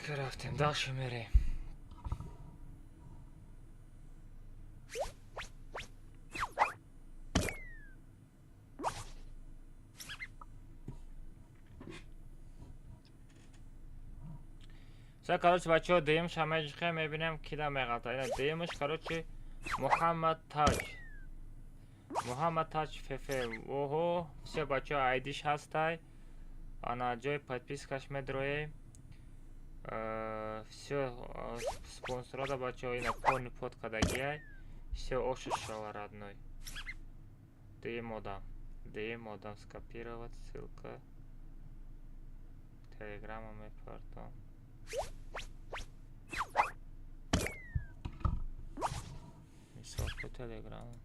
Рафтем, дальше мерем. Все, короче, бачаҳо, дуюмша меҷихем, мебинем, кида меғалта. Ина дуюмаш, короче, Муҳаммад Таҷ. Муҳаммад Таҷ ФФ. Оҳо, все, бачаҳо, айдиш ҳастай. Ана ҷои подпискаш медроем. Все, спонсорада, бачаҳо, ина полный под кадагиай. Все, ошиш шава, родной. Дуюм одам. Дуюм одам, скопировать ссылка. Телеграма мепартом. Мисол по телеграму.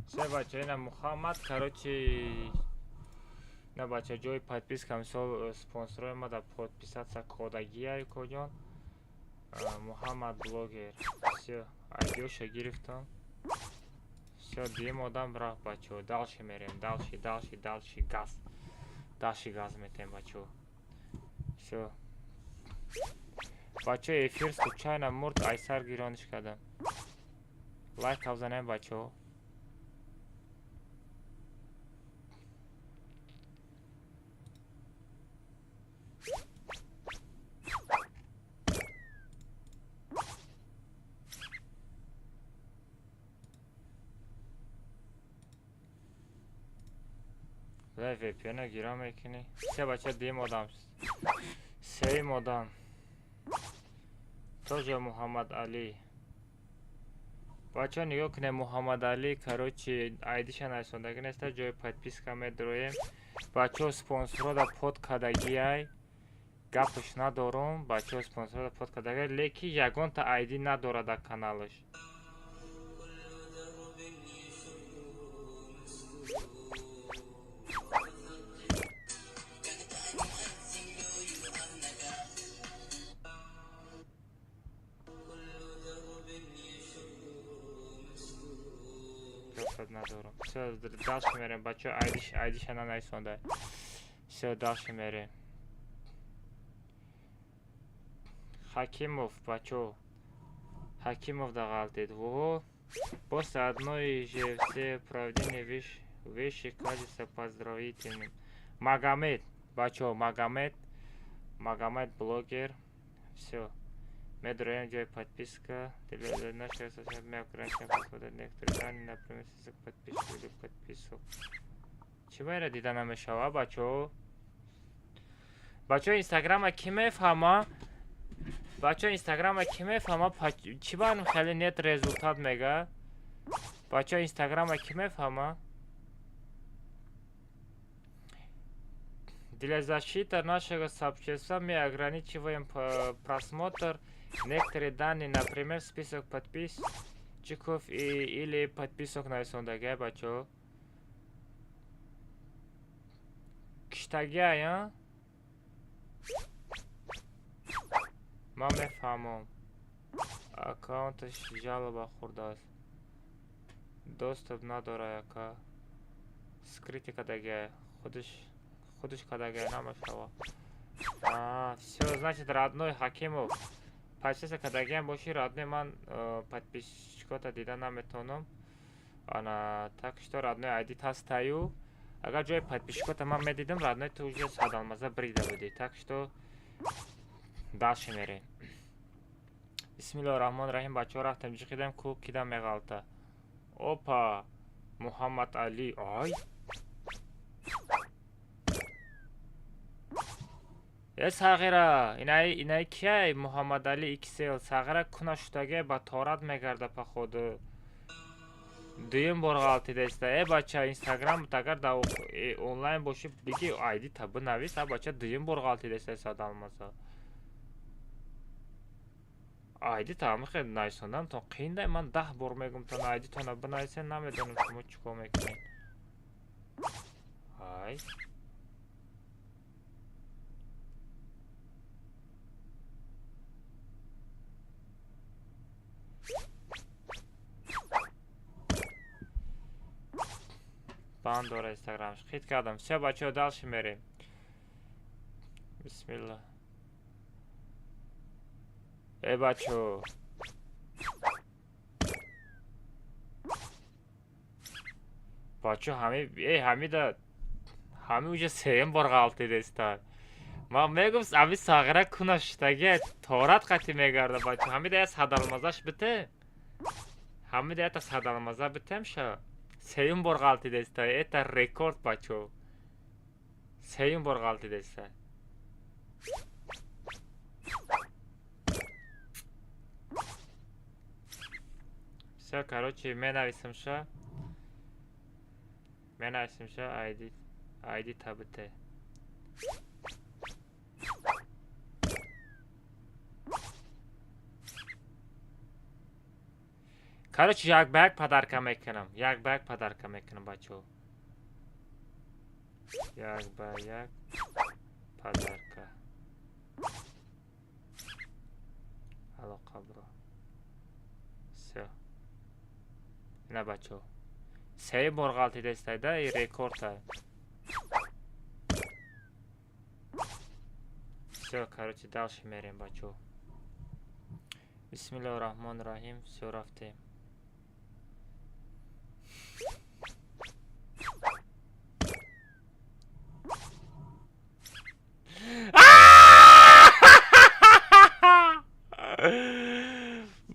Все, бача, ина Мухаммад, короче, на бача, ҷои подписка, мисол, спонсорҳои ма да подписаться кодагия, коҷон. Мухаммад блогер. Все, айдиоша гирифтам. Все, дуюм одам рафт, бачаҳо. Дальше мерем, дальше, дальше, дальше, газ. Дальше газ метем, бачаҳо. Все. Бачаҳо, эфир случайно мурд, айсар гирониш кардам. Лайк авзанем, бачаҳо. VPN гира мекунӣ. Се, бача, дуюм одам. Сеюм одам. Тоже Муҳаммад Али. Бача, нигоҳ кунед, Муҳаммад Али, короче, айдиша нарасондагӣ неста, ҷои подписка медроем. Бачаҳо, спонсорҳо да под кадагиай. Гапш надорум, бачаҳо, спонсорҳо да под кадагиай, лекин ягонта айди надорад дар каналаш. Надорам. Все, дальше мерем, бачаҳо, айдиш, айдиша нанависонда. Все, дальше мерем. Хакимов, бачаҳо. Хакимов дағалтид. Во, после одной же все проведения вещи кажется поздравительным. Магомед, бачаҳо, Магомед. Магомед блогер. Все. Медроем ҷои подписка. Для нашего мы ограничиваем просмотр некоторые данные, например, список подписчиков или подписок. Чӣ байра дида намешава, бачаҳо? Бачаҳо, инстаграма кӣ мефаҳма? Бачаҳо, инстаграма кӣ мефаҳма? Чӣ бар хеле нет результат мега? Бачаҳо, инстаграма кӣ мефаҳма? Для защиты нашего сообщества мы ограничиваем просмотр некоторые данные, например, список подписчиков или подписок нависондагия, бачаҳо. Киштагия, ман мефаҳмам. Аккаунташ жалоба хӯрдааст. Доступ надора яка. Скрытый кадагия. Худаш худаш кадагия намешава. Все, значит, родной Хакимов. Подписка кадагиам боши, родной, ман подписчикота дида наметавонам. Ана, так что, родной, айдит ҳастаю. Агар ҷои подписчикота ман медидам, родной, ту уже садалмаза брида будӣ. Так что дальше мерем. Бисмиллоҳи раҳмони раҳим, бачаҳо, рафтем, ҷиқидем, ку кида меғалта. Опа, Муҳаммад Али. Ай. Э, сағира, инай инай кияй Муҳаммад Али XL сағира куна шудаге ба торат мегарда, походу. Дуюм бор ғалтидаиста. Э, бача, инстаграм агар дар онлайн бошӣ, биги, айди та бинавис, а бача, дуюм бор ғалтидаиста садалмаза. Айди та ҳамихе нависондан то қииндай, ман 10 бор мегум, то айдитона бинависен, намедонам шумо чӣ кор мекунед. Ай. Банд дора инстаграмш. Хит кардам. Всё, бачаҳо, дальше мерем. Бисмилла. Э, бачаҳо. Бачаҳо, ҳами э ҳамида ҳами уже сеюм бор ғалтидеста. Ман мегум, ҳами сағира куна шудаги торат қати мегарда, бачаҳо. Ҳамида я садалмазаш бите. Ҳамида ята садалмаза битем ша. Сеюм бор ғалтидеста. Это рекорд, бачаҳо. Сеюм бор ғалтидеста. Всё, короче, менависам ша. Менависам ша айди табите. Короче, як ба як подарка мекунам. Як ба як подарка мекунам, бачаҳо. Як ба як подарка. Алоқа бро. Всё. Ина, бачаҳо. Сеюм бор ғалтидестайда, и рекорда. Всё, короче, дальше мерем, бачаҳо. Бисмиллоҳи раҳмони раҳим. Всё, рафтем.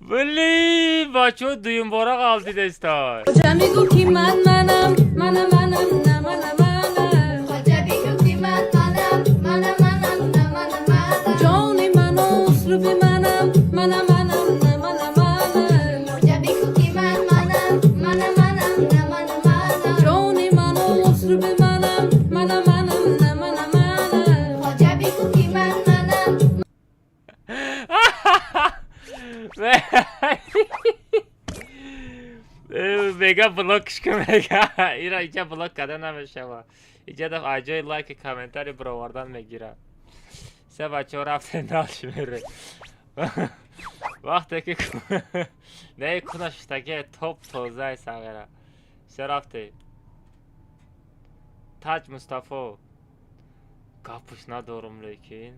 Блин, бачаҳо, дуюмбора ғалтидестай. Хоҷа мегӯ, ки ман манам, мана манам, на мана мана. Хоҷа бигӯ, ки ман манам, мана манам, на мана мана. Ҷони ману услуби манам, мана манам, на мана мана. Хоҷа бигӯ, ки ман манам, мана манам, на мана мана. Ҷони ману услуби манам, мана манам, на мана мана. Хоҷа бигӯ, ки ман манам. Мега, блокш ку, мега. Ира иҷа блок карда намешава. Иҷа даф аҷои лайки комментарий бировардан мегира. Се, бачаҳо, рафтем, дальше мерем. Вақте ки не куна шудаги топ тозаи сағира. Всё, рафтем. Таҷ Мустафо. Гапуш надорум, лекин.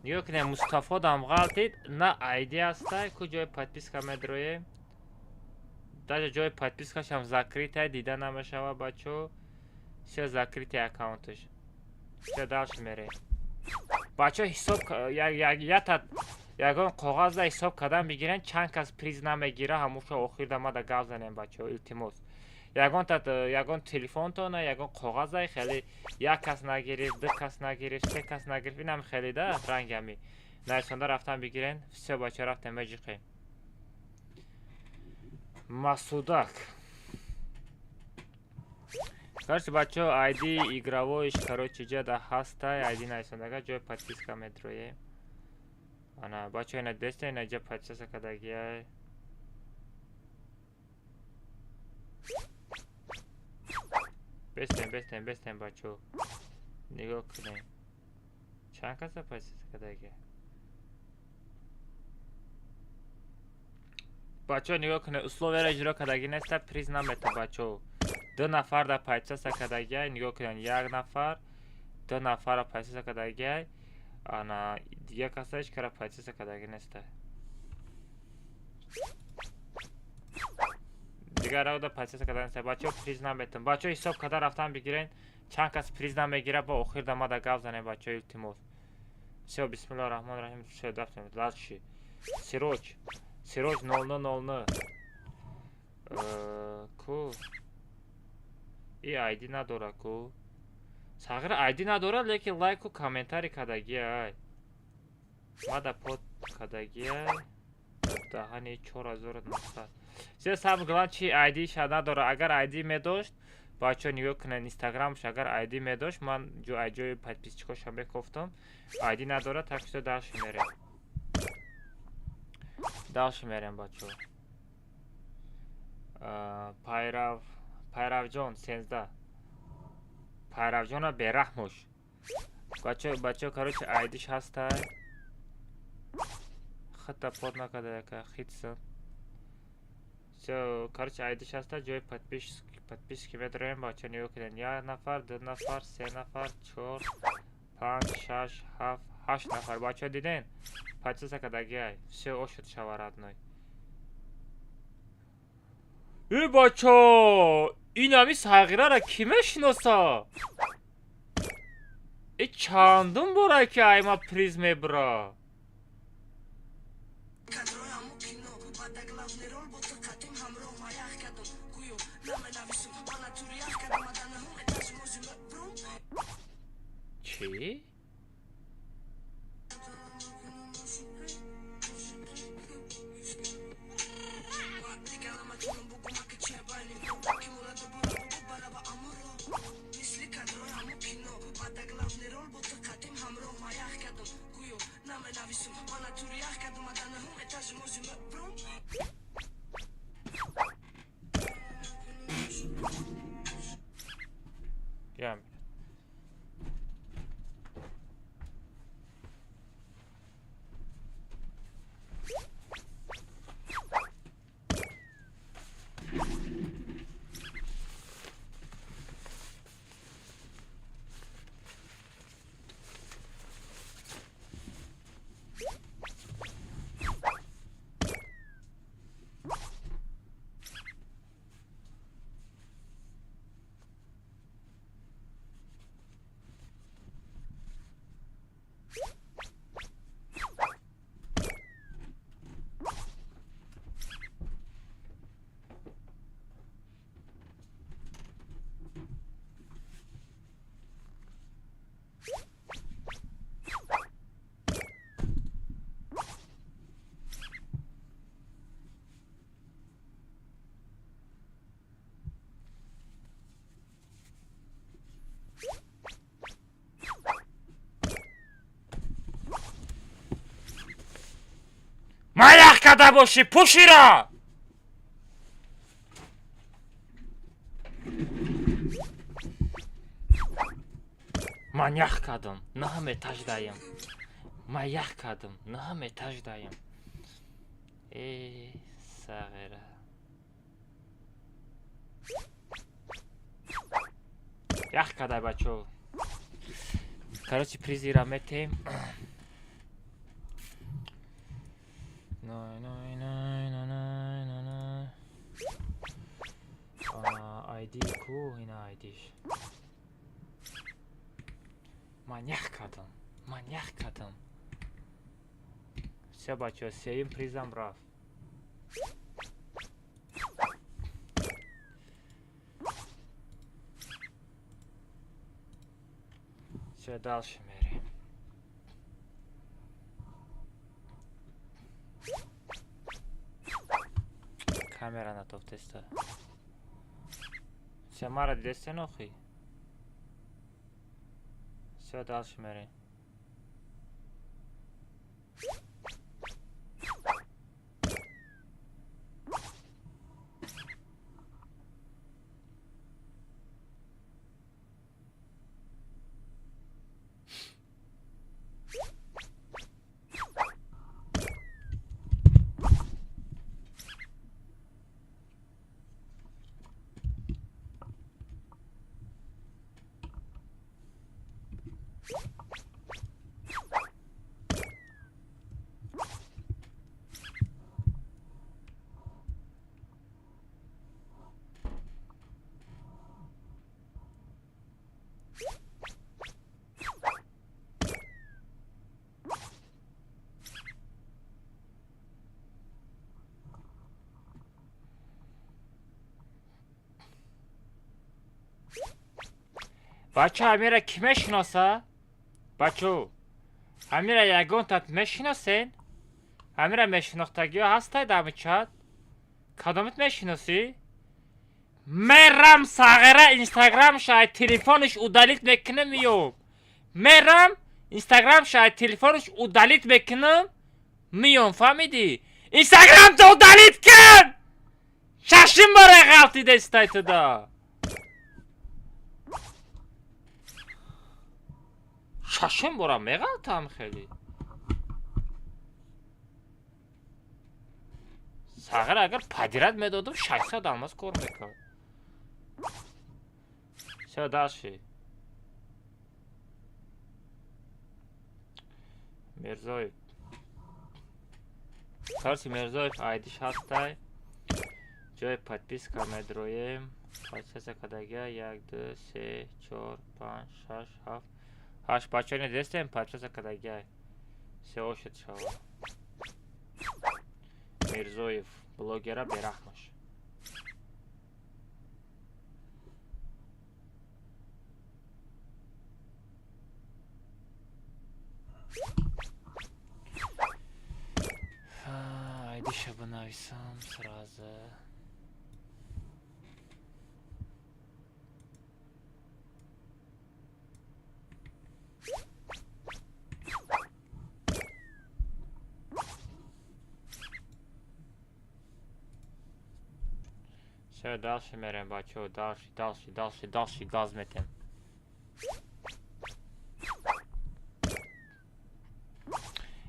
Нигоҳ кунем, Мустафо дам ғалтид, на айди ҳастай, ку ҷои подписка медроем. Даже ҷои подпискашам закрытая, дида намешава, бачаҳо. Всё, закрытый аккаунташ. Всё, дальше мерем. Бачаҳо, ҳисоб ята ягон коғазда ҳисоб кардан бигирен, чанд кас приз намегира, ҳамуша охирда мада гап занем, бачаҳо, илтимос. Ягон ягон телефонтона, ягон коғазай хеле як кас нагирифт, ду кас нагирифт, се кас нагирифт, инам хеле да ранги ҳами. Нависонда рафтан бигирен. Всё, бачаҳо, рафтем, меҷиқем. Масудак. Короче, бачаҳо, айди игровойш, короче, ҷада ҳастай, айди нависондага, ҷои подписка медроем. Ана, бачаҳо, ина деста, ина ҷа подписка кардагиай. Бестем, бестем, бестем, бачаҳо. Нигоҳ кунем. Чанд каса подписка кардагиай? Бачаҳо, нигоҳ кунед, условияро иҷро кардагӣ неста, приз намета, бачаҳо. Ду нафар дар подписка кардагиай, нигоҳ кунед, як нафар, ду нафарро подписка кардагиай, ана дигар каса ҳеҷ кара подписка кардагӣ неста. Дигар равда подписка карда неста. Бачаҳо, приз наметам. Бачаҳо, ҳисоб карда рафтан бигирен, чанд кас приз намегира, бо охирда мада гап занем, бачаҳо, илтимос. Всё, бисмиллоҳи раҳмони раҳим, всё, рафтем. Дальше. Сироҷ. Сироҷ 0000. Ку? И айди надора ку? Сағира айди надора, лекин лайку комментарий кардагиай. Мада под кардагиай. Даҳани 4900. Всё, самое главное, чи айдиша надора. Агар айди медошт, бачаҳо, нигоҳ кунед, инстаграмш агар айди медошт, ман ҷои подписчикошам мекофтам. Айди надора, так что дальше мерем. Дальше мерем, бачаҳо. Пайрав, Пайравҷон 13. Пайравҷона бераҳмош. Бачаҳо, бачаҳо, короче, айдиш ҳастай. Хата под накарда яка хитсан. Всё, короче, айдиш ҳаста, ҷои подписки медроем, бача, нигоҳ кунед. Як нафар, ду нафар, се нафар, чор, панҷ, шаш, ҳафт, ҳашт нафар. Бача, диден? Подписка кардагиай. Всё, ошуд шава, родной. Э, бача, ин ҳами сағирара кӣ мешиноса? Э, чандум бора ки айма приз мебура? Чӣ? Ям. Маях карда бошӣ, пӯшира! Ман ях кардам, наҳам этаж даям. Ман ях кардам, наҳам этаж даям. Э, сағира. Ях кардай, бачо. Короче, призира метем. Най, най, най, най, най, най, най. Айди ку, ина айдиш. Ман ях кардам, ман ях кардам. Всё, бачо, сеюм призам рафт. Всё, дальше мерем. Камера натофтеста. Всё, мара дидесте нохи? Всё, дальше мерем. Бача, ҳамира кӣ мешиноса? Бачо, ҳамира ягонтат мешиносен? Ҳамира мешинохтагиҳо ҳастай дар чат? Кадомит мешиносӣ? Мерам сағира инстаграмша ай телефониш удалить мекунам, миём. Мерам инстаграмша ай телефониш удалить мекунам, миём, фаҳмидӣ? Инстаграмто удалить кун! Шашим бора ғалтидестай туда. Шашим бора меғалтам хеле. Сағир агар подряд медодам, 600 алмаз кор мекард. Всё, дальше. Мирзоев. Короче, Мирзоев айдиш ҳастай. Ҷои подписка медроем. Подписка кадагия 1, 2, 3, 4, 5, 6, 7, 8. Бачаҳо не дестем, подписка кадагия. Всё, ошед шава. Мирзоев, блогера берахмаш. Айдиша бинависам сразу. Всё, дальше мерем, бачаҳо, дальше, дальше, дальше, дальше газ метем.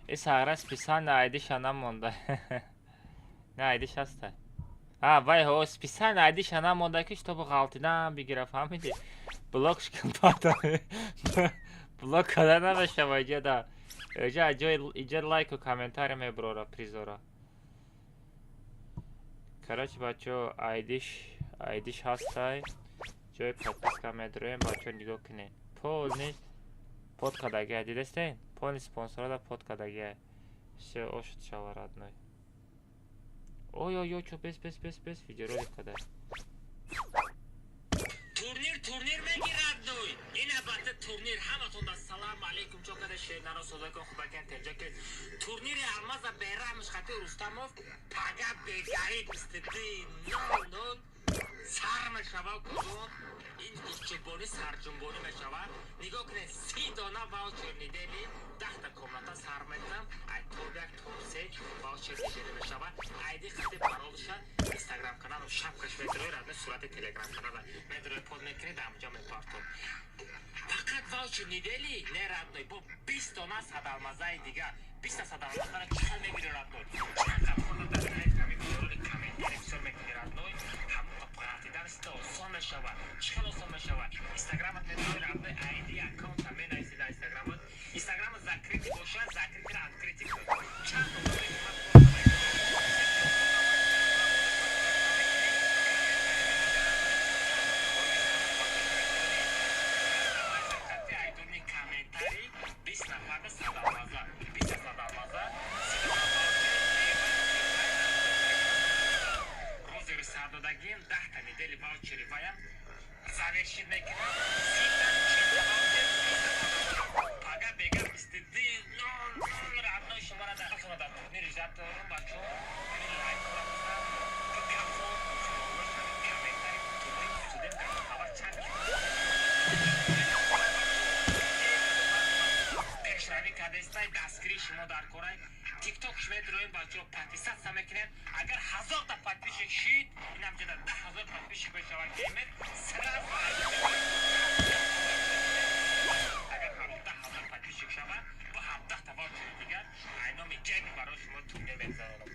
И сағра специально айдиша намонда. Не, айдиш ҳаста. А, вай ҳо, специально айдиша намонда, ки чтобы ғалтидан бигира, фаҳмиди? Блок шкан. Блок када намешава иҷа да. Иҷа ҷои иҷа лайку комментарий меброра призора. Короче, бачаҳо, айдиш ҳастай. Ҷои подписка медроем, бачаҳо нигоҳ кунед. Полный под кадагия, дидестен? Полный спонсорада под кадагия. Всё, ошуд шава, родной. Ой, ой, ой, чо, бес, бес, бес, бес, видеоролик када. Турнир, турнир мегирад, ной. Ин албатта турнир. Ҳаматон да салам алейкум, чо када шернаро содакон хубакен теҷаке. Турнири алмаза бераҳмиш хати Рустамов пага бегари 22:00 сар мешава кудун. Ин гӯшчӯбонӣ сарҷунбонӣ мешавад. Нигоҳ кунед, 30 дона ваучер недели, 10 та комната сар метам, ай топ 1, топ 3 ваучер недели мешавад. Айди хати паролша инстаграм каналам шапкаш медрои, радне сурати телеграм канала медрои, под мекунед, ҳамҷо мепартом. Фақат ваучер недели не, родной, бо 20 дона садалмазаи дигар. 20 та садалмазара чӣ мегири, родной? Чанд қабхона дар комментари бисёр мекунӣ, родной. Ҳамон ғалтидан осон мешавад. Чӣ хел осон мешавад? Инстаграмат медрои, родной, айди аккаунта менависӣ дар инстаграмат. Инстаграмат закрытый бошад, закрытыйро открытый кун. Чанд дона. Айдуни комментарий 20 нафарда садалмаза, 20 садалмаза, розери сардодагим, 10 та недели ваучери ваям завершить мекунам. 30 та 40 ваучер, пага бега 22:00, родной, шуморо дар турнир иждат дорум, бачаҳо. Ҳамин лайкҳоро бизан, бикафон, комментари турнир судем, хабар чанд пешравӣ кардестай, дастгирии шумо дар корай. Тиктокш медроем, бачаҳо, подписаться мекунем. Агар 1000 та подписчик шид, инам ҷада 10 000 подписчик мешавад геймер сразу. Агар 17 000 подписчик шавад, бо 17 та ваучери дигар айноми ҷайби барои шумо турнир мегузаронам.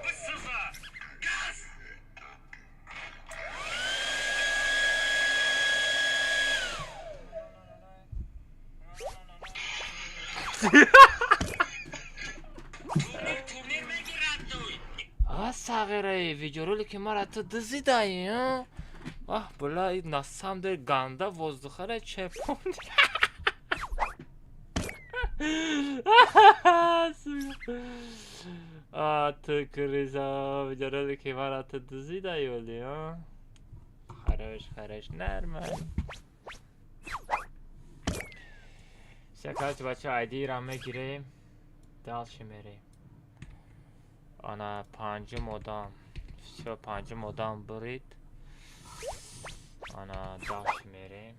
Бисӯза газ. Турнир, турнир мегирад, ной. А, сағираи, видеоролики мара ту дизидаи, а? Аҳ, бла, на самом деле ганда воздухара чепонд. А, ту крыса, видеоролики мара ту дизидаи оли, а? Хорош, хорош, нормально. Всё, короче, бача, айдира мегирем. Дальше мерем. Ана панҷум одам. Всё, панҷум одам бурид. Ана дальше мерем.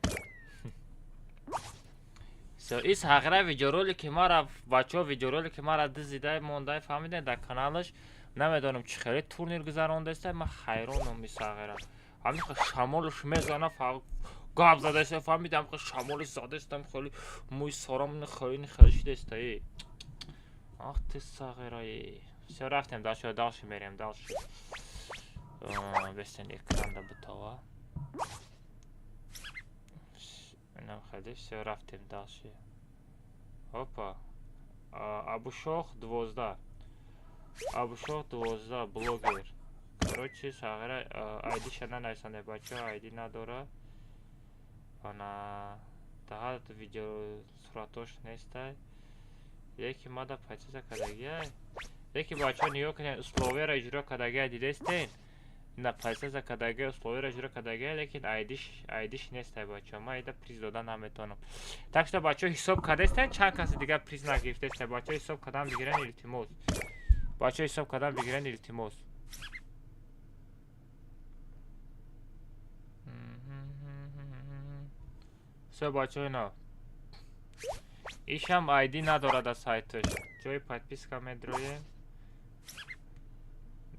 Всё, ис ҳақира видеоролики мара, бачаҳо, видеоролики мара дизидай мондай, фаҳмидем, дар каналаш. Намедонам, чӣ хеле турнир гузарондаиста, ман хайронам ис ҳақира. Ҳамин шамолш мезана. Гап задаста, фаҳмидам, ки шамоли задастам, хеле мӯи сарам хеле хеле шидаста. Ах ты сағираи. Всё, рафтем дальше, дальше мерем, дальше. Бестен экранда бутова. Инам хеле, всё, рафтем дальше. Опа. Абушох 12. Абушох 12 блогер. Короче, сағира айдиша нанависанде бачаҳо, айди надора. Ана даҳа видео суратош нестай. Леки мада подписка кардагиай. Леки бачаҳо нигоҳ кунед, условияро иҷро кардагиай, дидестен? На подписка кардагиай, условияро иҷро кардагиай, лекин айдиш нестай бачаҳо. Ман айда приз дода наметавонам. Так что бачаҳо ҳисоб кардестен, чанд каси дигар приз нагирифтестай. Бачаҳо ҳисоб кардан бигирен, илтимос. Бачаҳо ҳисоб кардан бигирен, илтимос. Всё бачаҳо, ина. Ишам айди надорад аз сайташ. Ҷои подписка медроем.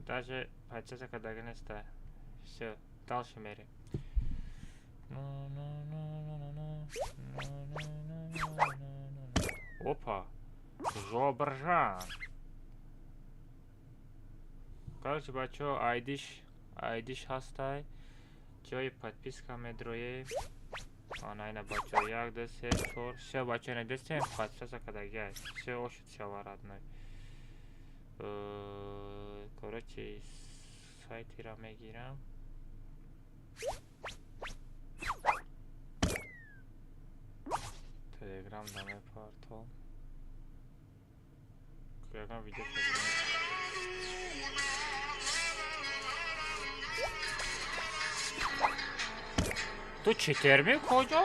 Даже подписка кардаги неста. Всё, дальше мерем. Опа. Жобржан. Короче, бачаҳо, айдиш ҳастай. Ҷои подписка медроем. Ана ина бачаҳо, 1 2 3 4. Всё бачаҳо, ина дестем, подписка кардагиай. Всё, ошуд шава, родной. Короче, сайтира мегирам. Телеграм да мепартом. Ягон видео кардам. Ту читер мекоҷо?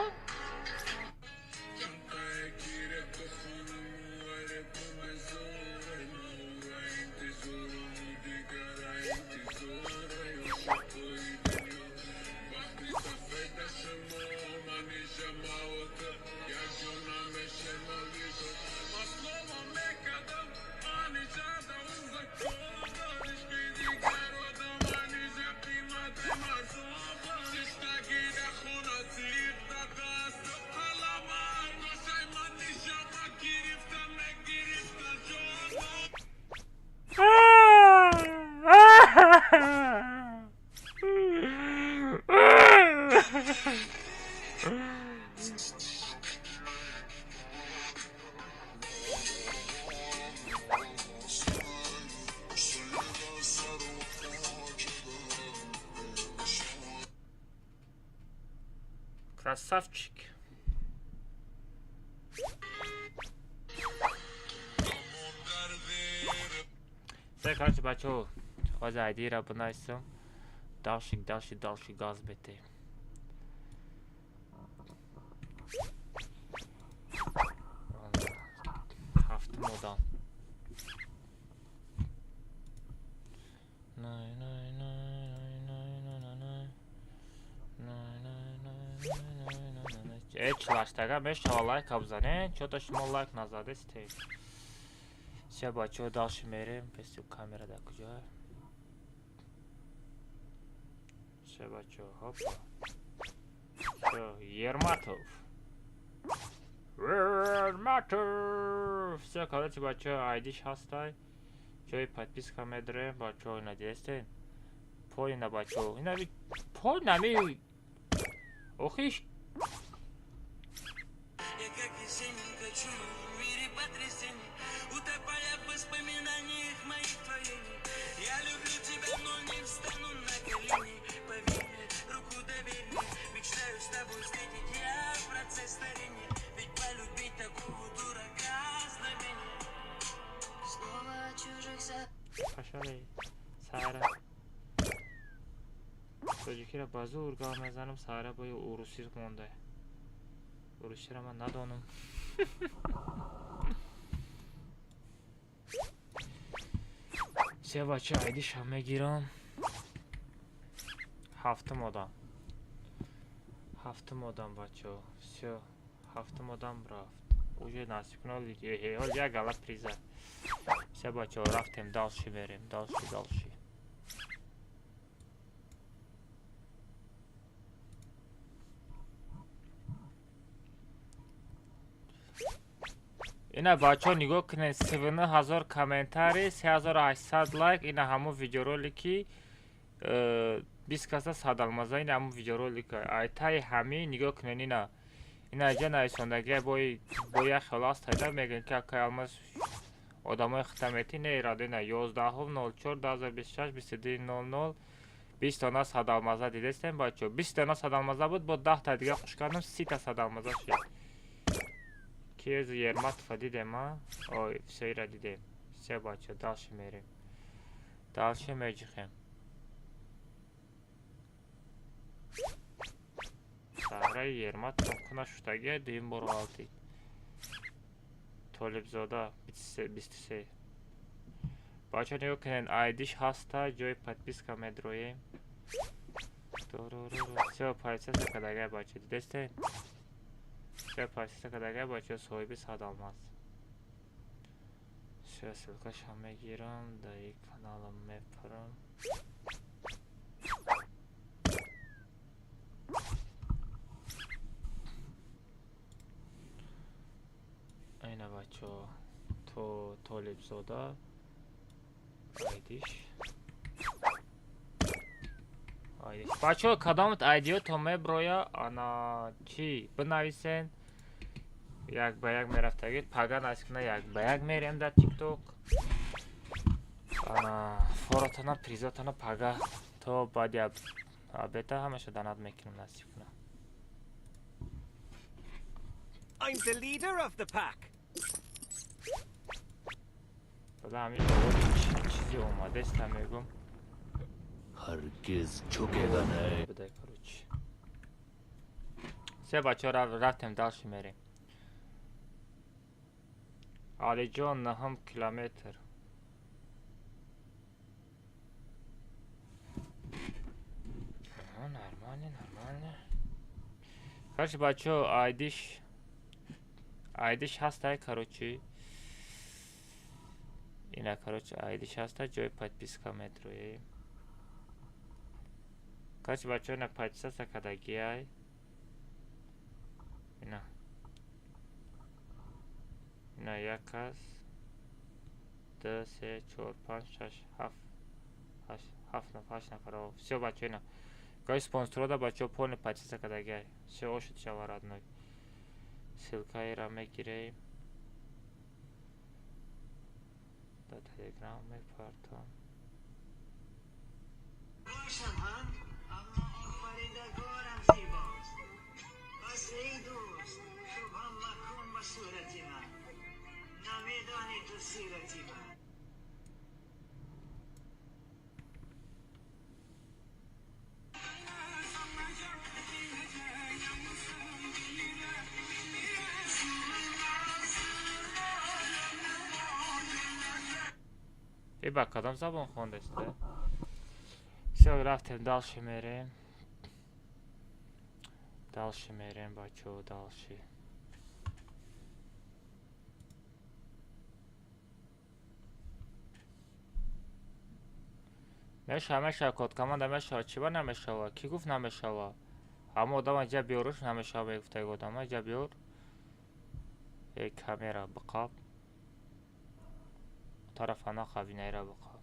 Красавчик. Все, короче, бачаҳо, ҳозир айдира бинависам. Дальше, дальше, дальше газ бете. Ҳафтум одам. Най, най, най, най, най, най, най. Най, най, най, най, най, най. Э, чилаштага мешава лайка бизанед, чё-то шумо лайк назадестед. Всё, бачаҳо, дальше мерем. Песи камера дар куҷо? Всё, бачаҳо, хопа. Всё, Ерматов. Ерматов. Всё, короче, бачаҳо, айдиш ҳастай. Ҷои подписка медорем, бачаҳо, ина дидестед? Пол ина бачаҳо. Ина пол нами. Охиш. Я как весенний хочу в мире потрясений, утопая в воспоминаниях моих творений. Я люблю тебя, но не встану на колени. Поверь мне, руку доверь мне, мечтаю с тобой встретить я процесс старения. Ведь полюбить такого дурака знамение. Снова чужих за... Пошали, Сара. Тоҷикиро ба зур гап мезанам, Сара бои урусӣ монда. Урусиро ман надонам. Се бача, айдиша мегирам. Ҳафтум одам. Ҳафтум одам, бачаҳо. Всё, ҳафтум одам рафт. Уже насиб кунад, ҳол як гала приза. Всё, бачаҳо, рафтем, дальше мерем, дальше, дальше. Ина бачаҳо нигоҳ кунед, 39 000 комментарий, 3800 лайк. Ина ҳамон видеоролики 20 каса 100 алмаза, ина ҳамон видеоролика. Айтаи ҳамин нигоҳ кунед, ина иҷа нависондагия бо як хел аст, айда мегӯянд ки акай алмаз одамои хита метӣ не радо. Ина 11.04.2026, 22:00, 20 дона 100 алмаза дидестем, бачаҳо. 20 дона 100 алмаза буд, бо 10-та дига хуш кардам, 30-та 100 алмаза шуд. Кези Ерматова дидем, а? Ой, всё, ира дидем. Всё, бачаҳо, дальше мерем. Дальше меҷихем. Саҳраи Ерматова куна шудагия, дуюм бор ғалтид. Толибзода 23. Бачаҳо, нигоҳ кунед, айдиш ҳаста, ҷои подписка медроем. Всё, подписка кардагия, бачаҳо, дидестед? Всё, подписка кардагия, бачаҳо, соҳиби 100 алмаз. Всё, ссылкаша мегирам, дар ин каналам мепарам. Айна, бачаҳо, то Толибзода айдиш. Айдиш. Бачаҳо, кадомат айдиё то меброя, ана чӣ бинависен, як ба як мерафтагид, пага насиб кунад, як ба як мерем дар тикток. Ана форотона, призотона пага то баъди обеда ҳамаша донат мекунем, насиб кунад. I'm the leader of the pack. Бада ҳамин овози чизи омадеста мегум. हरगिज झुकेगा नहीं। Будай, короче. Се, бачаҳо, рафтем, дальше мерем. Алиҷон, наҳум километр. Нормально, нормально. Короче, бачаҳо, айдиш ҳастай, короче. Ина, короче, айдиш ҳастай, ҷои подписка медроем. Короче, бачаҳо, ина подписка кардагиай. Ина. Ина як кас, ду, се, чор, панҷ, шаш, ҳафт, ҳашт, ҳафт нафар, ҳашт нафар. Всё, бачаҳо, ина. Гоҳи спонсорҳо да, бачаҳо, полный подписка кардагиай. Всё, ошуд шава, родной. Ссылкаеро мегирем. Дар Телеграм мепартом. باشم هم اما آفریدگارم زیباست. پس ای دوست، شبهم مکن به صورت من، نمیدانی تو سیرت من. Э, ба кадом забон хондесте? Всё, рафтем, дальше мерем. Дальше мерем, бачаҳо, дальше. Мешава, мешава, код команда мешава, чӣ ба намешава? Кӣ гуфт намешава? Ҳама одама ҷа биёруш намешава мегуфтаг одама, ҷа биёр. Э, камера биқаб. Тарафа нақаб, инайра биқаб.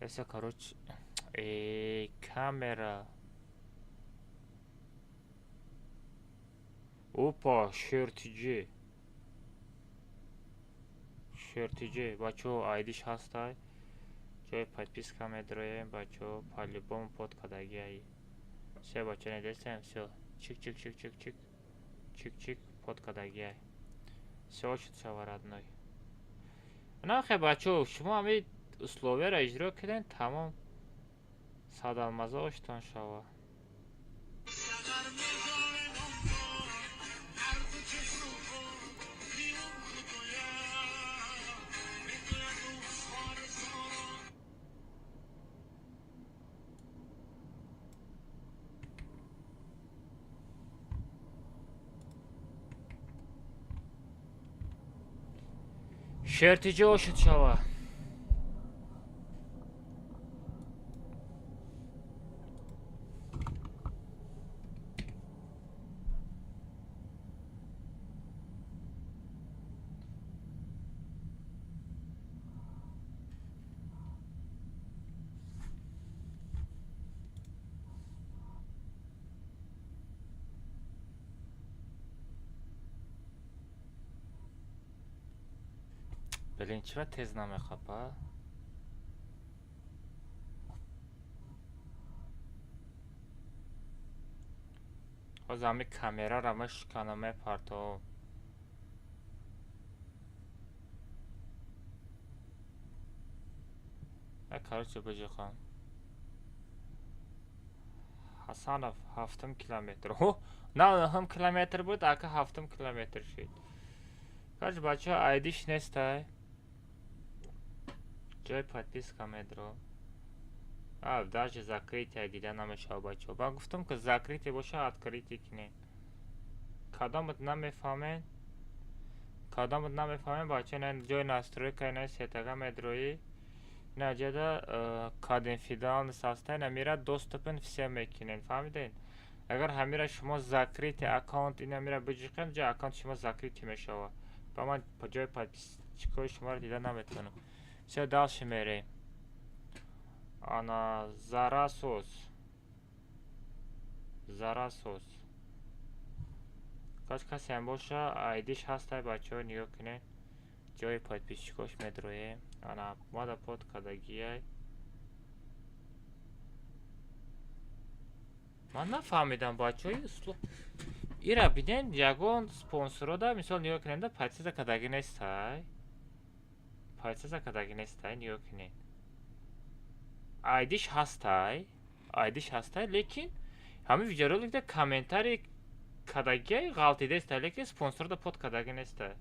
Эса, короче, э, камера. Опа, шертиҷи. Шертиҷи, бачаҳо, айдиш ҳастай. Ҷои подписка медроем, бачаҳо, по-любому под кардагиай. Всё, бачаҳо, недестем, всё. Чик, чик, чик, чик, чик. Чик, чик, под кардагиай. Всё, ошуд шава, родной. Нахе, бачаҳо, шумо ҳамин условияро иҷро кунед, тамом. 100 алмаза оштон шава. سقر می‌زارم هر دو چشم بیرون می‌گویم می‌گوید دوستان سارا. Шертиҷи ошуд шава. Блин, чира тез намехапа? Ҳозир ҳами камерара мешиканам, мепартовам. Короче, биҷиқам. Ҳасанов ҳафтум километр. Ҳо, на нӯҳум километр буд, ака ҳафтум километр шид. Короче, бачаҳо, айдиш нестай. Ҷои подписка медро. А, даже закрытие дида намешавад, бачаҳо. Ман гуфтам, ки закрытие боша, открытие кунед. Кадомат намефаҳмед? Кадомат намефаҳмед, бачаҳо, ина ҷои настройка, ина сетага медроӣ. Ина ҷода конфиденциальность ҳаста, ина мера доступен всем мекунед, фаҳмидед? Агар ҳамира шумо закрытие аккаунт ина мера биҷиқед, ҷои аккаунт шумо закрытие мешавад. Ба ман ҷои подписчикои шуморо дида наметавонам. Всё, дальше мерем. Ана Зарасос. Зарасос. Каш касе ҳам боша, айдиш ҳастай, бачаҳо, нигоҳ кунед. Ҷои подписчикош медроем. Ана мада под кардагиай. Ман нафаҳмидам, бачаҳо, ира биден, ягон спонсорода, мисол, нигоҳ кунед, подписка кардаги нестай. Подписка кардаги нестай, нигоҳ кунед. Айдиш ҳастай, айдиш ҳастай, лекин ҳамин видеороликда комментарий кардагиай ғалтидестай, лекин спонсорда под кардаги нестай.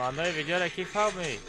Маънои видеоро кӣ фаҳмид?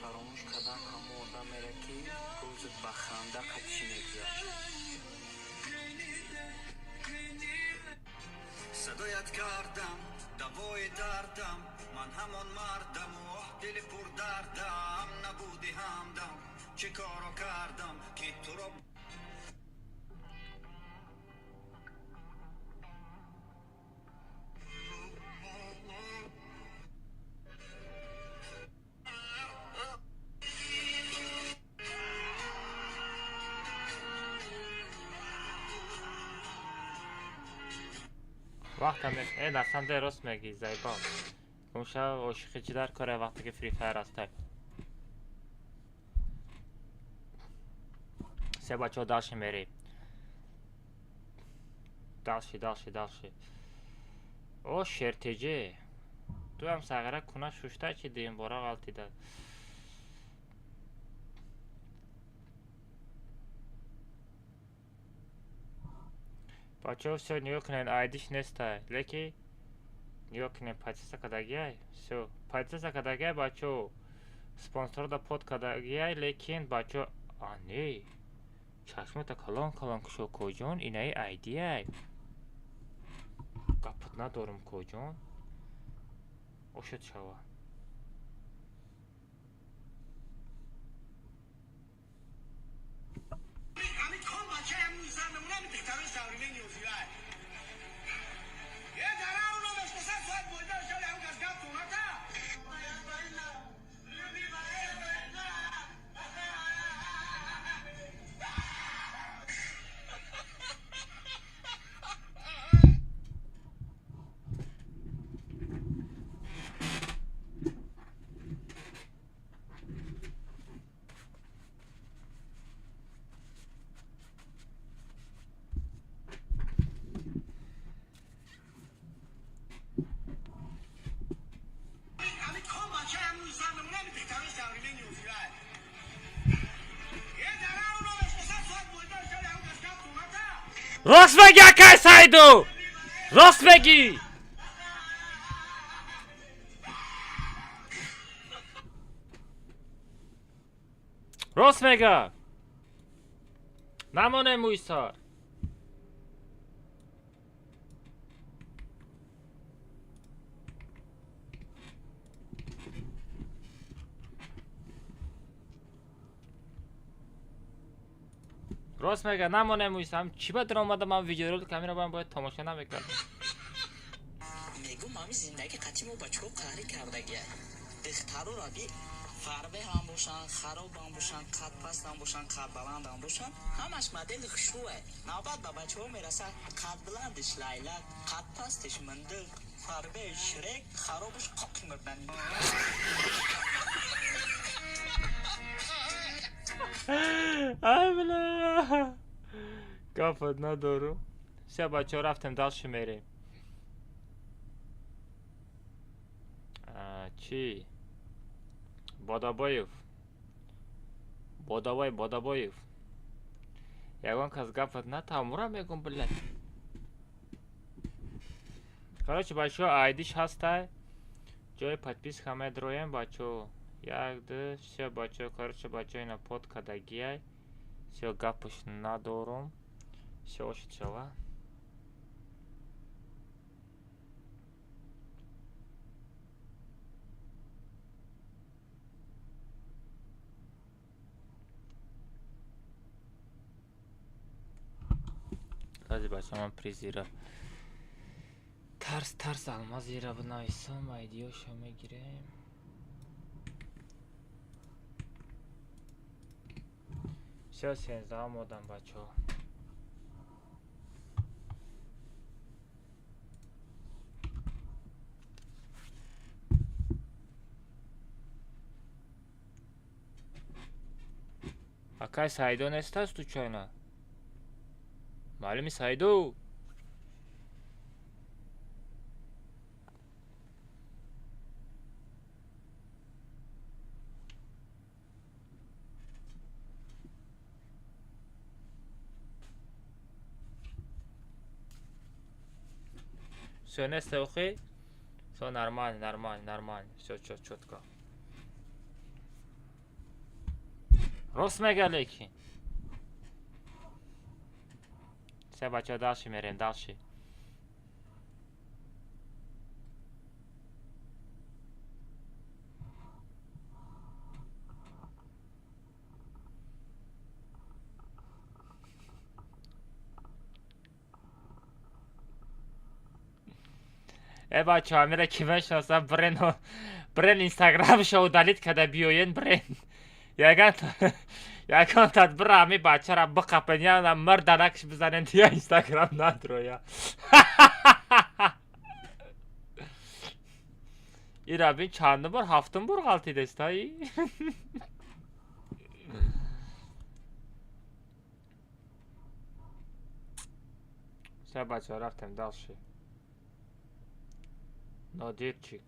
Фаромӯш кардан ҳамо одамере, ки рӯзат ба ханда қатишӣ мегузашт. Садоят кардам, давои дардам, ман ҳамон мардаму оҳ, дили пурдардам, набуди ҳамдам, чӣ коро кардам, ки туро. Вақтам насамде рост мегӣ, зайбон. Гумша ошиқи чӣ дар коре, вақте ки Free Fire ҳастай. Се, бачаҳо, дальше мерем. Дальше, дальше, дальше. О, шертеҷе. Туам сағира куна шушта чи дуюмбора ғалтида. Бачаҳо, всё, нигоҳ кунед, айдиш нестай, лекин нигоҳ кунед, подписка кардагиай, всё, подписка кардагиай, бачаҳо, спонсорда под кардагиай, лекин бачаҳо, а не, чашмота калон калон кушо, коҷон, инаи айдиай. Гапат надорам, коҷон. Ошуд шава. Рост мегӣ, акай Саиду, рост мегӣ. Рост мега. Намонем мӯйсар. Рост мега, намонем мӯйсар. Чӣ ба дар омада ман видеоролик камера ман бояд тамошо намекардам. Мегум, ҳами зиндагӣ қатъи мо бачаҳо қаҳрӣ кардагия. Духтароро би фарбе ҳам бошанд, хароб ҳам бошанд, қадпаст ҳам бошанд, қадбаланд ҳам бошанд, ҳамаш модели хушрӯе. Навбат ба бачаҳо мерасад, қадбаландиш лайлак, қадпастиш миндиқ, фарбеи шрек, харобаш қоқи мурданӣ. Ай бля. Гапат надору. Всё, бачаҳо, рафтем, дальше мерем. Чӣ? Бодобоев. Бодобой, Бодобоев. Ягон кас гапат на тамура мегум, блядь. Короче, бачаҳо, айдиш ҳастай. Ҷои подписка медроем, бачаҳо. Як, ду, всё, бачаҳо, короче, бачаҳо, ина под кадагиай. Всё, гапаш надорум. Всё, ошид шава. Баъзе бачаҳо ман призира. Тарс, тарс алмазира бинависам, айдиёша мегирем. Всё, сенздаҳам одам, бачаҳо. Акай Саидо нестаст случайно? Муаллими Саиду? Всё, неста охи? Всё нормально, нормально, нормально. Всё чётко. Рост мега лекин. Всё, бачаҳо, дальше мерем, дальше. Э бачаҳо, амира ки мешиносам, брен брен инстаграмшо удалить када биёен, брен. Яган ягон тадбир ҳами бачара биқапен, яна мирданакш бизанен, дия инстаграм надроя. Ира бин чандум бор, ҳафтум бор ғалтидестай. Всё, бачаҳо, рафтем дальше. Нодирчик.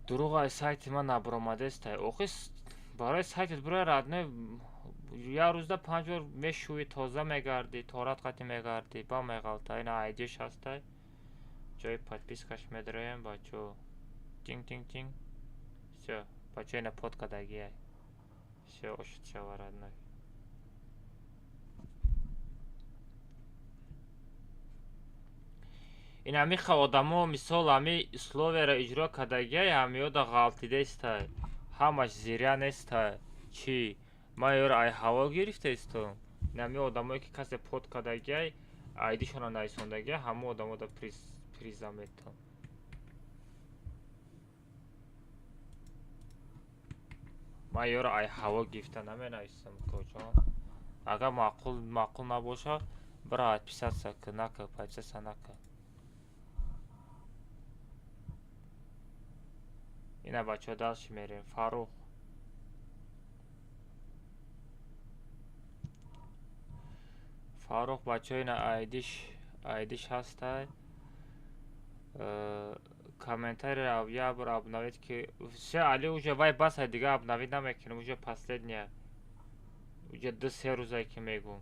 Дурӯғ ай сайти ман набаромадестай. Охи барои сайтет бирои родной як рӯзда панҷ бор мешӯӣ, тоза мегардӣ, торат қатӣ мегардӣ, ба меғалта. Ина айдиш ҳастай. Ҷои подпискаш медроем, бачаҳо. Тинг тинг тинг. Всё, бачаҳо, ина под кадагиай. Всё, ошид шава, родной. Ин ҳамиха одамо мисол ҳами условияро иҷро кардагиай, ҳамиёда ғалтидестай. Ҳамаш зиря нестай. Чӣ? Ман ёро ай ҳаво гирифтаистум. Ин ҳами одамое ки касе под кардагиай, айдишонро нависондагиай, ҳамо одамода приз приза метам. Ман ёро ай ҳаво гирифта наменависам, коҷон. Агар маъқул маъқул набошад, бира отписаться ки нака, подписаться нака. Ина бачаҳо, дальше мерем. Фаррух. Фаррух, бачаҳо, ина айдиш ҳастай. Комментарий я бор обновить ки все, али уже вай баса, дига обновить намекунем, уже последняя. Уже 2-3 рӯзае ки мегӯм.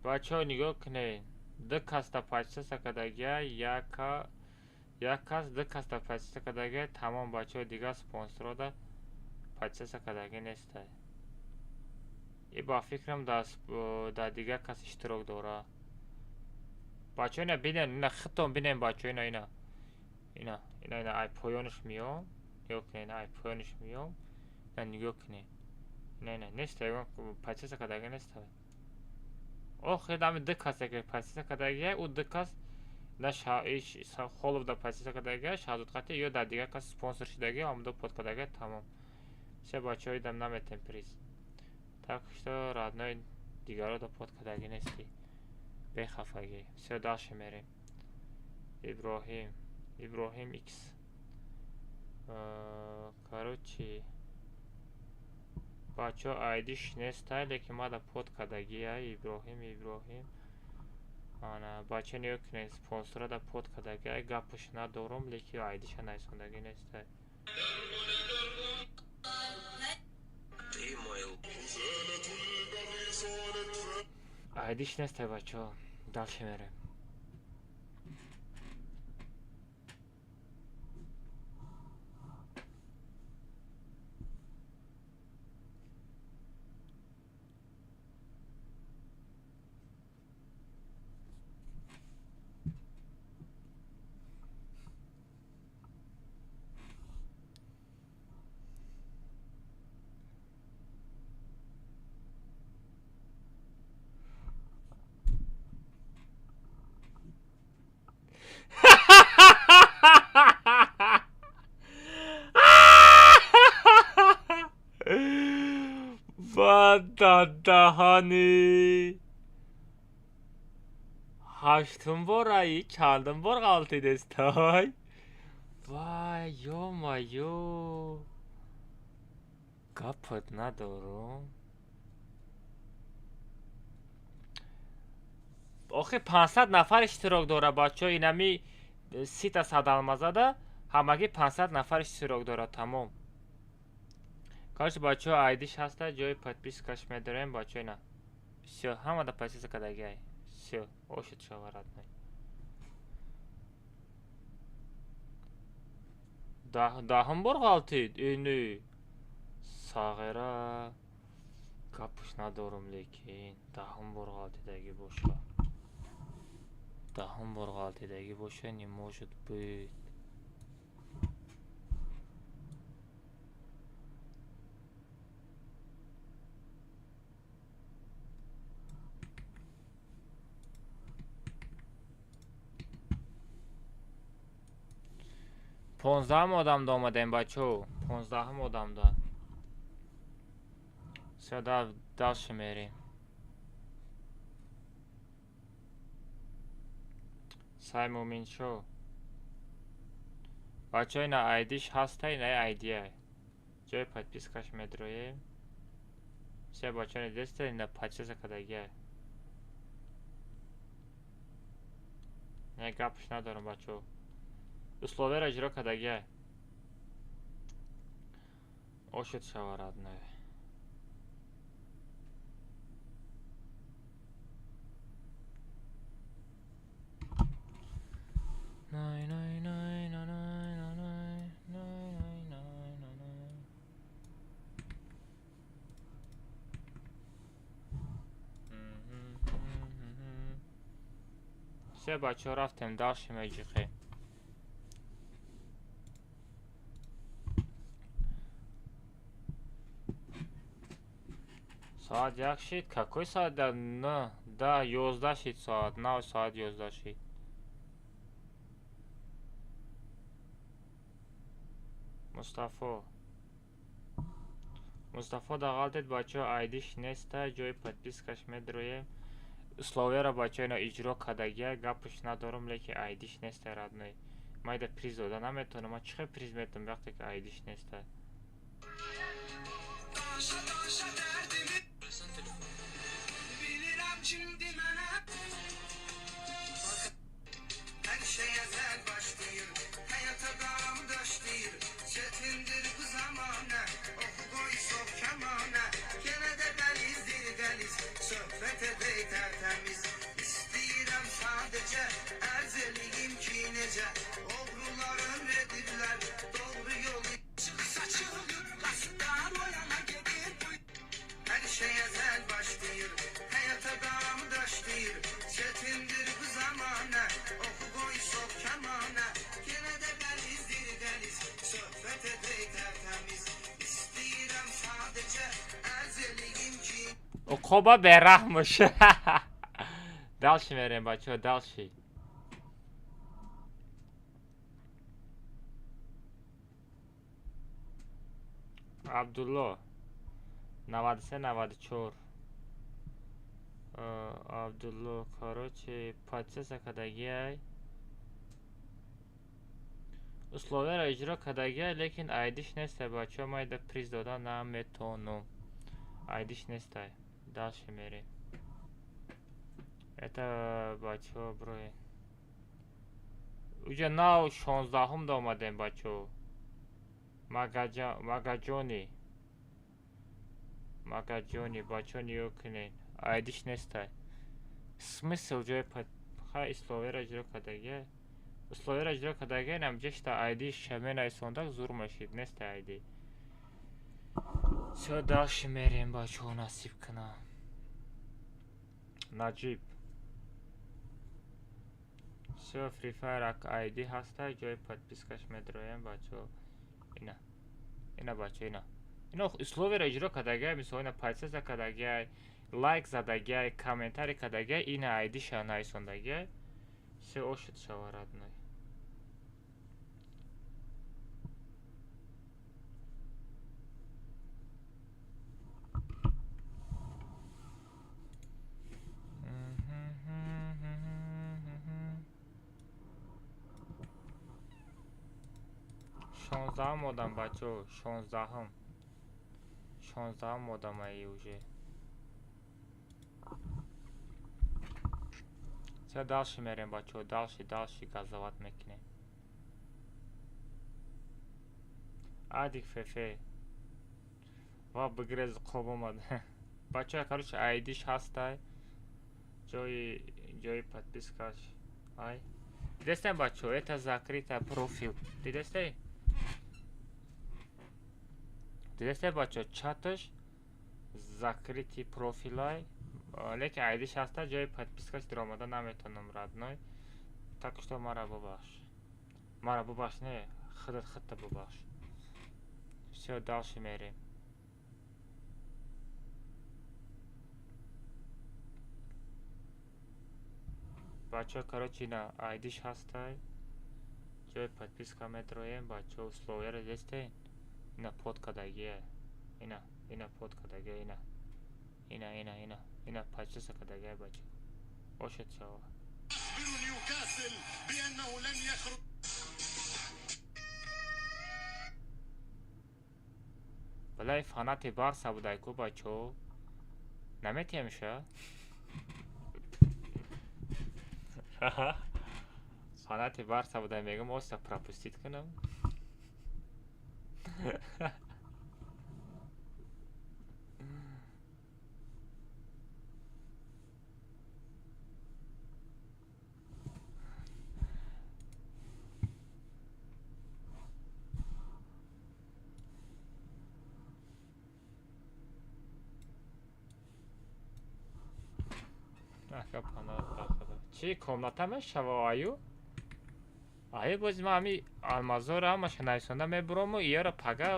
Бачаҳо, нигоҳ кунед, ду каста подписаться кардагия, як кас, ду каста подписаться кардагия, тамом. Бачаҳо, дигар спонсорҳода подписаться кардагӣ нестай. И ба фикрам, дар дигар кас иштирок дора. Бачаҳо, ина бинен, ина худтон бинен, бачаҳо, ина, ина, ина, ина, ина, ай поёнаш меём, нигоҳ кунед, ина, ай поёнаш меём, ина, нигоҳ кунед, ина, ина, неста, ягон подписаться кардагӣ нестай. Охир ами ду касе ки подписаться кардагия, ӯ ду кас на Холов да подписаться кардагия, Шаҳзод қати ё дар дигар кас спонсор шудагия, омада под кардагия, тамом. Все, бачаҳо, идам наметем приз. Так что, родной, дигаро да под кардагӣ нестӣ. Бехафагӣ. Все, дальше мерем. Иброҳим, Иброҳим Икс. Короче, бачаҳо, айдиш нестай, лекин мада под кардагия. Иброҳим, Иброҳим. Ана, бача, нигоҳ кунед, спонсора да под кардагия, гапаш надорум, лекин айдиша нарасондагӣ нестай. Ты мой Айдиш нестай, бачаҳо. Дальше мерем. Даҳани ҳаштум бораи чандум бор ғалтидестай? Вай, ё-моё, гапат надорум. Охир 500 нафар иштирок дора, бачаҳо, инами 30-та садалмазада ҳамагӣ 500 нафар иштирок дора, тамом. Короче, бачаҳо, айдиш ҳаста, ҷои подпискаш медорем, бачаҳо, ина. Всё, ҳамада подписка кардагиай. Всё, ошуд шава, родной. Даҳум бор ғалтид? Э, не. Сағира, гапаш надорум, лекин даҳум бор ғалтидагӣ боша. Даҳум бор ғалтидагӣ боша, не может быть. 15-ум одамда омадем, бачаҳо, 15-ум одамда. Всё, дальше мерем. Сай Муминшо. Бачаҳо, ина айдиш ҳаста, ина айдия. Ҷои подпискаш медроем. Всё, бачаҳо, дидеста, ина подписка кардагиай. Не, гапаш надорам, бачаҳо. Условияро иҷро кардагиай. Ошуд шава, родной. Най най най най най най най най най най най. Все, бачаҳо, рафтем, дальше меҷиқем. Соат 1 шид? Какой соат? Да, на, да, 11 шид соат. Нав соат 11 шид. Мустафо. Мустафо дағалтед, бачаҳо, айдиш неста, ҷои подпискаш медроем. Условияро, бачаҳо, ина иҷро кардагия, гапаш надорум, лекин айдиш неста, родной. Ман ида приз дода наметавонам. Ман чӣ хел приз метавонам вақте ки айдиш неста? Уқоба бераҳмуш. Дальше мерем, бачаҳо, дальше. Абдулло 93 94. Абдулло, короче, подписка кардагиай, условияро иҷро кардагиай, лекин айдиш нестай, бачаҳо. Ман ида приз дода наметонам, айдиш нестай. Дальше мерем. Это, бачаҳо, броен уҷа нав 16-ҳум да омадем, бачаҳо. Магаҷони, Магаҷони, бачаҳо, нигоҳ кунед, айдиш нестай. Смысл? Ҷои хай условияро иҷро кардагиай, условияро иҷро кардагиай, намҷашта айдиш менависондак зур мешид, нестай айди. Всё, дальше мерем, бачаҳо, насиб кунам. Наҷиб, всё, Free Fire ак айди ҳастай, ҷои подпискаш медроем, бачаҳо. Ина, ина, бачаҳо, ина, ина условияро иҷро кардагиай, мисол, ина подписка кардагиай, лайк задагиай, комментарий кардагиай, ина айдиша нависондагиай. Всё, ошид шава, родной. 16-ҳум одам, бачаҳо, 16-ҳум, 16-ҳум одамаи уже. Всё, дальше мерем, бачаҳо, дальше, дальше газовать мекунем. Адик фефе ва бигрез қоб омад, бачаҳо. Короче, айдиш ҳастай, ҷои подпискаш ай дидестем, бачаҳо. Это закрыта профил, дидесте, дидесте, бачаҳо, чаташ закрытый профилай, лекин айдиш ҳаста, ҷои подпискаш даромада наметавонам, родной. Так что мара бубахш, мара бубахш, не худат, худта бубахш. Всё, дальше мерем. Бачаҳо, короче, ина айдиш ҳастай, ҷои подписка медроем, бачаҳо. Условияро дидестен, ина под кардагия, ина, ина под кардагия, ина, ина, ина, ина, ина подписка кардагия, бачаҳо. Ошед шава. أخبر نيوكاسل بأنه لن يخرج. Балай фанати Барса будай ку, бачаҳо, наметиҳемша. Фанати Барса будай, мегӯм, оста пропустить кунам. Ака, паноҳ ба Худо. Чӣ комната мешава, аю? Аю, боз ман ҳами алмазоро ҳамаша нависонда мебурому иёро пага,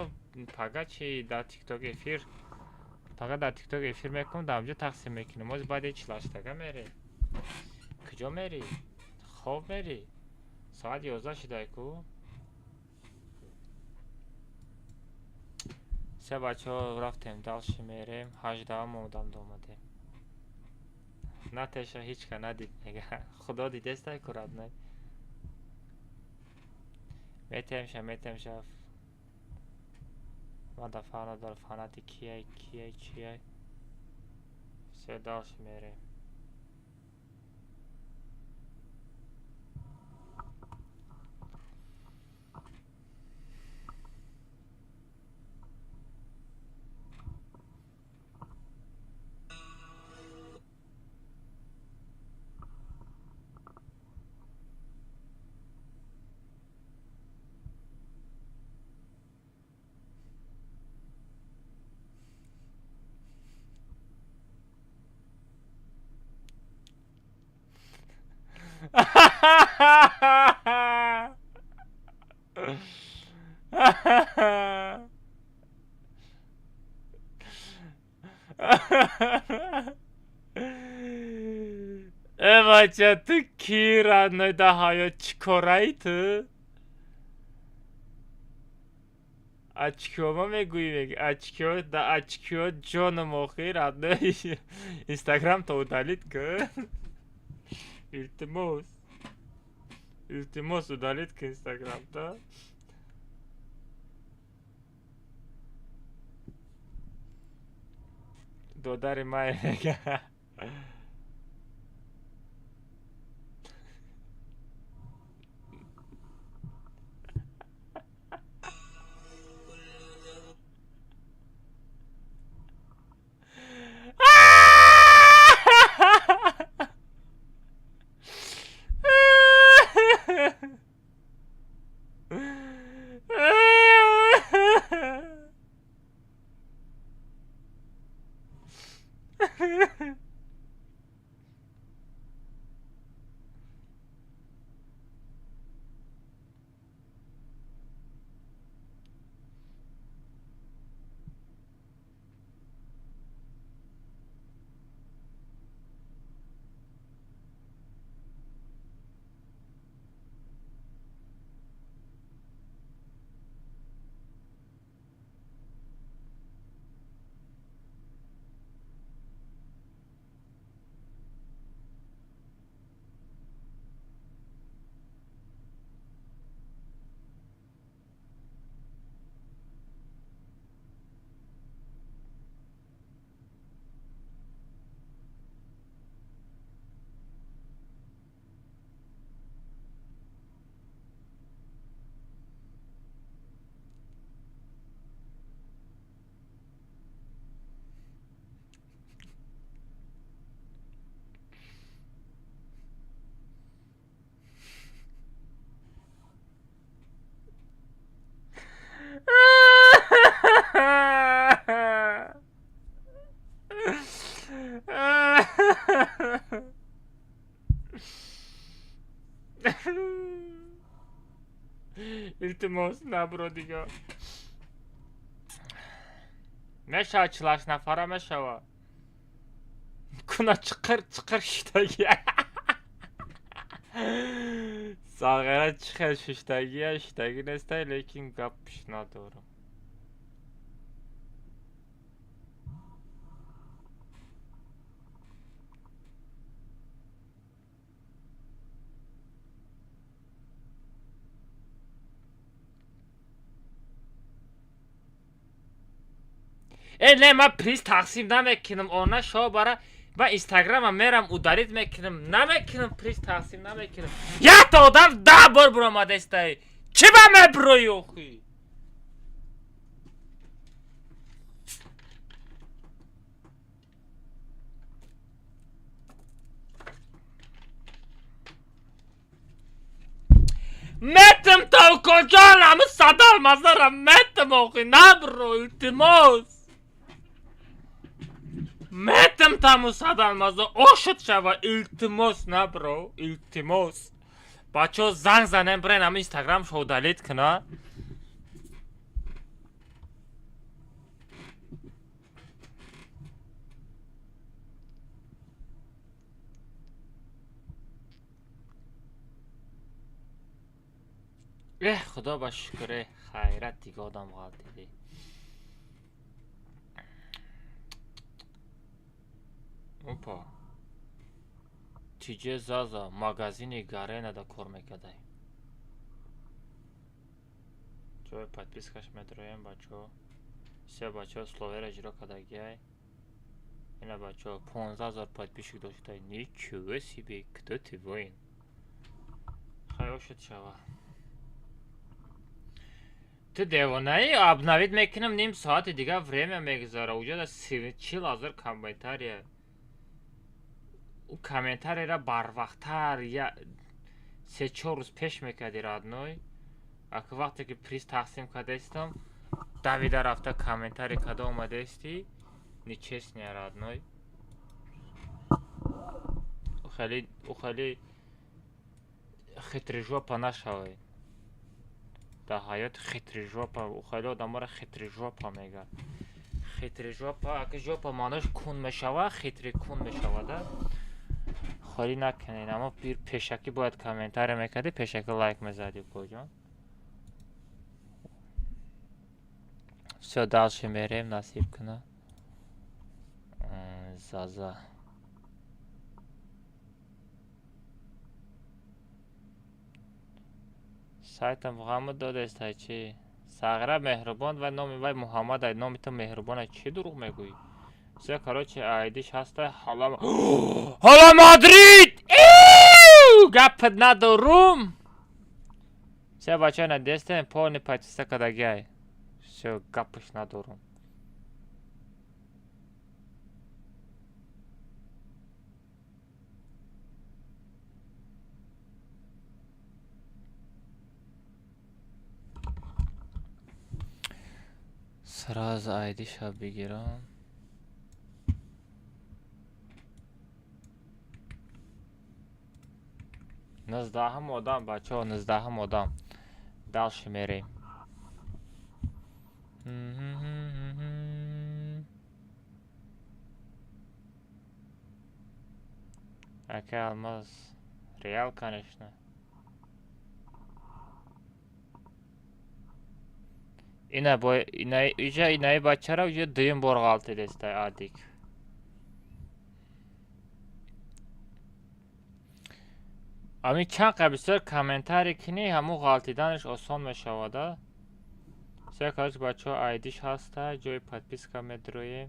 пага чи дар Тикток эфир, пага дар Тикток эфир мекунам, дар ҳамҷо тақсим мекунем. Боз баъди 48-ага мерем. Куҷо мерӣ? Хоб мерӣ? Соат 11 шудай ку. Се, бачаҳо, рафтем, дальше мерем. 18-ум одам омадем. Натеша ҳеч ка надид, мега. Худо дидестай ку, родной. Метемша, метемша. Ман да фана дар фанати кияй, кияй, чияй. Все, дальше мерем. Э бача, ту кӣ родной да ҳаёт чӣ кораи ту? Очкиёма мегӯӣ, меги очкиё да очкиё ҷоном охи родной инстаграм то удалить кун. Илтимос. Илтимос удалить кун инстаграм да. Додари май мега. Илтимос, набро дига. Мешава 48 нафара мешава. Куна чиқир чиқир шиштагия. Сағира чӣ хел шиштагия, шиштагӣ нестай, лекин гапш надорам. Э не, ман приз тақсим намекунам, она шо бара ман инстаграма мерам удалить мекунам, намекунам приз тақсим намекунам. Якта одам 10 бор буромадестай. Чӣ ба меброи охи? Метам тавкоҷон, ами садал мазара метам охи, набро, илтимос. Метам таму садал маза, ошуд шава, илтимос, набро, илтимос. Бачо занг занем брен ами инстаграм шо удалить куна. Эҳ, худо ба шукр, эҳ, хайрат дига одам ғалтидӣ. Опа. Тиҷе Заза магазини Гаренада кор мекардай. Ҷои подпискаш медроем, бачаҳо. Все, бачаҳо, словера иҷро кардагиай. Ина, бачаҳо, 15 000 подписчик дошта. Ничего себе, кто ты, воин? Хай, ошуд шава. Ту девонаи, обновить мекунам, ним соати дигар время мегузара. Уҷода 40 000 комментария. Ӯ комментарияра барвақттар я 3-4 рӯз пеш мекарди, родной. Ака, вақте ки приз тақсим кардаистам, давида рафта комментарий карда омадаисти. Нечестно, родной. Ӯ хеле хитрожопа нашавед. Дар ҳаёт хитрожопа, ӯ хеле одаморо хитрожопа мегӯяд. Хитрожопа, ака, жопа маънош кун мешава, хитрый кун мешавада. Холӣ накунед, аммо пешакӣ бояд комментария мекардӣ, пешакӣ лайк мезадӣ, укоҷон. Всё, дальше мерем, насиб куна. Заза. Сайтам ғамат додестай чӣ? Сағира Меҳрубон ва номи вай Муҳаммад ай, номи ту Меҳрубон ай, чӣ дурӯғ мегӯӣ? Всё, короче, айдиш ҳастай, ҳала ҳала Мадрид! Гапат надорум! Всё, бачаҳо, надестем, полный подписка кардагиай. Всё, гапаш надорум. Сразу айдиша бигирам. 19-ум одам, бачаҳо, 19-ум одам. Дальше мерем. Ака Алмаз, Реал, конечно. Ина бо ина иҷа инаи бачара уҷа дуюм бор ғалтидестай адик. Ами чанд қа бисёр комментарий кунӣ, ҳамун ғалтиданаш осон мешавада. Всё, короче, бачаҳо, айдиш ҳаста, ҷои подписка медроем.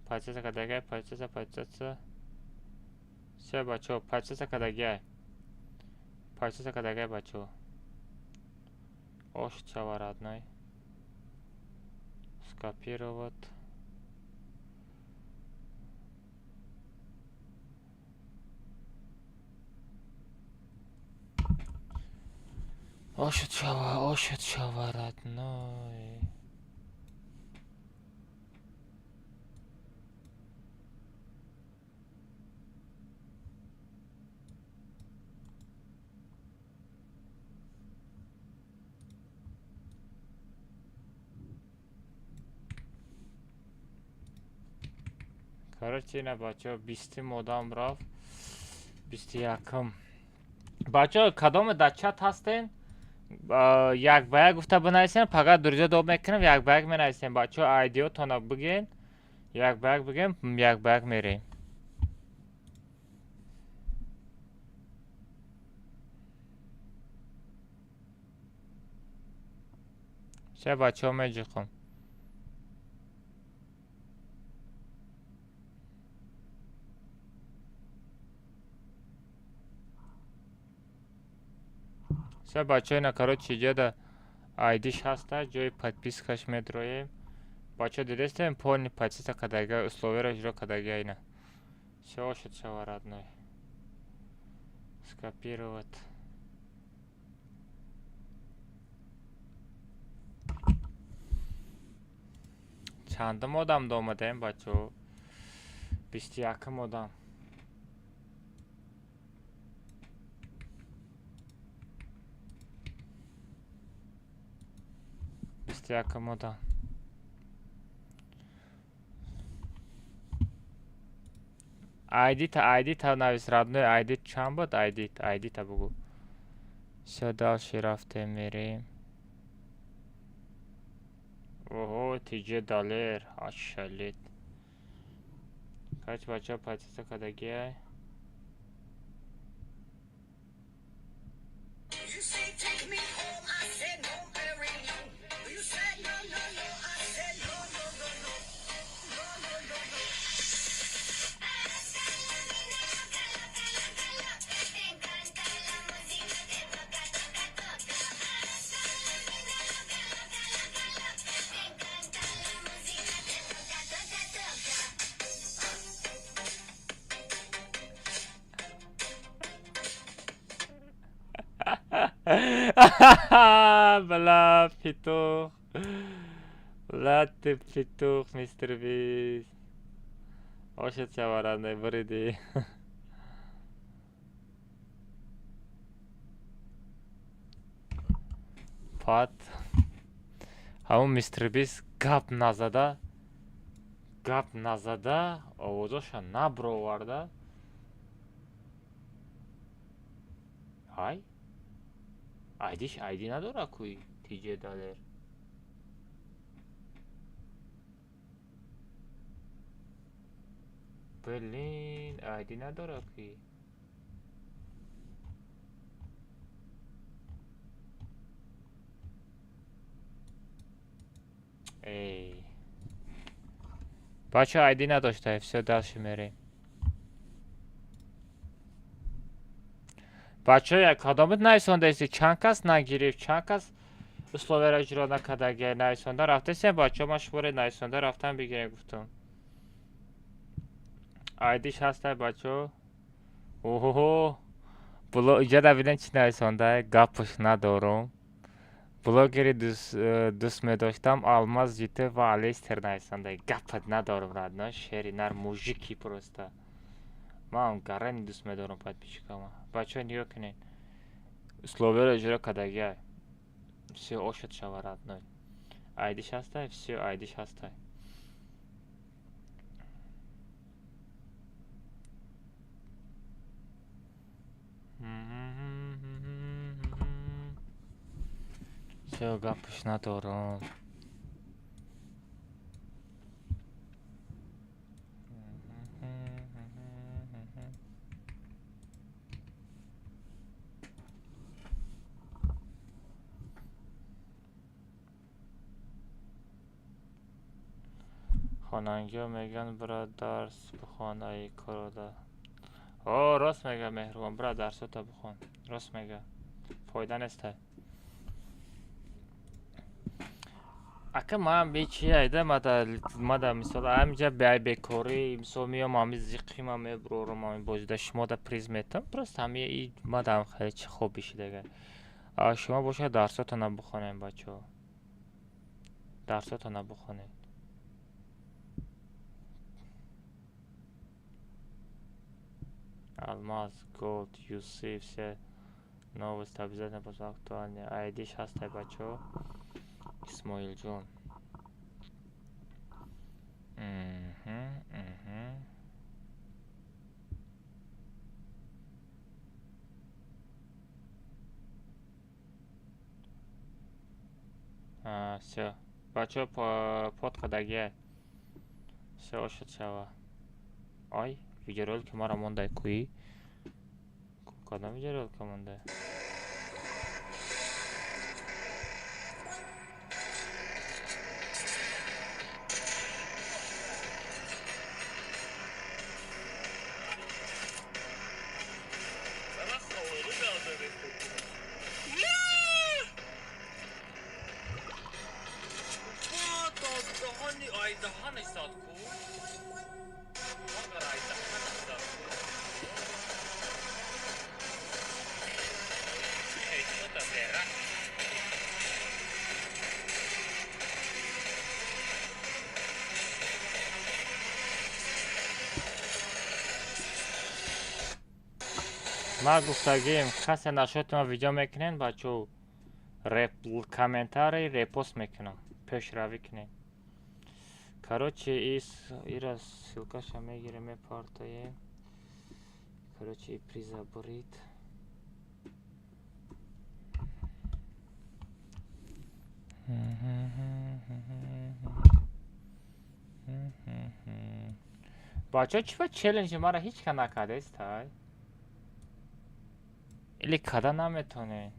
Подписка кардагиай, подписка, подписка. Всё, бачаҳо, подписка кардагиай. Подписка кардагиай, бачаҳо. Ош шава, родной. Скопировать. Ошуд шава, ошуд шава, родной. Короче, ина, бачаҳо, 20-ум одам рафт. 21-ум. Бачаҳо, кадоме дар чат ҳастен? Як ба як гуфта бинависем, фақат друзья доб мекунем, як ба як менависем. Бачаҳо, айдиотона бигӯен, як ба як бигӯем, як ба як мерем. Всё, бачаҳо, меҷиқам. Всё, бачаҳо, ина, короче, иҷода айдиш ҳаста, ҷои подпискаш медроем. Бачаҳо, дидестем, полный подписка кардагиай, условияро иҷро кардагиай ина. Всё, ошуд шава, родной. Скопировать. Чандум одам омадаем, бачаҳо? 21-ум одам. 21-ум одам. Айдита, айдита навис, родной, айдит чанд буд? Айдит, айдита бугӯ. Всё, дальше рафтем, мерем. Оҳо, тиҷе Далер, ашалит. Короче, бачаҳо, подписка кардагиай. You say take me home, I said no, Perignon. Бля, петух. Бля, ты петух, мистер Бист. Ошет шава, родной, бриди. Пат. Ҳамун мистер Бист гап назада, гап назада, овозоша наброварда. Ай? Айдиш айди надора куй тиҷе далер. Блин, айди надора куй. Эй. Бача айди надошта, всё, дальше мерем. Бачаҳо, кадомит нависондаеси? Чанд кас нагирифт, чанд кас условияро иҷро накардаги нависонда рафтесем, бачаҳо, ман шуморо нависонда рафтан бигирем гуфтам. Айдиш ҳастай, бачаҳо. Оҳо. Бло иҷа бинем чӣ нависонда, гапш надорум. Блогери дӯст медоштам Алмаз Ҷите ва Алестер нависонда. Гапат надорум, родной, шери нар мужики просто. Ман гарани дӯст медорам подписчикама. Бачаҳо, нигоҳ кунед. Условияро иҷро кардагиай. Всё, ошуд шава, родной. Айдиш ҳастай, всё, айдиш ҳастай. Всё, гапш надорам. Хонангиҳо мегӯянд бира дарс бихон, ай корода. О, рост мега Меҳрубон, бира дарсота бихон. Рост мега. Фоида нестай. Ака ман бичи айда мада мисол ҳамиҷа бекорӣ мисол меём ҳами зиқима мебурорам ҳами бозида шумода приз метам, просто ҳами мадам хеле чи хоб бишидага. А шумо бошад дарсотона бихонем, бачаҳо. Дарсотона бихонед. Алмаз, Голд, Юсиф, все новости обязательно просто актуальные. Айдиш ҳастай, бачаҳо. Исмоилҷон. Мгм. Всё. Бачаҳо, под кардагиай. Всё, ошуд шава. Ай, видеоролики маро мондай куи. Кадом видеоролика мондай? Ман гуфтагием, касе нашоти ман видео мекунен, бачаҳо, реп комментарий репост мекунам. Пешравӣ кунед. Короче, ира ссылкаша мегирем, мепартоем. Короче, и приза бурид. Бачаҳо, чӣ ба челленҷи мара ҳеҷ ка накардестай? Или када наметонед?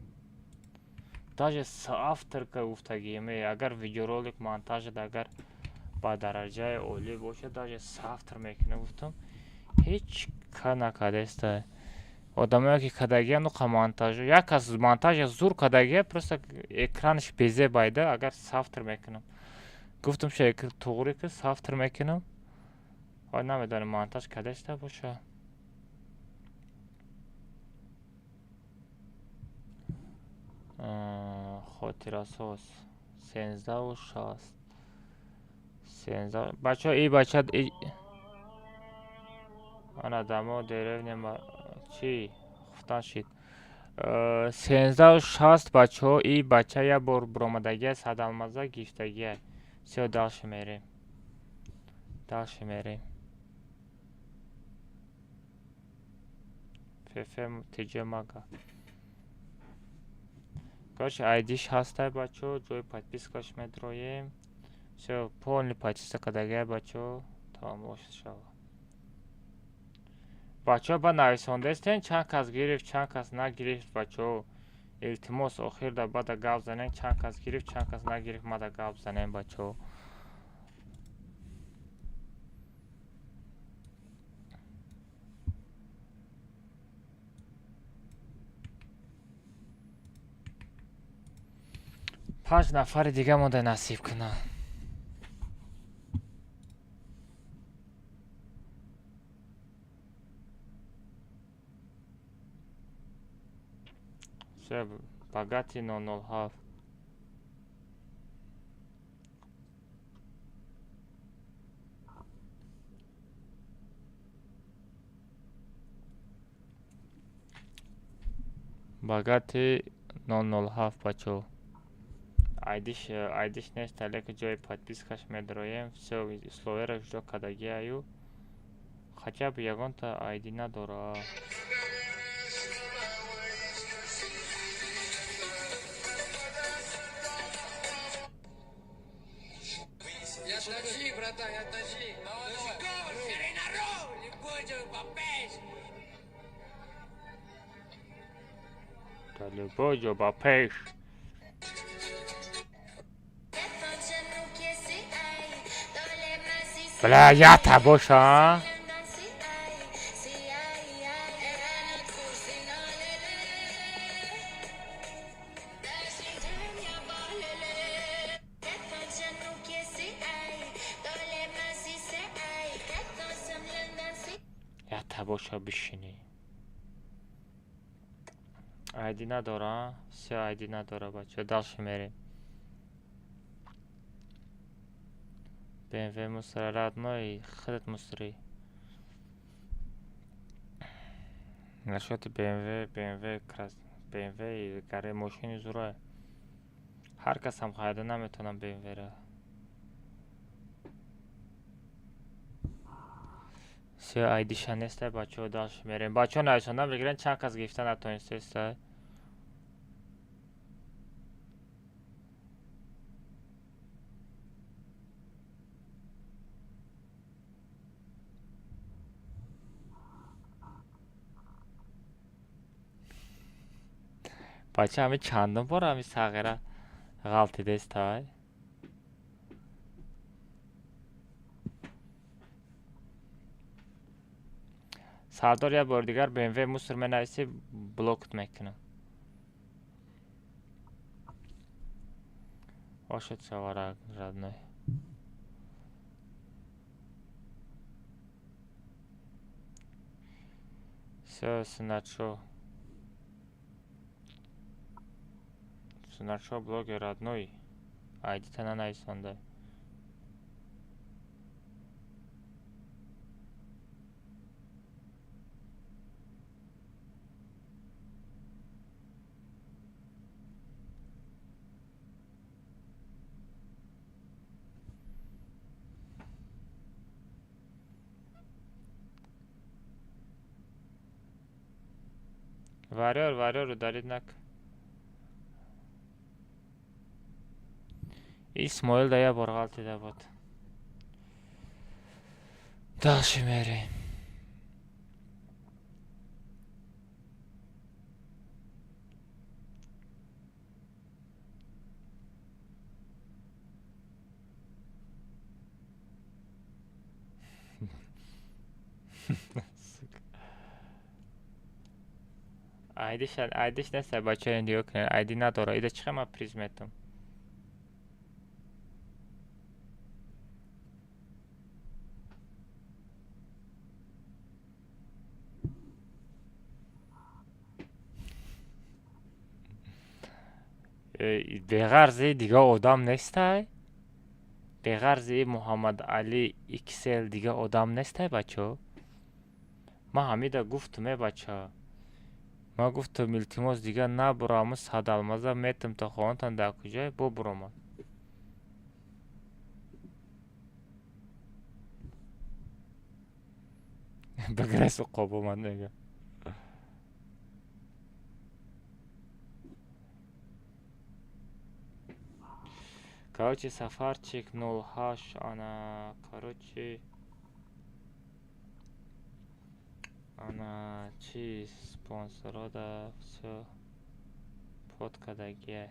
Даже соавторка гуфтагием, агар видеоролик монтажад, агар ба дараҷаи олӣ бошад, даже соавтор мекунем гуфтам. Ҳеҷ ка накардестай. Одамое ки кардагиян, нуқа монтаж, як кас монтажа зур кардагия, просто экранаш безебайда, агар соавтор мекунам. Гуфтам ша туғри ки соавтор мекунам. Ой, намедонам монтаж кардаста боша. Хотирасоз. 13 60. 13. Бачаҳо, и бача ана дамо деревня чӣ хуфтан шид. 13 60, бачаҳо, и бача як бор буромадагия, 100 алмаза гирифтагия. Всё, дальше мерем. Дальше мерем. Фф тж мага. Короче, айдиш ҳастай, бачаҳо, ҷои подпискаш медроем. Всё, полный подписка кардагия, бачаҳо, тамом шава. Бачаҳо, ба нависондаистен, чанд кас гирифт, чанд кас нагирифт, бачаҳо. Илтимос, охирда бада гап занем, чанд кас гирифт, чанд кас нагирифт, мада гап занем, бачаҳо. Панҷ нафари дига монда, насиб кунад. Всё, богатый 007. Богатый 007, бачаҳо. Айдиш нест, лекин ҷои подпискаш медроем. Всё, условияро иҷро кардагиаю. Хотя бы ягонта айди надора. Я таджик, братан, я таджик. Давай, давай. Любой ҷо ба пеш. Да, любой ҷо ба пеш. Бля, ята боша. Ята боша бишинӣ. Айди надора, всё, айди надора, бача. Дальше мерем. БМВ мусора, родной, худат мусори. Насчёти БМВ, БМВ крас, БМВ гаре мошини зура. Ҳар кас ҳам харида наметавонам БМВ-ра. Всё, айдиша нестай, бачаҳо, дальше мерем. Бачаҳо, нависонда мегиранд, чанд кас гирифта натонистестай. Бача, ҳами чандум бор ҳами сағира ғалтидестай? Сардор, як бори дигар БМВ мусор менависӣ, блокт мекунам. Ошед шавара, родной. Всё, сыначо. Сыначо, блогер родной. Айдита нанависонда. Варёр, варёр, удалить нак. Исмоил да як бор ғалтида буд. Дальше мерем. Сука. Айдиш, айдиш нест, бачаҳо, нигоҳ кунед, айди надора. Ида чӣ хел ман приз метам? Беғарзи дига одам нестай? Беғарзи Муҳаммадалӣ Иксел дига одам нестай, бачо? Ман ҳамида гуфтум, э бача. Ман гуфтум, илтимос, дига набуро, ҳамун садалмаза метам то хонатан дар куҷое бо буромад. Бигресу қоб омад мега. Короче, Сафарчик 08, ана, короче, ана чи спонсорода всё под кадагия.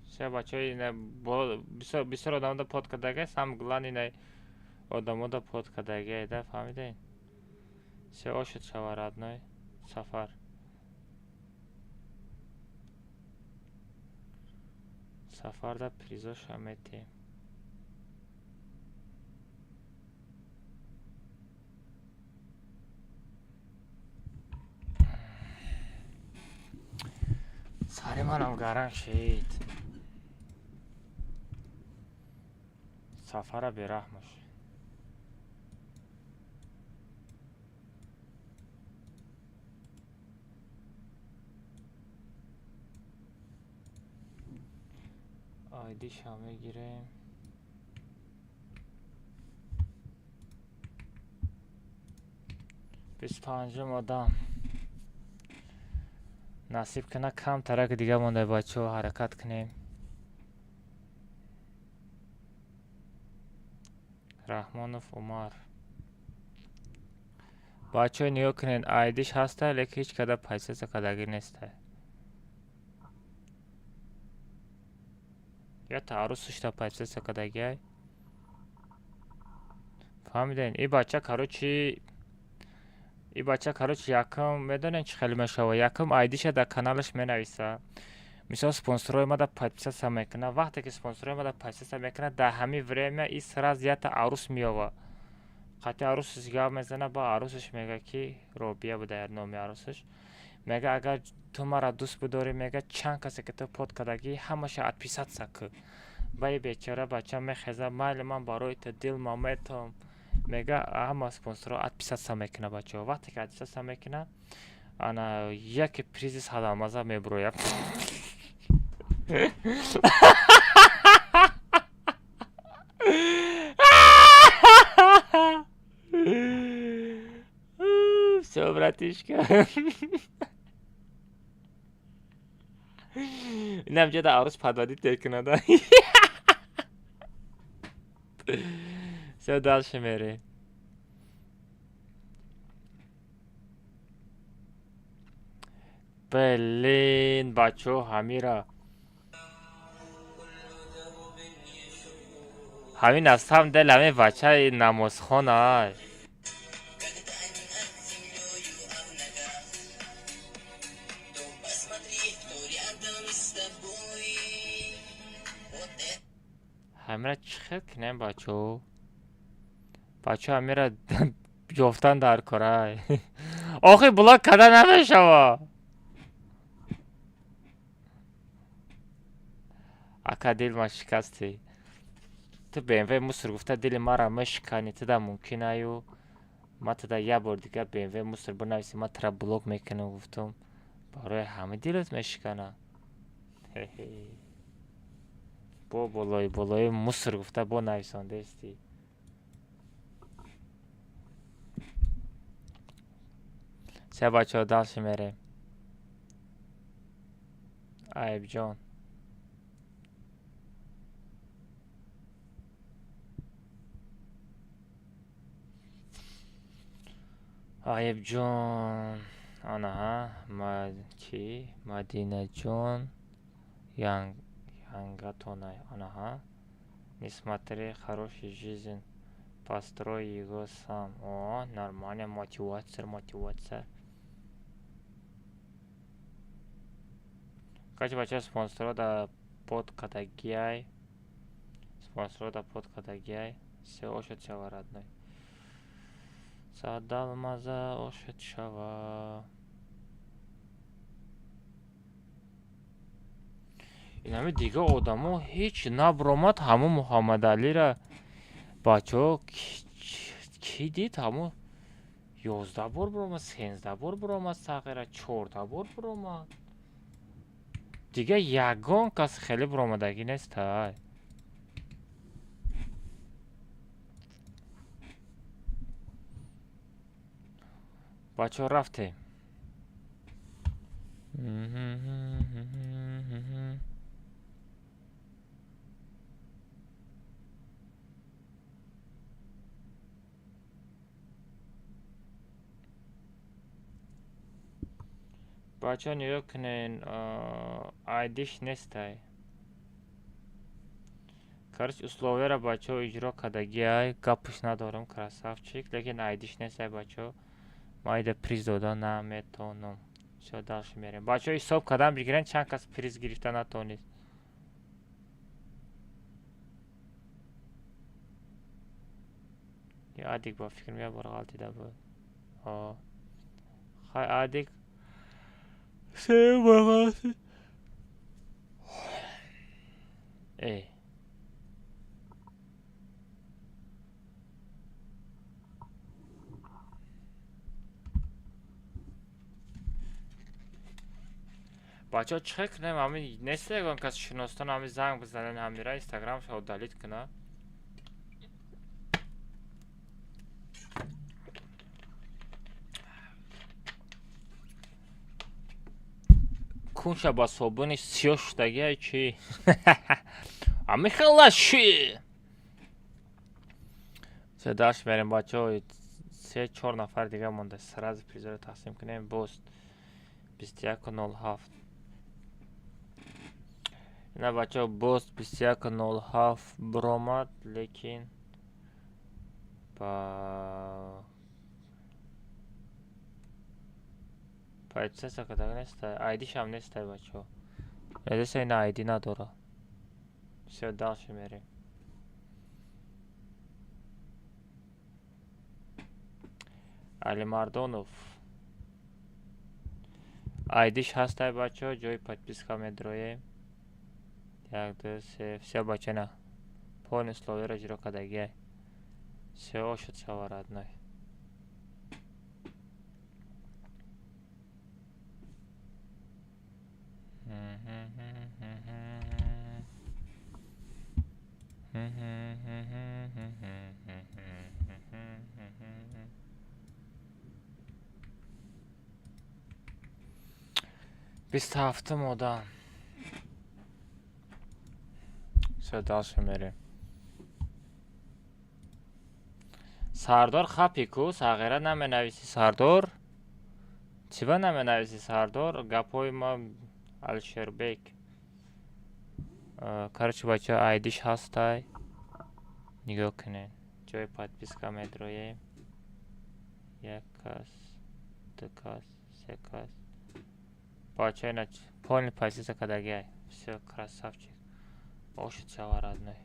Всё, бачаҳо, ина бисёр одамода под кадагия, сам главный ина одамода под кадагия, да, фаҳмидед? Всё, ошуд шава, родной, Сафар. Сафарда призоша метиҳем. Сари манам гаранг шид. Сафара бераҳмаш. Айдиша мегирем. 25-ум одам. Насиб кана, кам тараки дига монда, бачаҳо, ҳаракат кунем. Раҳмонов Умар. Бачаҳо, нигоҳ кунед, айдиш ҳаста, лекин ҳеҷ када подписаться кардагӣ неста. Я тааррузшда подписаться кардагиай. Фаҳмидед? И бача, короче, и бача, короче, якум медонед чӣ хеле мешава? Якум айдиша дар каналаш менависа. Мисол, спонсорҳои мада подписаться мекунад. Вақте ки спонсорҳои мада подписаться мекунад, дар ҳамин время и сразу якта арӯс меёва. Қатъи арӯсаш гап мезана, ба арӯсаш мега, ки Робия буда номи арӯсаш. Мега, агар ту маро дӯст бидорӣ, мега, чанд касе ки ту под кардагӣ, ҳамаша отписаться кӯ. Ба и бечора бача мехеза, майли, ман барои ту дилма метавам. Мега, ҳама спонсорҳо отписаться мекунад, бачаҳо. Вақте ки отписаться мекунад, ана яке призи садалмаза мебурояд. Всё, братишка. Инам ҷода арӯс подводить мекунад. Всё, дальше мерем. Блин, бачаҳо, ҳамира ҳамин аз самом деле ҳамин бачаи намозхон ай. Ҳамира чӣ хел кунем, бачаҳо? Бачаҳо, ҳамира ёфтан дар корай. Охи, блок карда намешава. Ака, дил ма шикастӣ. Ту БМВ мусор гуфта дили маро мешиканӣ, туда мумкин аю. Ма туда як бор дига БМВ мусор бинависӣ, ман тура блок мекунам, гуфтум. Барои ҳама дилат мешикана. Хе-хе. Бо болои болои мусор гуфта бо нависондаисти. Всё, бачаҳо, дальше мерем. Айбҷон. Айбҷон. Анаҳа, ма чӣ? Мадинаҷон янг янгатонай. Анаҳа. Не смотри хороший жизнь. Построй его сам. О, нормально, мотивация, мотивация. Короче, бачаҳо, спонсорҳо дар под кадагиай. Спонсорҳо дар под кадагиай. Всё, ошуд шава, родной. Садалмаза ошет шава. Инами дига одамо ҳеҷ набаромад, ҳамо Муҳаммадалира бачаҳо кӣ дид? Ҳамо 11 бор биромад, 13 бор биромад, сағира 14 бор биромад. Дига ягон кас хеле биромадагӣ нестай. Бачаҳо рафтем. Бачаҳо нигоҳ кунен, айдиш нестай. Короче, условияро бачаҳо иҷро кардагиай, гапш надорам, красавчик, лекин айдиш нестай бачаҳо. Ман айда приз дода наметонам. Всё, дальше мерем. Бачаҳо ҳисоб кардан бигирен, чанд кас приз гирифта натонист. Адик ба фикр як бор ғалтида буд. Ҳо. Хай Адик се бор ғалтид. Э. Бачаҳо чӣ кунем? Ҳамин нест ягон кас шиностон ҳамин занг бизанен, ҳамира инстаграмша удалить куна. Кунша ба собуни сиёҳ шудагиай чӣ? Ҳамин хела ши. Се даш мерем бачаҳо, се чор нафар дига монда. Сразу призоро тақсим кунем. Боз 21:07. Ина бачаҳо боз 21:07 биромад, лекин ба подписаться кардага нестай, айдишам нестай бачаҳо. Эдеса ина айди надора. Всё, дальше мерем. Алимардонов. Айдиш ҳастай бачаҳо, ҷои подписка медроем. 1, 2, 3, всё бача на. Полный условияро иҷро кардагиай. Всё, ошуд шава родной. 27-ум одам. Всё, дальше мерем. Сардор хапи ку, сағира наменависи Сардор. Чиба наменависи Сардор? Гапҳои ма Алшербек. Короче, бачаҳо айдиш ҳастай. Нигоҳ кунед. Ҷои подписка медроем. Як кас, ду кас, се кас. Бачаҳо ина полный подписка кардагиай. Всё, красавчик. Ошуд шава родной.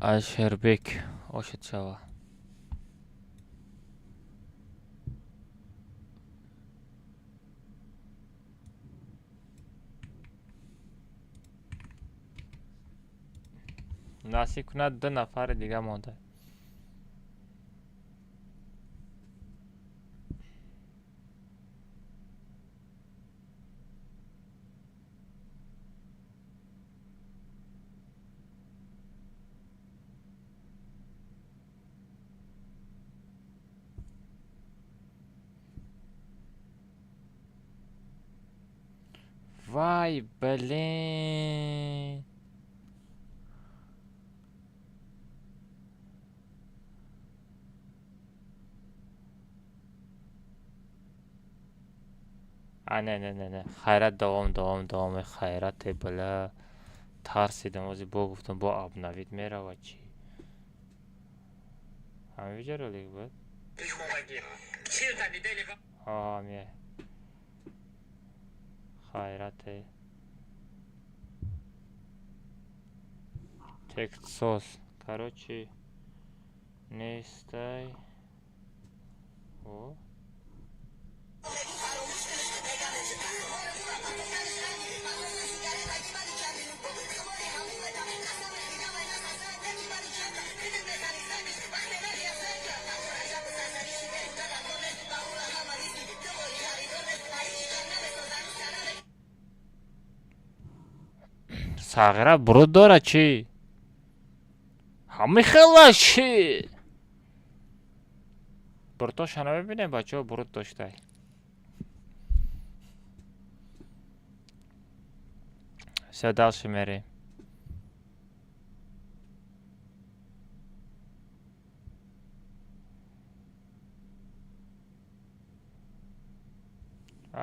Алшербек ошуд шава. Насиб кунад ду нафари дига монда. Вай, блин. А, не, не, не, не. Хайрат давом, давом, давом. Хайрате, бля. Тарсидам, ози бо гуфтам, бо обновить мерава чӣ. Ҳамин видеоролик буд? Ҳа, ме. Хайрате. Текстсоз. Короче, нестай. О. Сағира буруд дорад чӣ? Ҳами хела чӣ? Бурдтоша намебинем, бачаҳо, буруд доштай. Всё, дальше мерем.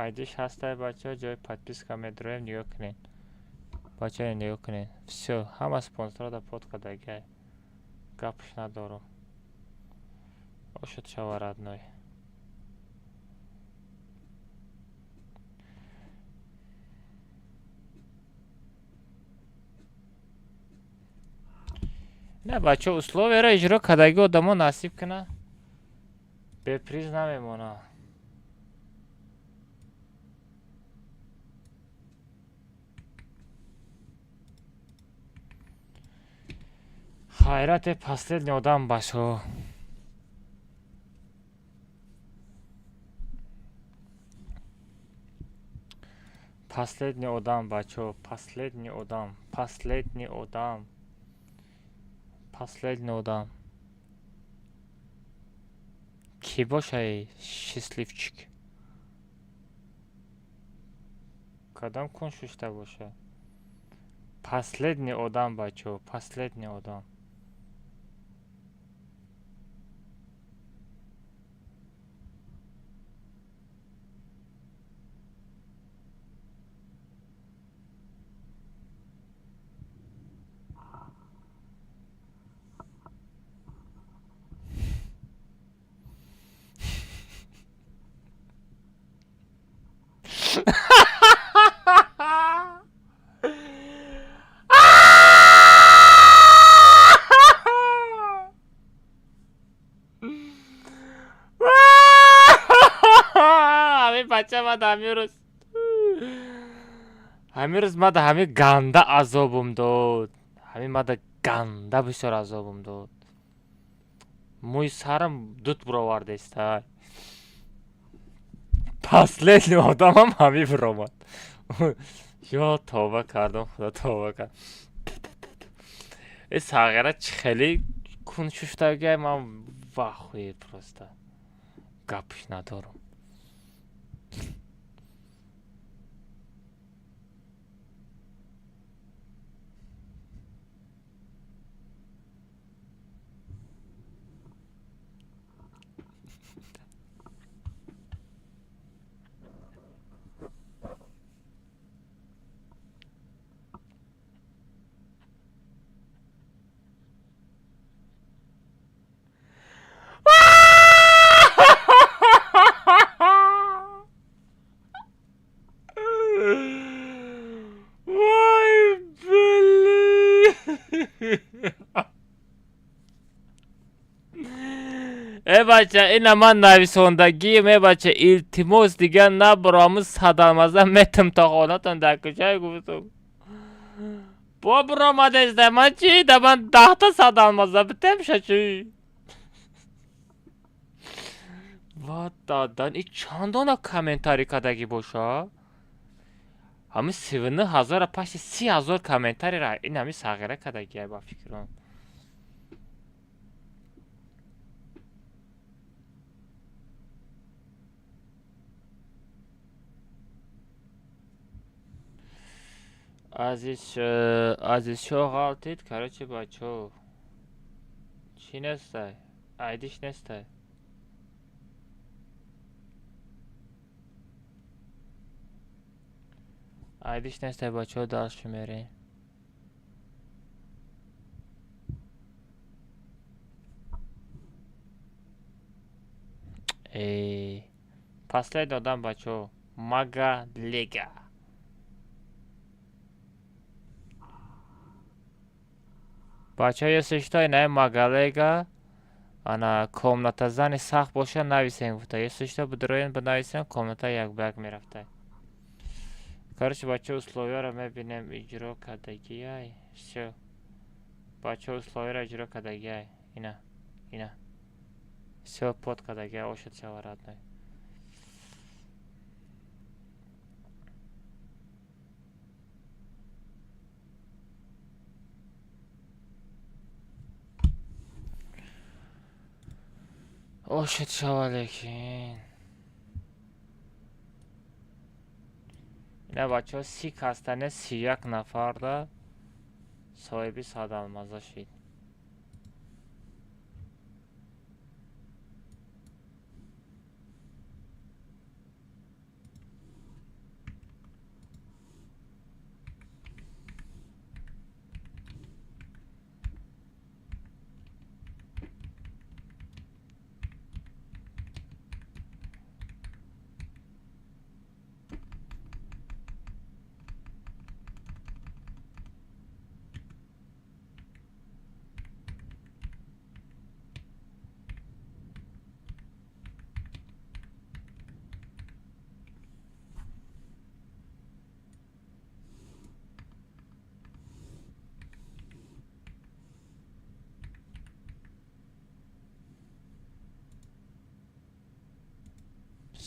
Айдиш ҳастай, бачаҳо, ҷои подписка медроем, нигоҳ кунед. Бачаҳо, нигоҳ кунед. Всё, ҳама спонсорада под кардагиай. Гапш надорум. Ошуд шава, родной. Не, бачаҳо, условияро иҷро кардаги одамо насиб кунад, беприз намемонад. Хайрате, последний одам, бачаҳо. Последний одам, бачаҳо, последний одам, последний одам. Последний одам. Кӣ бошай счастливчик? Кадом кун шушта боша? Последний одам, бачаҳо, последний одам. Ҳамин бача мада ҳамин рӯз мада ҳамин ганда азобум дод. Ҳамин мада ганда бисёр азобум дод. Мӯи сарам дуд буровардеста. Последний одамам ҳамин биромад. Ё тавба кардам, худо, тавба кард. Э, сағира чӣ хеле кун шуштагиай, ман вахуе, просто. Гапш надорам. Вой, блин! Э, бача, ина ман нависондагием, э, бача, илтимос, дигар набаро, ҳамун садамаза метам то хонатон дар кӯча гуфтум. Бо биромадеста, ман чӣ, да ман 10-та садамаза битемша чӣ? Ва дадан, и чанд дона комментарий кардагӣ боша? Ҳамин 39 ҳазора пашти 30 000 комментарийра ин ҳамин сағира кардагиай, ба фикрам. Азизшоҳ ғалтид, короче, бачаҳо. Чӣ нестай? Айдиш нестай. Айдиш нестай, бачаҳо, дальше мерем. Э, последний одам, бачаҳо. Мага Лега. Бачаҳо, если что, инаи магалега ана комната зани сахт боша, нависем гуфта. Если что, бидроен, бинависем, комната як ба як мерафта. Короче, бачаҳо, условияро мебинем, иҷро кардагиай. Всё. Бачаҳо, условияро иҷро кардагиай. Ина, ина. Всё под кардагиай, ошад шава, родной. Ошад шава, лекин. Ина, бачаҳо, 30 кастане, 31 нафарда соҳиби 100 алмаза шид.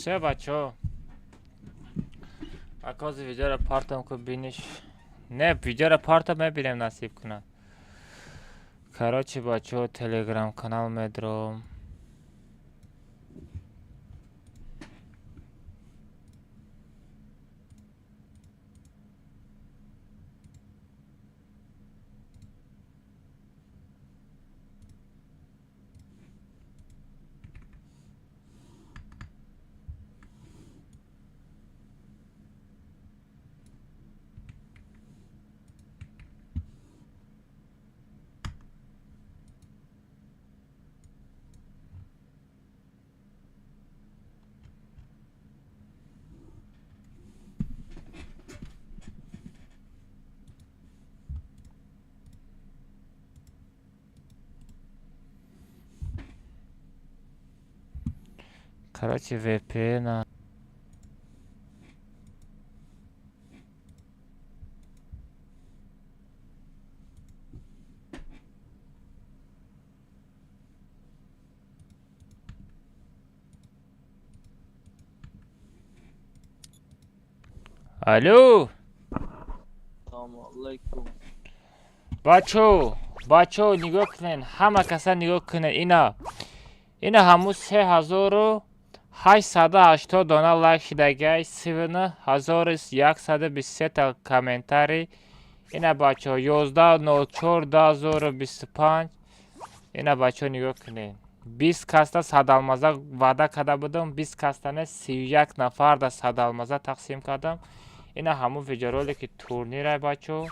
Всё, бачаҳо. Акази видеоро партам ку биниш. Не, видеоро партам, мебинем, насиб кунад. Короче, бачаҳо, телеграм канал медром. Короче, VPN. Алло! Салому алайкум. Бачо, бачо, нигоҳ кунед, ҳама каса нигоҳ кунед, ина. Ина ҳамун 3880 дона лайк шидагиай, 39123 та комментарий. Ина, бачаҳо, 11.04.2025. Ина, бачаҳо, нигоҳ кунед. 20 каста 100 алмаза ваъда карда будам, 20 каста не, 31 нафар да 100 алмаза тақсим кардам. Ина ҳамун видеоролики турнирай, бачаҳо.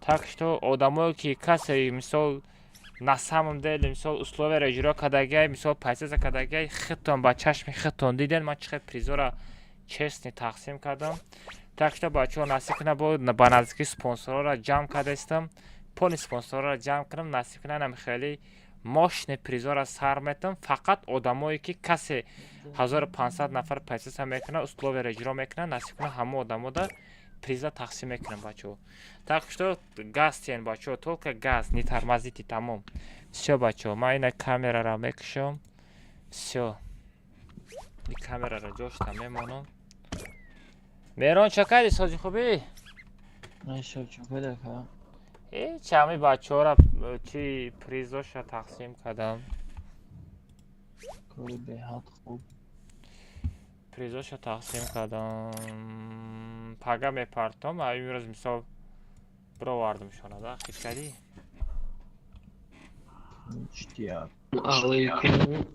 Так что одамое ки касе, мисол, на самом деле, мисол, условияро иҷро кардагиай, мисол, подписаться кардагиай, худтон ба чашми худтон диден, ман чӣ хел призора честный тақсим кардам. Так что, бачаҳо, насиб кунад, бо ба наздикӣ спонсорҳоро ҷамъ кардаистам. Поли спонсорҳоро ҷамъ кунам, насиб кунад, ам хеле мощный призора сар метам. Фақат одамое ки касе 1500 нафар подписаться мекунад, условияро иҷро мекунад, насиб кунад, ҳамон одамода приза тақсим мекунам, бачаҳо. Так что газ тиен, бачаҳо, только газ, не тормозите, тамом. Всё, бачаҳо, ман ина камераро мекушам. Всё. И камераро ҷошта мемонам. Мерон, чо кардӣ, сози хубӣ? Ҳеч, ҳами бачаҳоро чи призоша тақсим кардам. Кори беҳад хуб. Призоша тақсим кардам. Пага мепартом, а имрӯз, мисол, бировардамшона, да? Хит кардӣ? Ништяк. Алейкум.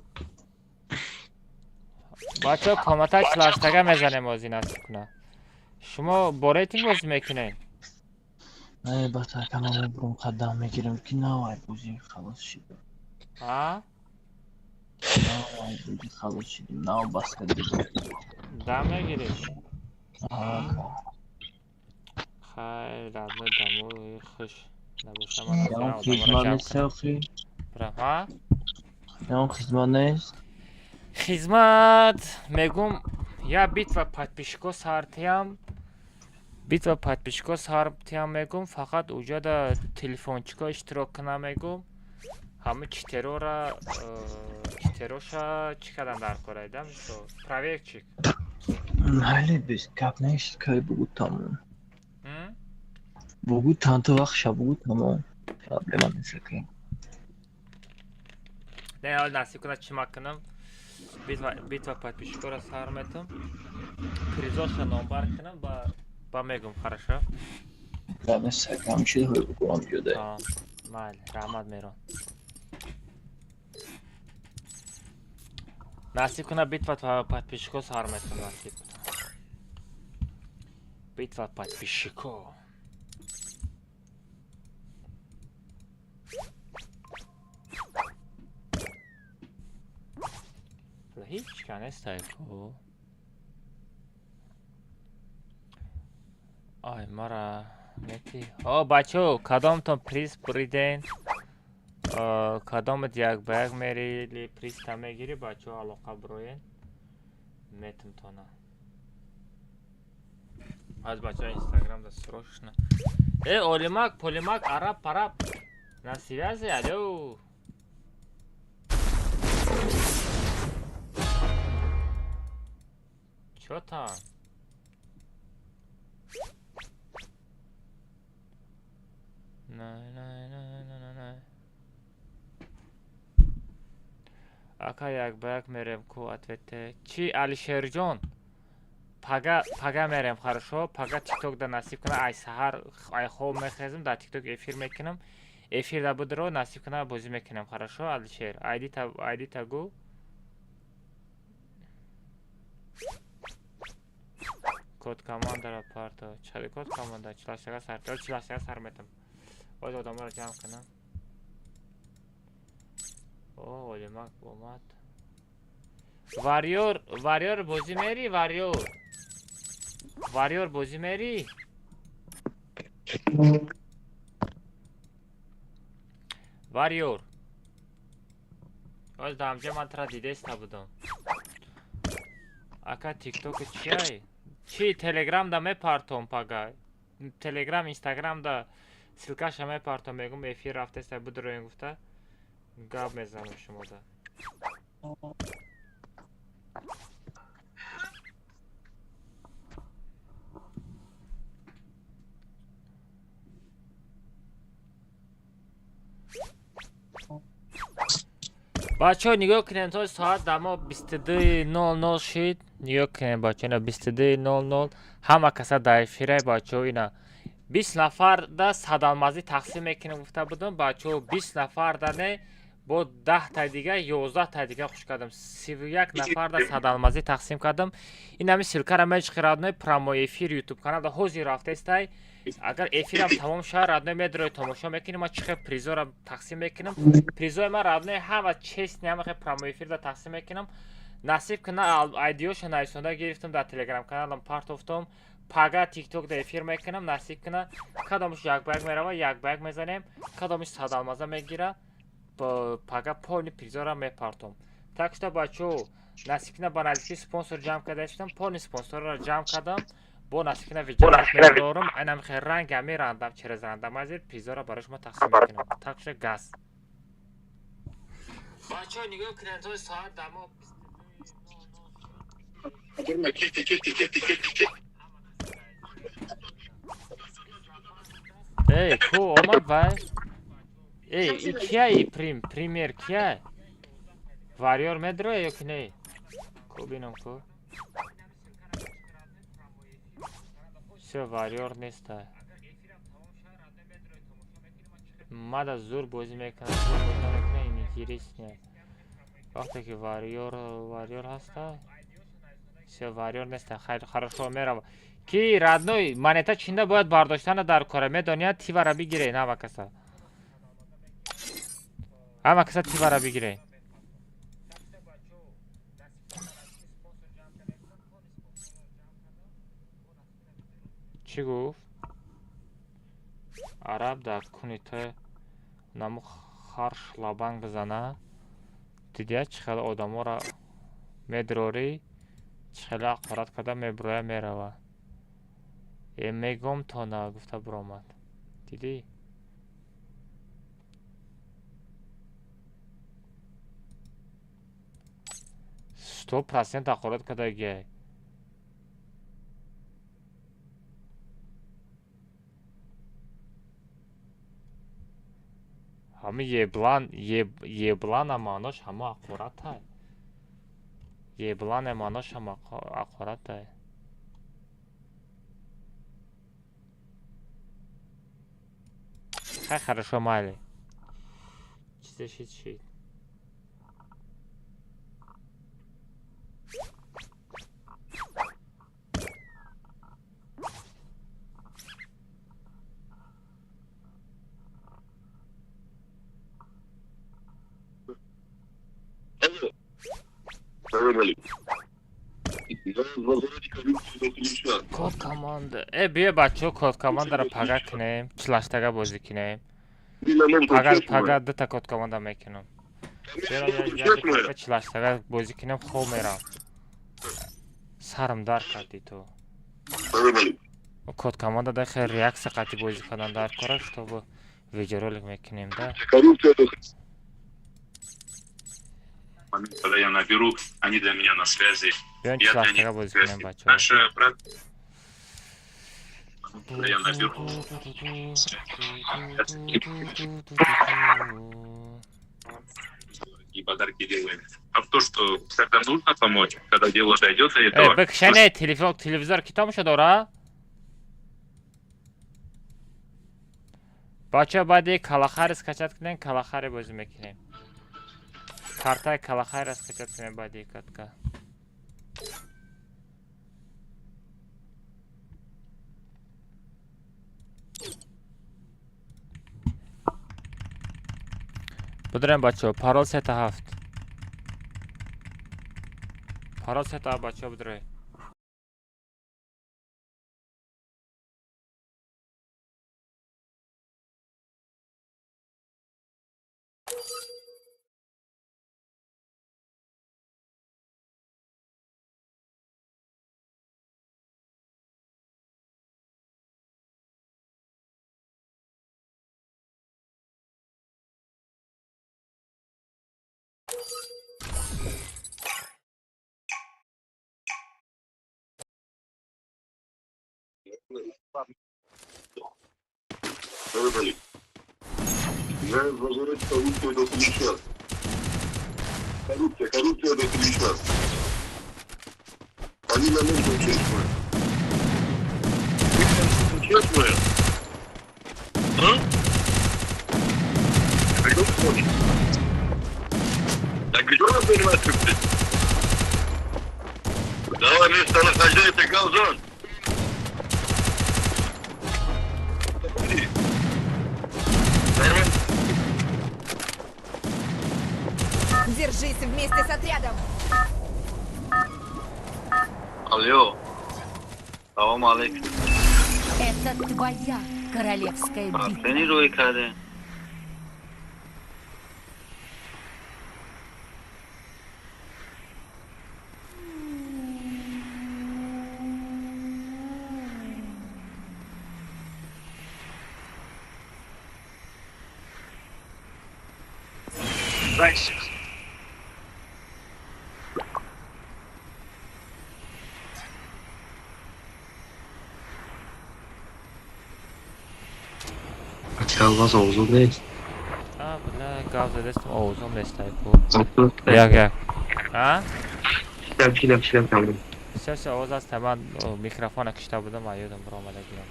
Бачаҳо, комната 48-ага мезанем бозӣ, насиб кунад. Шумо бо рейтинг бозӣ мекунед? Не, батакама мебурам, қадам мегирам, ки навай бозӣ халос шид. А? Навай бозӣ халос шидим, нав бас кардем. Дам мегирӣ? Ака. Хайр, родной, домой, хуш. Набоша ман ҳозир одаморо ҷамъ кунам. Бирам, ҳа? Ягон хизмат нест? Хизмат мегум, я битва подписчико сартиям, битва подписчико сартиям мегум, фақат уҷада телефончико иштирок кунам мегум. Ҳама читерора читероша чӣ кардан дар кора ида мисол проверчик. Майли, без гап нест, кай бугу тамом. Бугу танто вақт ша бугу тамом. Проблема нест ака. Не, ҳол насиб кунад чӣ макунам? Битва подписчикора сар метам. Призоша номбар кунам ба мегум, хорошо? Гап нест ака, ҳам чизҳое бугу ҳам ҷода. Майли, раҳмат Мерон. Насиб кунад битва подписчико сар метам насиб кунад. Битва подписчико. Ҳеҷ ка нестай ку. Ай, мара мети. О, бачо, кадомтон приз буриден? Кадомат як ба як мери приз та мегирӣ, бачо алоқа бироен. Метимтона. Аз бачо Инстаграм да срочно. Э, Олимак, Полимак, араб, параб. На связи, алло. Чё там? На, на, на, на, на, на. Ака як ба як мерем ку ответе. Чи Алишерҷон? Пага пага мерем, хорошо? Пага TikTok да насиб кунад, ай саҳар ай хоб мехезем, дар TikTok эфир мекунам. Эфир да будро насиб кунад бозӣ мекунам, хорошо? Алишер, айди та айди та гу. Код командара парто. Чали код команда? Чилашага сар. Чилашага сар метам. Оз одаморо ҷамъ кунам. О, Олимак омад. Варьёр, варьёр бозӣ мери, варьёр. Варьёр бозӣ мери? Варьёр. Оз дамҷа ман тра дидеста будам. Ака TikTok чиай? Чи Telegram да мепартом пага. Telegram, Instagram да ссылкаша мепартом, мегум эфир рафтеста будроен гуфта. Гап мезанам шумода. Бачаҳо нигоҳ кунед, то соат дамо 22:00 шид. Нигоҳ кунед бачаҳо, ина 22:00 ҳама каса дар эфирай бачаҳо, ина 20 нафар да садалмазӣ тақсим мекунем гуфта будам бачаҳо, 20 нафар да не бо 10 та дига 11 та дига хуш кардам. 31 нафар да садалмазӣ тақсим кардам. Ин ҳами ссылкара мечиқи родной прямой эфир YouTube канал да ҳозир рафтестай. Агар эфирам тамом шавад, родной медрои тамошо мекунем, ман чӣ хел призора тақсим мекунам. Призои ман родной ҳама честный, ҳама хел прямой эфир да тақсим мекунам. Насиб кунад айдиёша нависонда гирифтам дар телеграм каналам партофтам. Пага TikTok да эфир мекунам, насиб кунад кадомаш як ба як мерава, як ба як мезанем, кадомаш садалмаза мегира, пага полный призора мепартом. Так что бачаҳо, насиб кунад ба наздикӣ спонсор ҷамъ карда шудам, полный спонсорро ҷамъ кардам. Бо насиб кунад видео дорам, айнам хел ранг ами рандам через рандомайзер призора барои шумо тақсим мекунам. Так что газ. Бачаҳо нигоҳ кунед, то соат дамо Эй, ку омад вай? Эй, и кия и прим, пример кия? Варьёр медроя ё ки не? Ку бинам ку. Всё, варьёр неста. Мада зур бозӣ мекунад, зур бозӣ мекунад, интереснее. Вақте ки варьёр, варьёр ҳаста? Всё, варьёр неста. Хайр, хорошо мерава. Ки родной монета чинда бояд бардоштана дар кора медоният, тивара бигирен ҳама каса. Ҳама каса тивара бигирен. Чӣ гуфт? Араб дар куни ту наму хар шлабанг бизана, дидия чӣ хел одаморо медрорӣ, чӣ хеле ҳақорат карда мебуроя мерава. Э мегом то на гуфта буромад. Дидӣ? 100% ҳақорат кардагиай. Ҳами еблан, еблана маънош ҳама ҳақоратай. Еблане маънош ҳама ҳақоратай. Хай хорошо, майли. Чизе шид шид. Код команда. Э, биё бачаҳо, код командаро пага кунем, чилаштага бозӣ кунем. Пага пага дута код команда мекунам. Чилаштага бозӣ кунем, хоб мерам. Сарам дард кардӣ ту. Код команда дар хел реаксия қатъи бозӣ кардан дар кора, чтобы видеоролик мекунем, да? Момент, когда я наберу, они для меня на связи. Я для них на связи. Наша брат... Когда я наберу... И подарки делаем. А в то, что когда нужно помочь, когда дело дойдет до этого... Бекшене, телефон, телевизор китом шадора? Бача баъди калахари скачать кунем, калахари бозӣ мекунем. Картаи калахайра скачать кунем баъди катка. Будрем бачаҳо, парол 3-7. Парол 3-7 бачаҳо будрем. Коррупция, коррупция до плеча. Они нам нужны честные. Вы нам нужны честные? А? Так где нас заниматься? Давай место нахождения, Галзон. Держись вместе с отрядом. Алло. Салам алейкум. Это твоя королевская битва. Вас овозон нест. А, бля, гап задестам, овозон нест айку. Як як. А? Шидам, шидам, шидам. Всё, всё, овоз аст, ман микрофона кишта будам, а ёдам баромада гирам.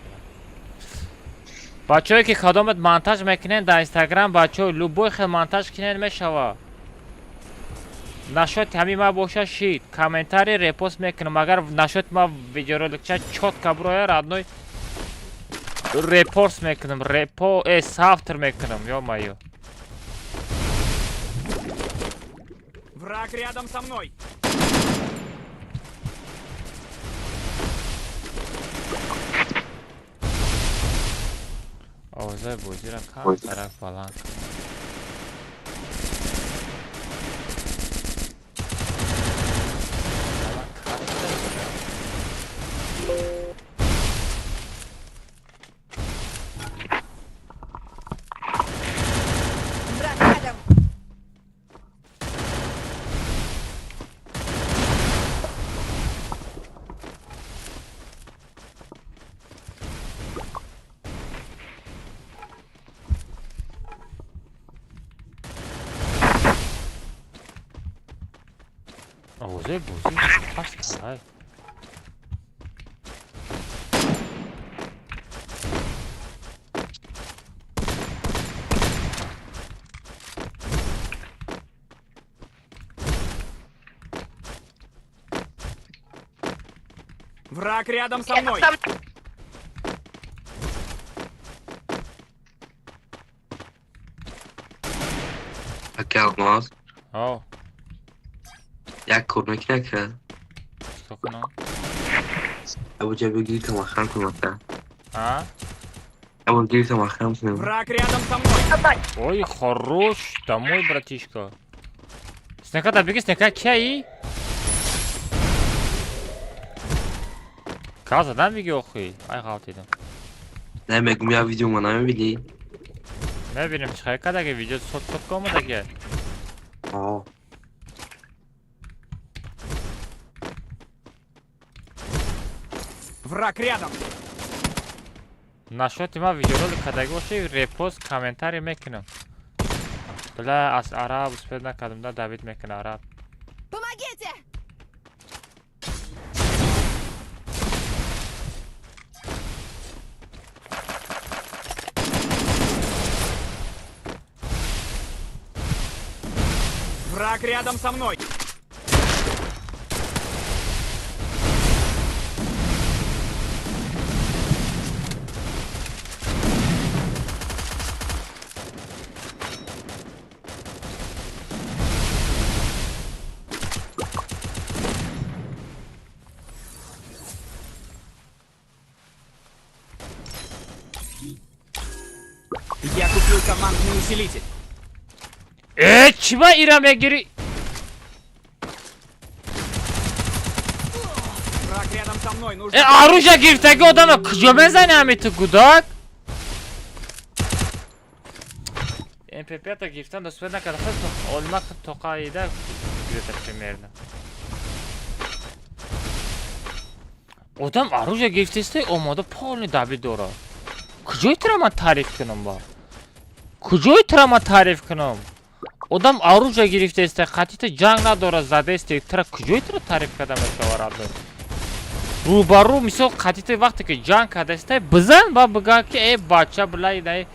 Бачаҳое ки кадомат монтаж мекунен дар Инстаграм, бачаҳо любой хел монтаж кунен мешава. Нашоти ҳамин ма боша шид, комментарий репост мекунам. Агар нашоти ма видеороликча чётко буроя, родной репорт мекунам, репо, савтр мекунам, ё-моё. Враг рядом со мной. Овозои бозиро камтарак баланд кунам. Враг рядом. Овозои бозӣ паст. Враг рядом со мной. Ака Алмаз, О, як кор мекунӣ, ака? Чикор кунам? Абуҷа бигир, тамахан кун, ака. А? Абу гир, тамахан кун. Враг рядом со мной. Ой, хорош. Домой, братишка. Снека да беги, снека кияи? Ка задан беги охи. Ай ғалтидам. Не мегум, я видео ма намебинӣ? Мебинем чихай кадаги видео сот сот омадаги. О. Враг рядом. Нашоти ма видеоролик кадаги боши, репост, комментарий мекунам. Бля, аз араб успел накардам, да Давид мекуна араб. Помогите! Враг рядом со мной. Я купил командный усилитель. Э, чима ира мегири? Враг рядом со мной. Нужно... Э, оружие гирифтаги одама куҷо мезани ҳами ту гудак? МП5 гирифтан успел накардам. Худ олма тоқаида где-то примерно. Одам оружие гирифтеста, омода полный добит дорад. Куҷои тура ман таъриф кунам ба? Куҷои тура ман таъриф кунам? Одам оружие гирифтеста, қатъи ҷанг надорад, задесте, тура куҷои тура таъриф карда мешавад, родной? Рӯбарӯ мисол қатъи вақте ки ҷанг кардаста, бизан ба бигӯяд ки э бача, бля, инаи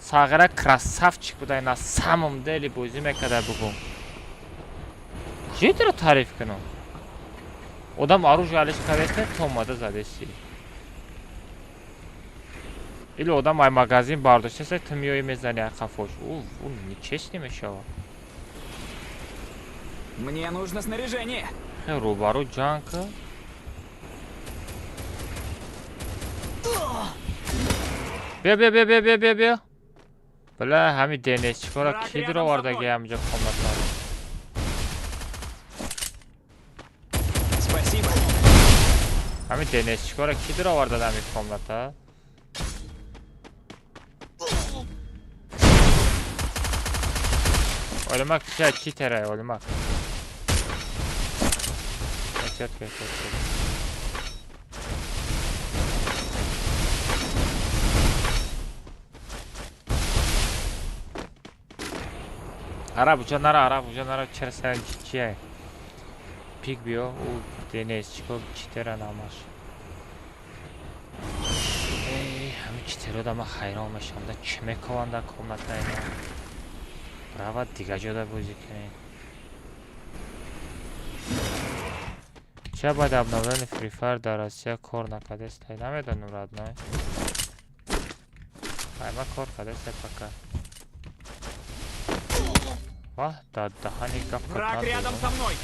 сағира красавчик буда, на самом деле бозӣ мекарда бигӯ. Куҷои тура таъриф кунам? Одам оружие алиш кардаста, ту омада задеси. Или одам ай магазин бардоштаста, ту миёӣ мезани ай қафош. Ӯ нечестный мешавад. Мне нужно снаряжение. Хе, рӯбарӯ ҷанг ка. Бия, бия, бия, бия, бия, бия, бия. Бля, ҳами ДНСчикора Враг ки рядом со дуровардаги мной. ҳаминҷо комната. Спасибо. Ҳами ДНСчикора ки дуроварда ҳами комната? Олимак чия читерай, Олимак. Эҳтиёт кун, эҳтиёт кун. Араб уҷа нара, араб уҷа нара, чера сен чия? Пик биё, ӯ ДНСчико читера намаш. Эй, ҳами читерода ман ҳайрон мешавам, да чӣ мекунанд дар комната ина? Рава дига ҷода бозӣ кунед. Ча баъд обновление Free Fire дар Россия кор накардест? Намедонам, родной. Ай, ма кор кардест пока. Ва, дар даҳани гап Враг рядом со мной.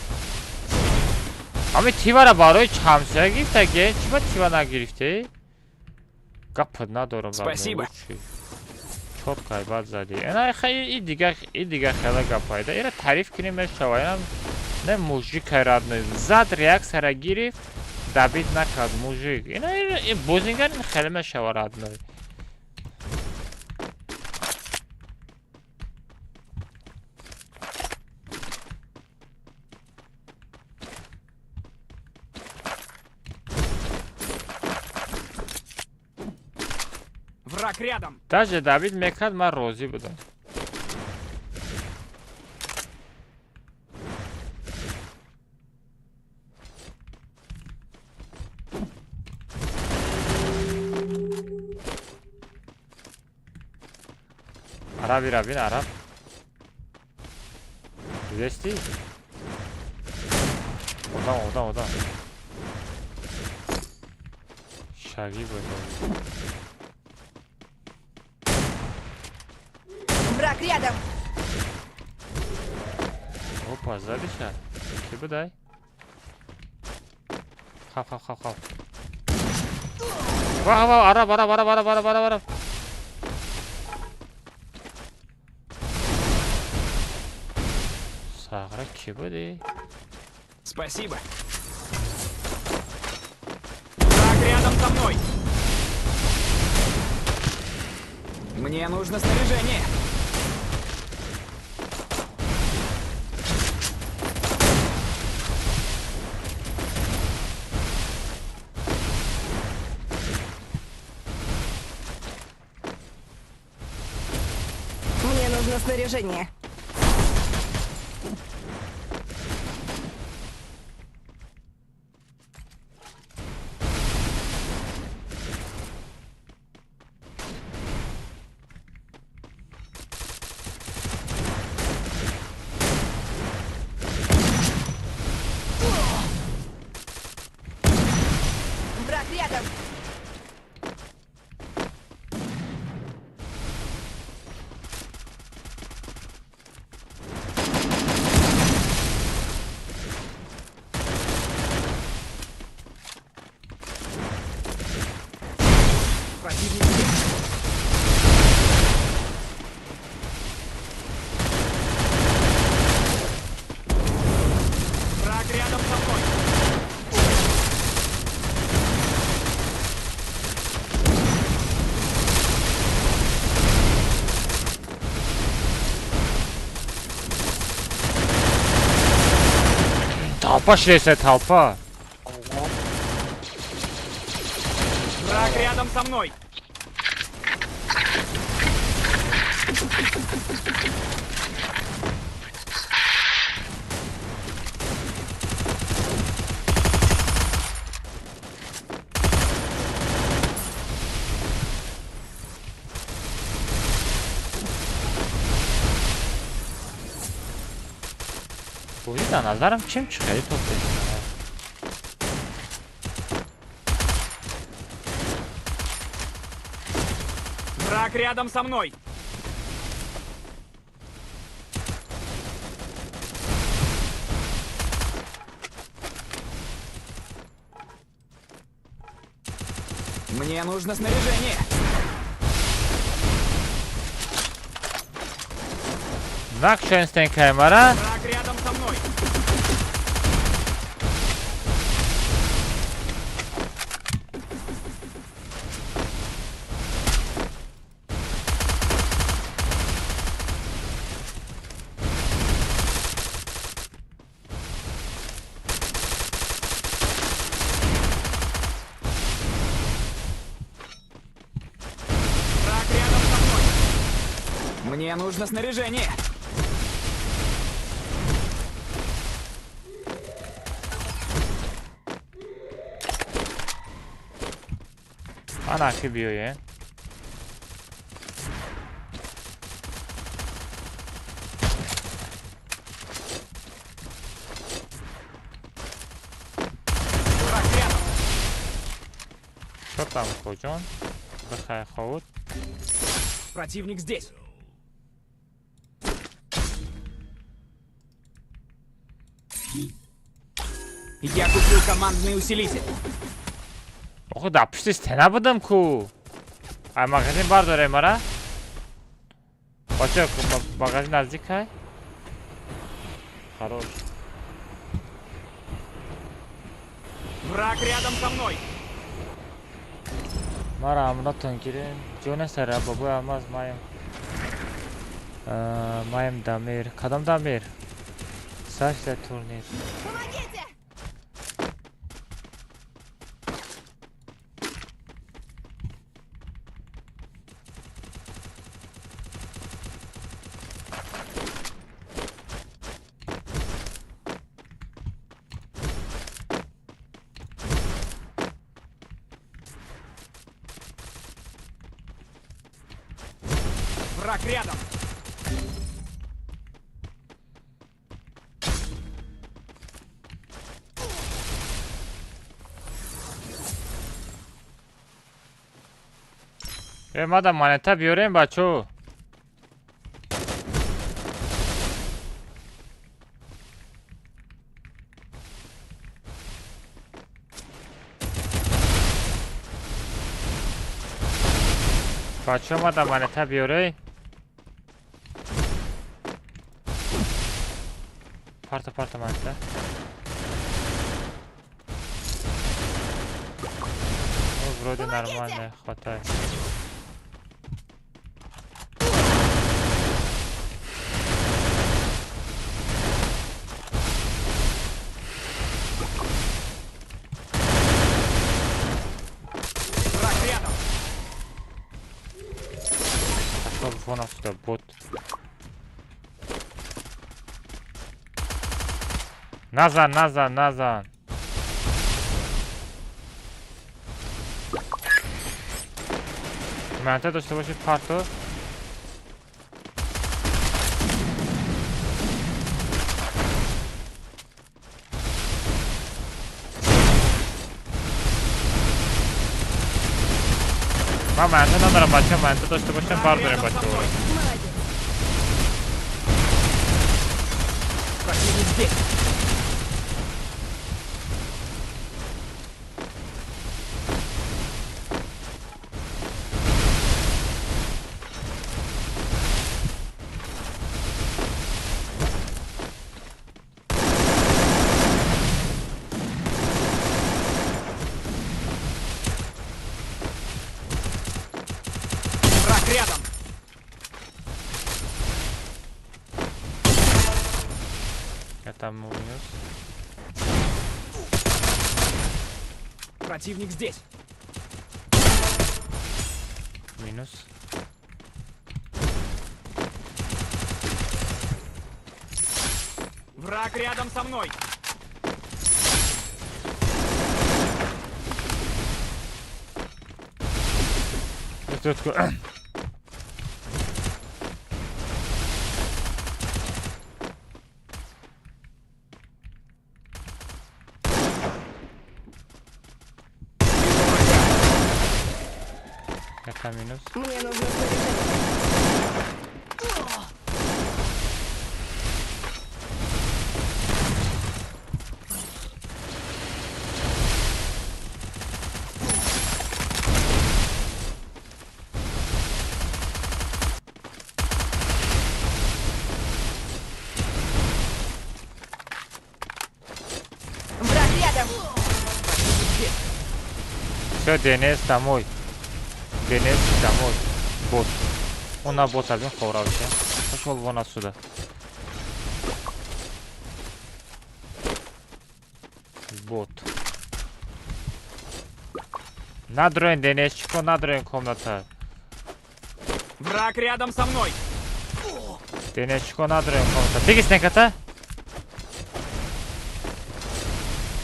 Ҳами тивара барои ҳамсоя гирифтаге? Чӣ ба тива нагирифтӣ? Гапат надорам, родной. Спасибо. Лучший. Чётко айбат задӣ. Ина и дига, и дига хела гапайда. Ира тариф кунем мешава. Инам не мужик родной. Зад реаксияра гирифт, добить накард мужик. Ина бозингар ин хеле мешава, родной. Враг рядом. Даже добить мекард, ман розӣ будам. Араби рабин араб. Дидести? Одам, одам, одам. Шаги буд. Враг рядом. Опа, задиша. Ки будай? Хап, хап, хап, хап. Ва, ва, араб, араб, араб, араб, араб, араб, араб. Сағра ки буди? Спасибо. Враг рядом со мной. Мне нужно снаряжение. Мне нужно снаряжение. Враг рядом. Противник здесь. Враг рядом со мной. Толпа шлеса, толпа. Враг рядом со мной. Бозӣ дар назарам чим чӣ хеле топ. Враг рядом со мной. Мне нужно снаряжение. Накшенстен камера. Враг рядом со мной. Враг рядом со мной. Мне нужно снаряжение. Ана ки биёен. Враг рядом. Чё там, хоҷон? Бихай ховуд. Противник здесь. Я куплю командный усилитель. Охо, дар пушти стена будам ку. Ай, магазин бардорем, ара? Бача, магазин наздик ай? Хорош. Враг рядом со мной. Мара амратон гирем. Ҷоне сара бобои алмаз маем. Маем Дамир. Кадом Дамир? Сашда турнир. Помогите! Враг рядом. Мада монета биёрем, бачо. Бачо, мада монета биёрей. Парта, парта монета. Ну, вроде нормально, хватает. Вон отсюда, бот. Назад, назад, назад. Монета дошта боши парту. Ман монета надорам, бача, монета дошта бошам бардорем, бача. Противник здесь. Рядом. Я там унес. Противник здесь. Минус. Враг рядом со мной. Это минус. Мне нужно снаряжение. Враг рядом. Все, Денис, домой. Денис, домой. Бот. Он на бота один ховрався. Пошел вон отсюда. Бот. Надроен, Денисчико, надроен комната. Враг рядом со мной. Денисчико, надроен комната. Беги, снеката.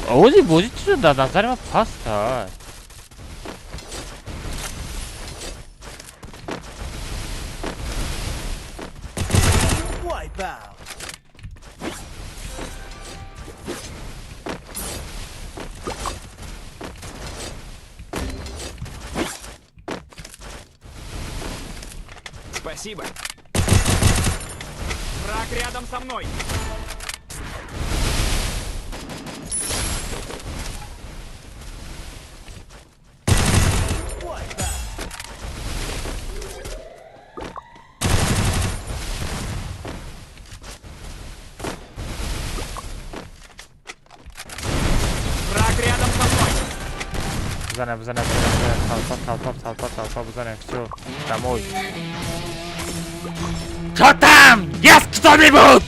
Ози, бози, сюда, назарима паста. Спасибо. Враг рядом со мной. Бизанем, бизанем, бизанем. Толпа, толпа, толпа, толпа, бизанем. Всё, домой. Чё там? Есть кто-нибудь?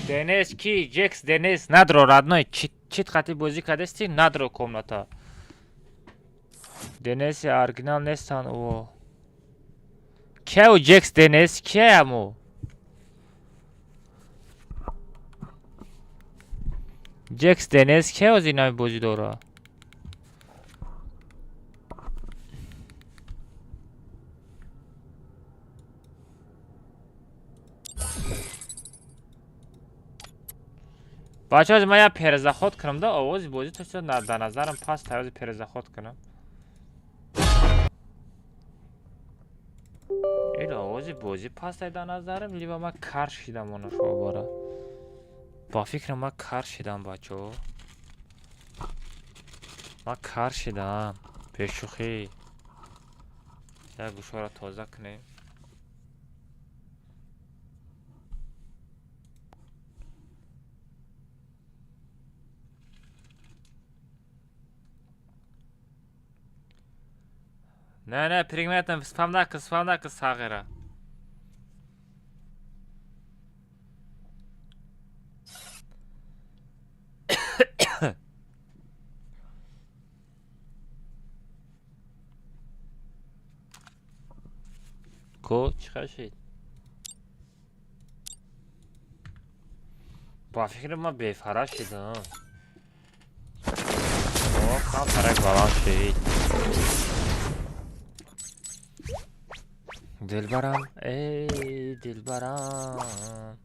Денис ки? Джекс Денис надро, родной. Чит қати бозӣ кардасти, надро комната. Дениси оригинал нестан ӯ. Кия ӯ Джекс Денис? Кияям ӯ? Джекс Денис кия ози нами бозӣ дора? Бачаҳо, ман як перезаход кунам да, овози бозӣ то чиз дар назарам паст таёзи перезаход кунам. Ил овози бозӣ паст дар назарам, либо ман кар шидам онашобара. Ба фикрам ман кар шидам, бачаҳо. Ман кар шидам. Бешӯхӣ. Як гӯшаро тоза кунем. Не, не, пригметам, спам накун, спам накун сағира. Ко, чӣ хел шид? Ба фикри ман бефара шидам. О, камтарак баланд шид. Дилбарам, эй, дилбарам.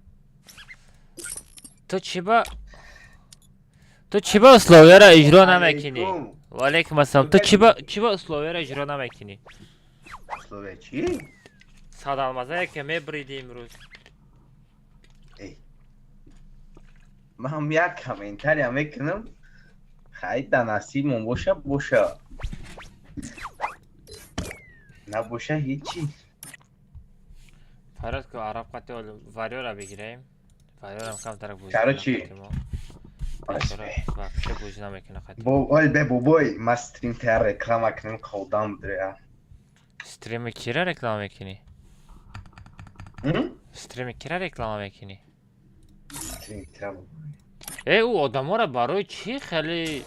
Ту чӣ ба ту чӣ ба условияро иҷро намекунӣ? Ва алайкум ассалом. Ту чӣ ба условияро иҷро намекунӣ? Условия чӣ? Сад алмазае ки мебриди имрӯз. Эй. Ман як комментария мекунам. Хай, да насибмон боша, боша. Набоша ҳечи. Фарёд ку араб қати варёра бигирем. Варёрам камтарак бозӣ. Короче, вообще бозӣ намекунад қати. Ой, бе бобой, ман стрим тая реклама кунем, қавдам будрея. Стрими кира реклама мекунӣ? Стрими кира реклама мекунӣ? Стрим тира. Э, ӯ одаморо барои чӣ хеле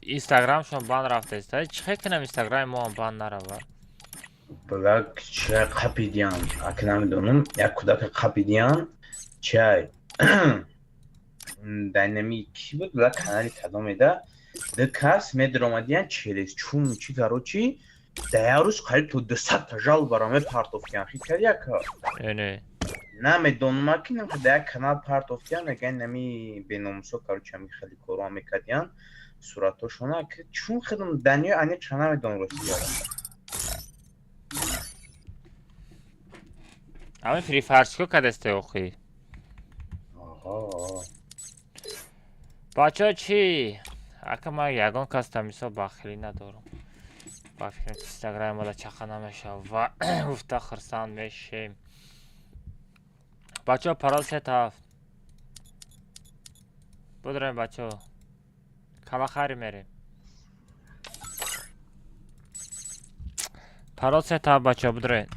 инстаграмшон банд рафтааст? Чӣ хел кунам инстаграми моам банд наравад? Блак, ча қапидиан, аки намедонам, як кӯдака қапидиан, чай. Дайнами ки буд, блак канали кадомеда, ду кас медиромадиян через чун чи короче, да як рӯз қариб то 200 та жалобаро мепартофтиян, хит кард яка. Не. Намедонам, аки да як канал партофтиян, мегӯян нами беномусо, короче, ами хеле корҳо мекардиян, суратҳошона, чун хелм даниё аниқша намедонам ростиёра. Ами Фри Файр чикор кардасте охи? Бачаҳо чӣ? Ака ман ягон кас та мисол бахилӣ надорам. Ба фикрам инстаграми мада чақа намешавад ва гуфта хурсанд мешем. Бачаҳо парол 3-7. Будроем бачаҳо. Калахари мерем. Парол 3-7 бачаҳо будроем.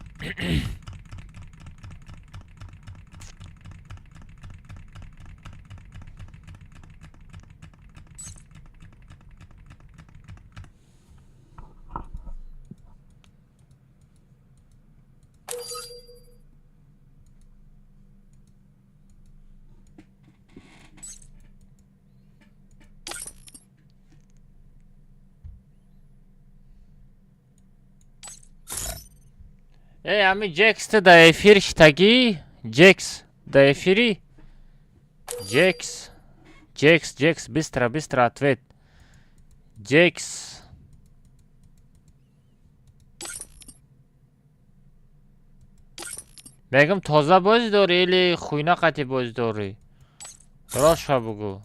Эй, ами Джекс ты да эфир штаги? Джекс, да эфири? Джекс, Джекс, Джекс, быстро, быстро ответ. Джекс. Мегам тоза бозӣ дорӣ или хуйна қати бозӣ дорӣ? Роша бугу.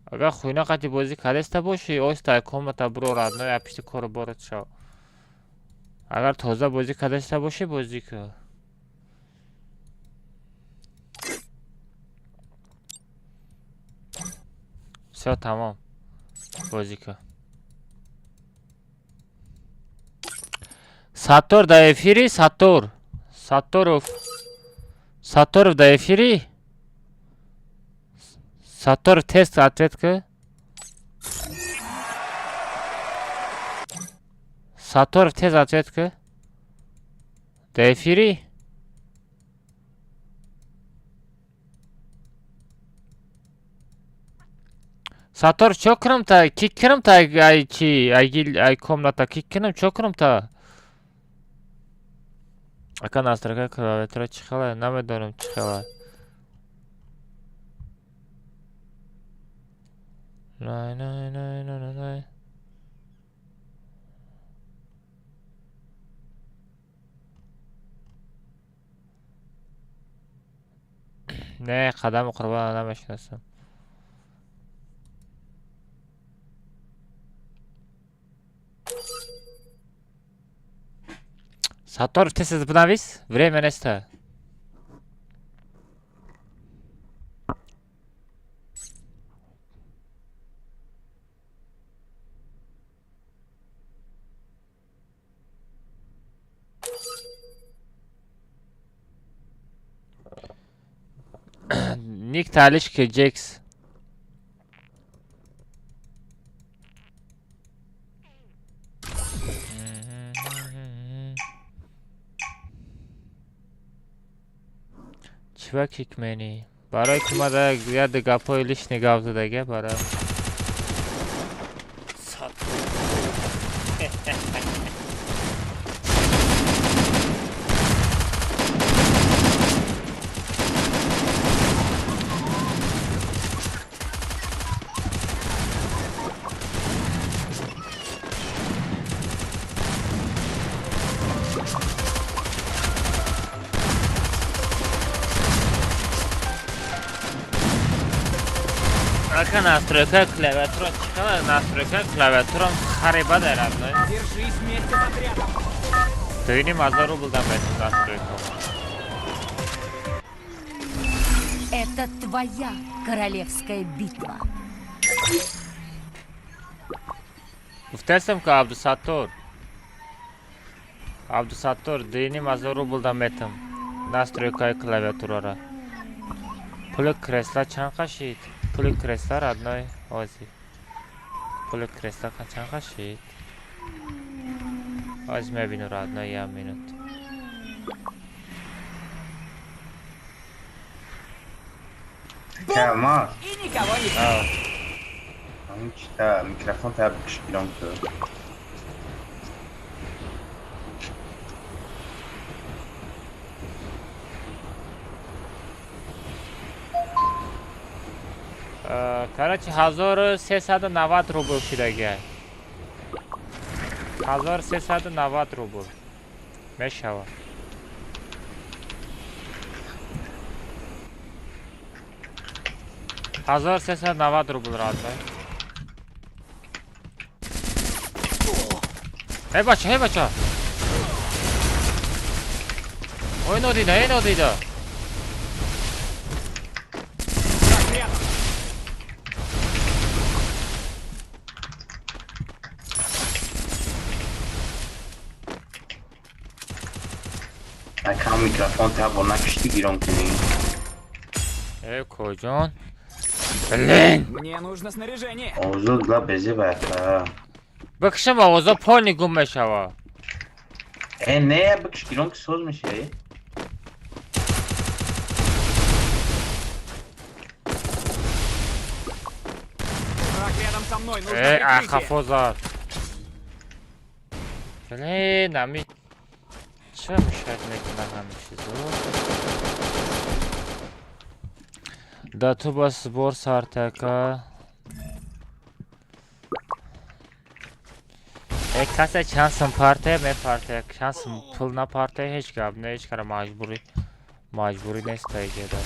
Агар хуйна қати бозӣ кардеста бошӣ, оста комната буро родной, апишти кору борот шав. Агар тоза бозӣ кардаста бошӣ, бозӣ кун. Всё, тамом. Бозӣ кун. Саттор дар эфири? Саттор. Сатторов. Сатторов дар эфири? Сатторов, тест ответ ку. Сатторов, тез ответ ку. Дар эфири? Саттор, чё кунам та? Кик кунам та, ай чи? Ай гил, ай комната кик кунам, чё кунам та? Ака, настройка клавиатура чӣ хела? Намедонам чӣ хела. Най най най най най най. Не, қадаму қурбона намешиносам. Сатторов, тез бинавис, время неста. Ник талишки Джекс. Чива кик мени? Барои ки ма да яд гапҳои лишний гап задага барои. Ака, настройка клавиатура чӣ хела? Настройка клавиатурам хариба дарад, не? Держись вместе с отрядом. 2,5 ҳазор рубл дам метун настройка. Это твоя королевская битва. Гуфтаистам ки, Абдусаттор. Абдусаттор, 2,5 ҳазор рубл дам метам. Настройкаи клавиатурара. Пули кресла чанд қашид? Пули кресла, родной, ози. Пули кресла чанд қашид? Оз мебину, родной, як минут. Алмаз. И никого не Ав. Ҳамин чита микрофон та бикш гиром ту. Короче, 1390 рубл шидага. 1390 рубл. Мешава. 1390 рубл, родной. Эй, бача, эй, бача. Ой, нодида, эй, нодида. Враг рядом. Ака, микрофон та бо накишти гиром кунӣ. Эй, коҷон. Блин! Мне нужно снаряжение. Овозот ла безеба, ака. Бикшам, овозо полный гум мешава. Э, не, бикш гиром ки соз меша, э. Враг рядом со мной. Нужно Эй, прикрытие. ахафозар. Блин, ами ча мешать мекунад ҳами чизо? Да ту ба сбор сартака. Э, касе чанд сум партия мепартия, чанд сум пул напартия, ҳеҷ гап не, ҳеҷ кара маҷбурӣ маҷбурӣ нест таиҷода.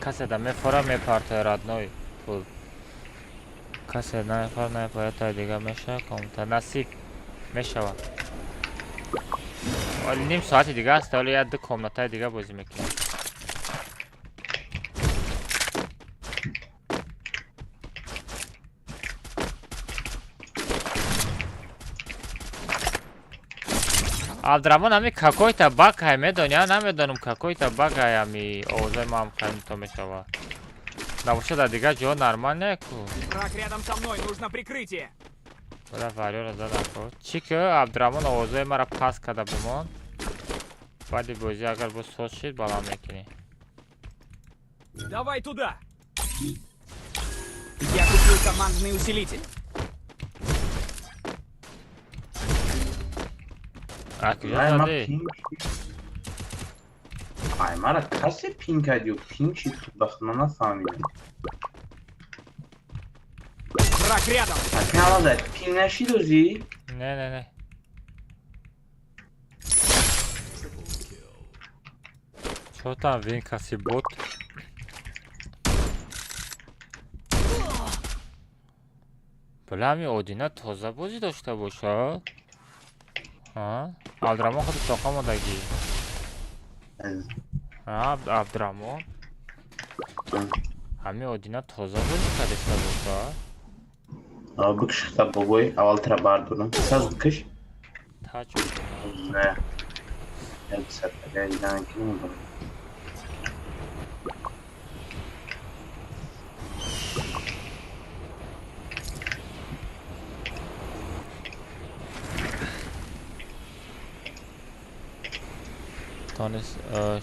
Касе да мефора мепартия, родной, пул. Касе нафар нафар та дига мешава комната насиб мешава. Вале ним соати дига аст, вале як ду комнатаи дига бозӣ мекунем. Абдураҳмон ами какой-то баг ҳай медони, я намедонам какой-то баг ҳай ами овозои маам хеле мешава. Набошад дар дигар ҷо нормал не ку. Враг рядом со мной, нужно прикрытие. Бара варёра задам ку. Чӣ ки Абдураҳмон овозои маро паст карда бимон. Баъди бозӣ агар боз соз шид баланд мекунӣ. Давай туда. Я купил командный усилитель. А куҷо задӣ? Ай, мара касе пин кард ё пин шид худбахт, ман нафаҳмидам. Враг рядом. Ака зад пин нашид озӣ? Не, не, не. Чо там вин каси бот? Бля, ами одина тоза бозӣ дошта бошад. Абдураҳмон худи тоқа омадагӣ. Абдураҳмон ҳами одина тоза бозӣ кардеста бошад. Бикш хита бобой, аввал тра бардорам. Саз бикш. Тач. Не. Як сатага идан кинем.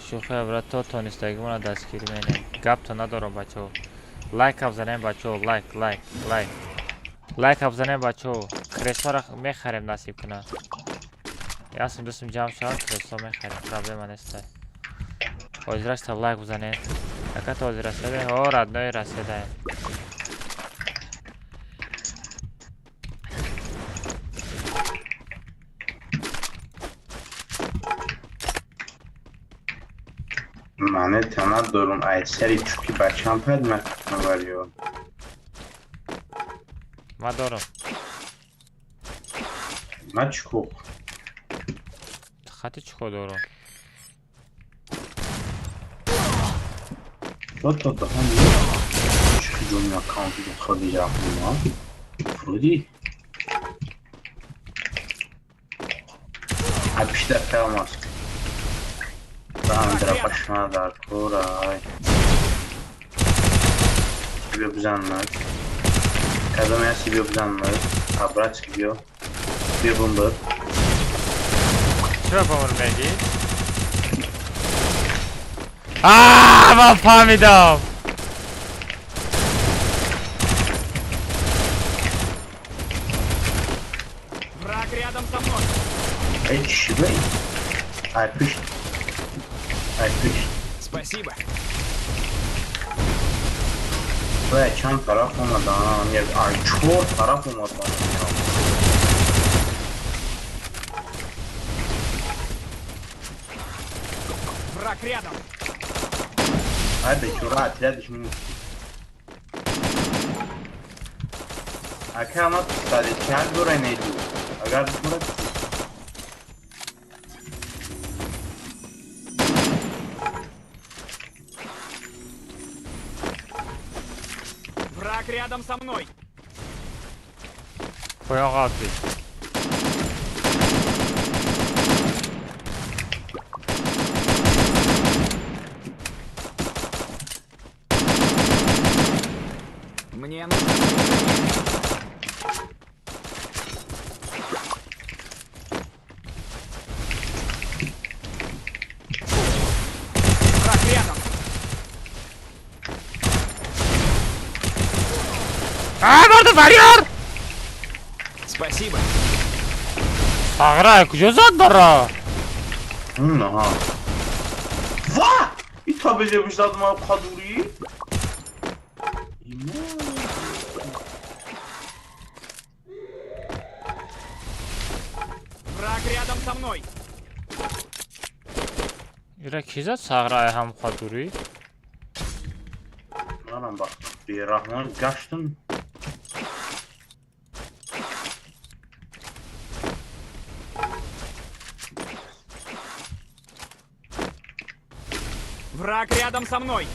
Шӯхи абра то тонистагимона дастгирӣ менем. Гапто надорам бачаҳо. Лайк абзанем бачаҳо, лайк, лайк, лайк. Лайк абзанем бачаҳо. Креслоро мехарем насиб кунад. Ясм дустм ҷамъ шавад, кресло мехарем, проблема нест. Ҳозирашта лайк бизанем. Ака то ҳозир расидаем, о родной расидаем. Мане тана дорум, ай сари чуки бачам пад мавариё. Ма дорум. Ма чуку. Хати чуку дорум. То то ҳам чуки ҷони аккаунти ходи ҷаҳума. Фруди. Апишта фелмас. Андра пашма дар курай. Сибиё бизанмад. Кадом я сибиё бизанмад. Абрат сибиё. Сибиё бумбар. Чиро бумбар мегӣ? Аа, ман фаҳмидам. Враг рядом со мной. Эй, чӣ бай? Ай, пишт. Спасибо. Бля, чанд тараф омадан, як ай чор тараф омадан. Враг рядом. Ай, бечура, отрядыш минус. Ака ама стади чанд дора неду. Агар дура. Враг рядом со мной. Понял, Габби. Мне нужно... Враг рядом. А, морда варьер! Спасибо. Сагра, куҷо зад бара? Аҳа. Ва! И та беже зад ма қадури? Враг рядом со мной. Ира ки зад сагра ҳам қадури? Манам ба бераҳмон гаштам. Враг рядом со мной.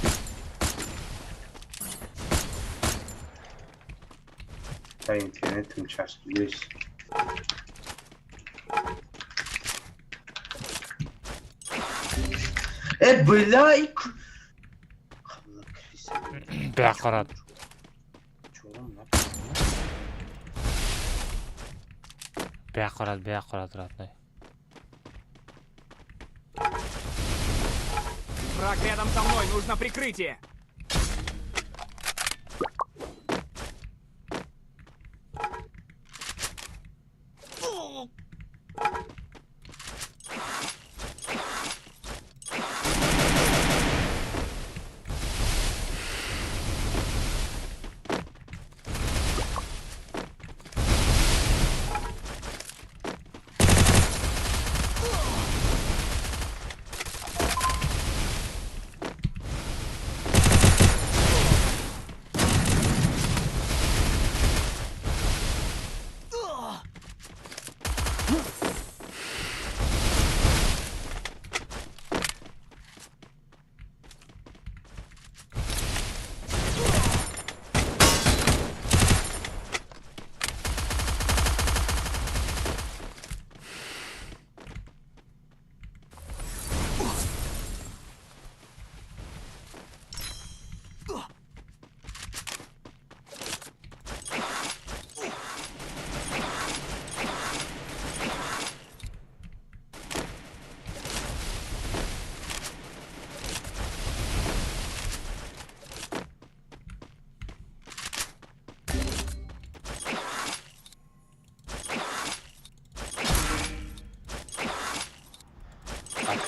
Та интернетам часпидес. Э, бля, и Беақарат. Беақарат, беақарат, родной. Враг рядом со мной, нужно прикрытие.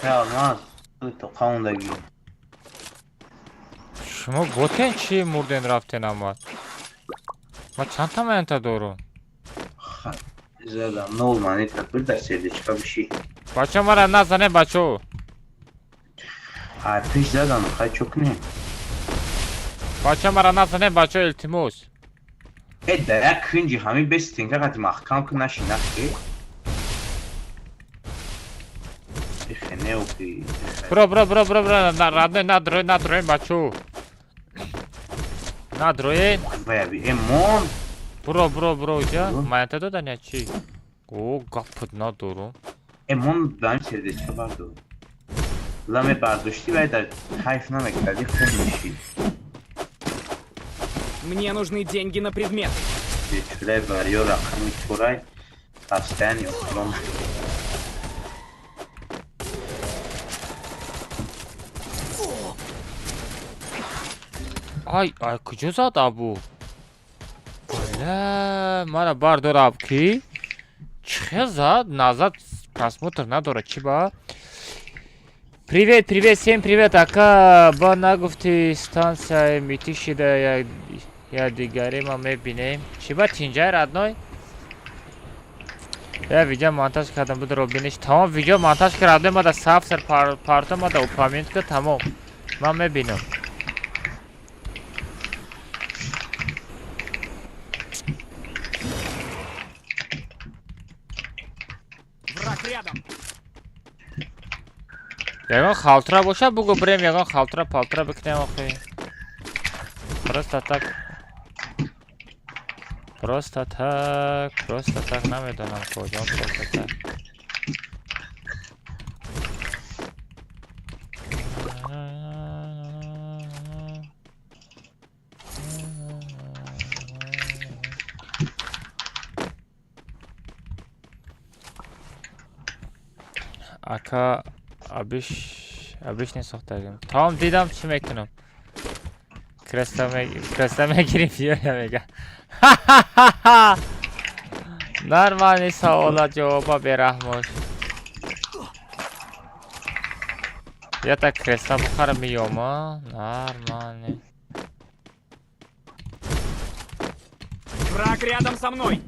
Алмаз, то қаундагӣ. Шумо ботен чӣ мурден рафтен амад? Ма чандта монета дорум? Задам нол монета, бир дар сердечка биши. Бачо, мара назане, бачо. А пеш задам, хай чо кунем? Бачо, мара назане, бачо, илтимос. Э, дар як кунҷи ҳамин бес стенка қати маҳкам кун, наши нахи. Ихе неопи. Бро, бро, бро, бро, бро, родной, надрой, надрой, бачо. Надроен. Баяби, э, мон. Бро, бро, бро, ҷа. Монета додан я чӣ? О, гапат надорум. Э, мон даим сердечка бардор. Ламе бардоштӣ вай дар ҳайф намекардӣ, хун мешид. Мне нужны деньги на предметы. Бечулай варё рақами чорай ҳастаяни охирон. Ай, ай, куҷо зад абу? Бля, мара бардораб ки? Чӣ хел зад? Назад просмотр надорад, чӣ ба? Привет, привет, всем привет, ака, ба нагуфти станция Митишида я дигаре ма мебинем. Чӣ ба тинҷай, родной? Я видео монтаж кардам, буд робиниш. Тамом видео монтаж кардам, мада саф сар парто мада упомент ка тамом. Ман мебинам. Враг рядом. Ягон халтра боша, бугу брем, ягон халтра палтра бикнем охи. Просто так. Просто так, просто так намедонам куҷо, просто так. Ака абиш абиш несохтагим. Тамом дидам чӣ мекунам. Креста мегирим ё мега. Нормальный савола ҷавоба бераҳмош. Я так креста бухарам миёма. Нормальный. Враг рядом со мной.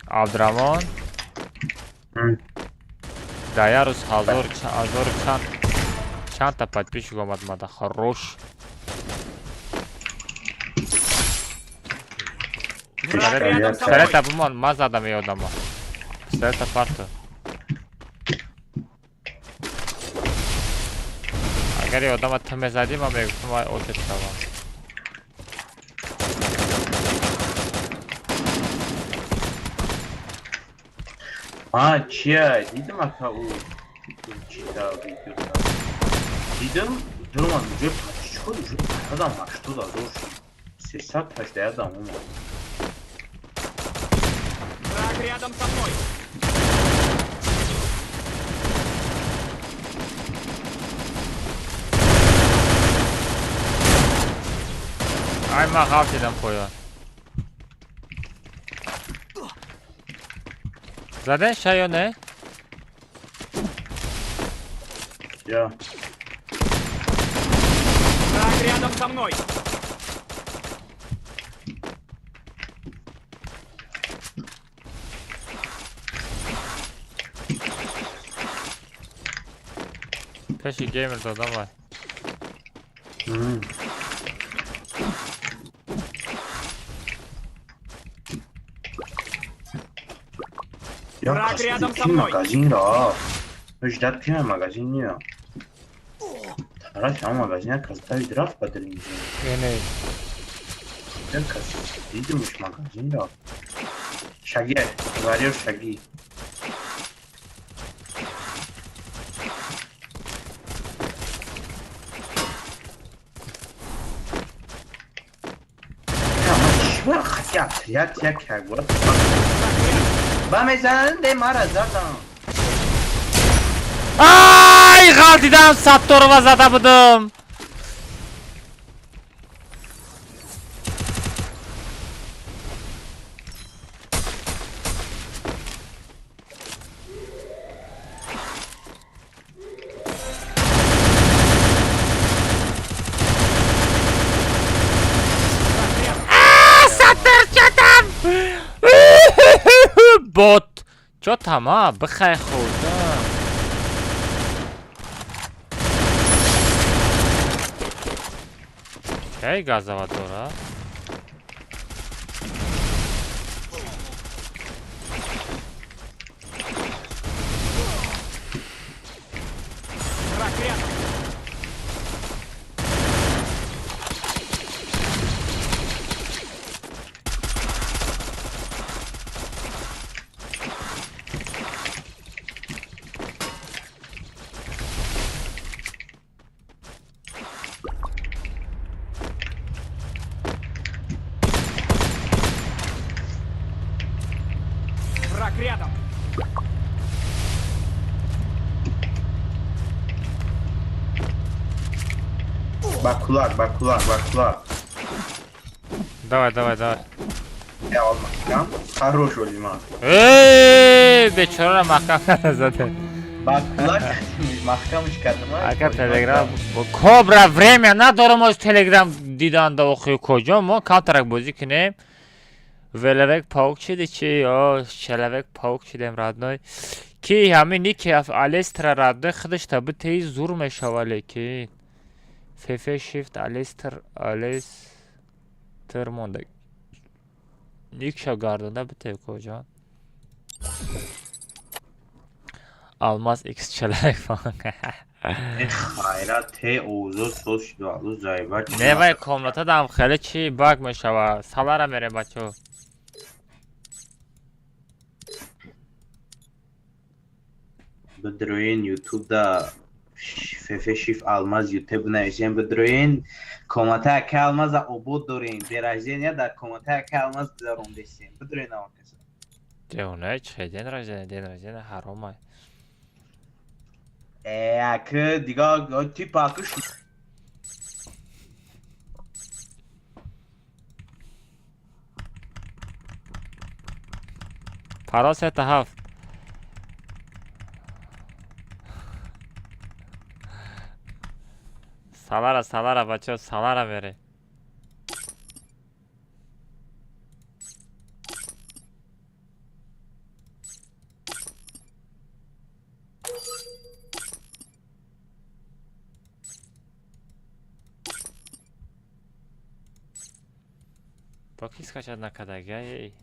Абдураҳмон. Дар як рӯз ҳазору чанд чандта подписчик омад мада хорош. Враг рядом со мной. Пистолета бумон, ман задам ёдама. Пистолета парту. Агар ин одама ту мезадӣ, ман мегуфтам вай отет шавам. А, чия, дидам ака ӯ чита видеота. Дидам, дурман уже чӣ уже адам 80 000 шуд. 380 адам омад. Враг рядом со мной. Ай, ман ғалтидам поён. Заден ша ё не? Я. Враг рядом со мной. Пеши геймер додам вай. Я Враг рядом со ки мной. магазин рафт. Ждать ки магазин не. Тарафи ҳама магазин як кас давид рафт ба дили инҷо. Не, не. Як кас дидимш магазин рафт. Шаги, варёр шаги. Я, ман чӣ хати отряд як як бора ба мезананд, мара задам. Ай, ғалтидам, Сатторова зада будам. Саттор чатам. Бот. Чо тама, бихай худам. Кай газава дора? Враг рядом. Враг рядом. Ба кулак, ба кулак, ба кулак. Давай, давай, давай. Я маҳкам. Хорош олима. Эй, бечорара маҳкам заде. Ба кулак маҳкамш кардам. Ака телеграм кобра время надорам оз телеграм диданда охи куҷо мо камтарак бозӣ кунем. Велевек паук чиди чи ё человек паук чидем родной. Ки ҳамин ники Алестра родной худаш та битеи зур мешава лекин. Фефе shift Алестр Алестр монда. Никша гардонда бите куҷо. Алмаз X человек паук. Хайрат те овозо соз шуду алло заеба. Не вай комната дам хеле чи баг мешава. Салара мерем бачо. Бидроен ютуб да фефе шиф алмаз ютуб нависем бидроен комната ака алмаза обод дорем. День рождения дар комната ака алмаз гузарондесем. Бидроен ава каса. Девона чи день рождения, день рождения ҳаромай. Э, ака дига типа ака шу Парол сета ҳафт. Салара, салара, бачо, салара мере. Бо ки скачать накардага эй?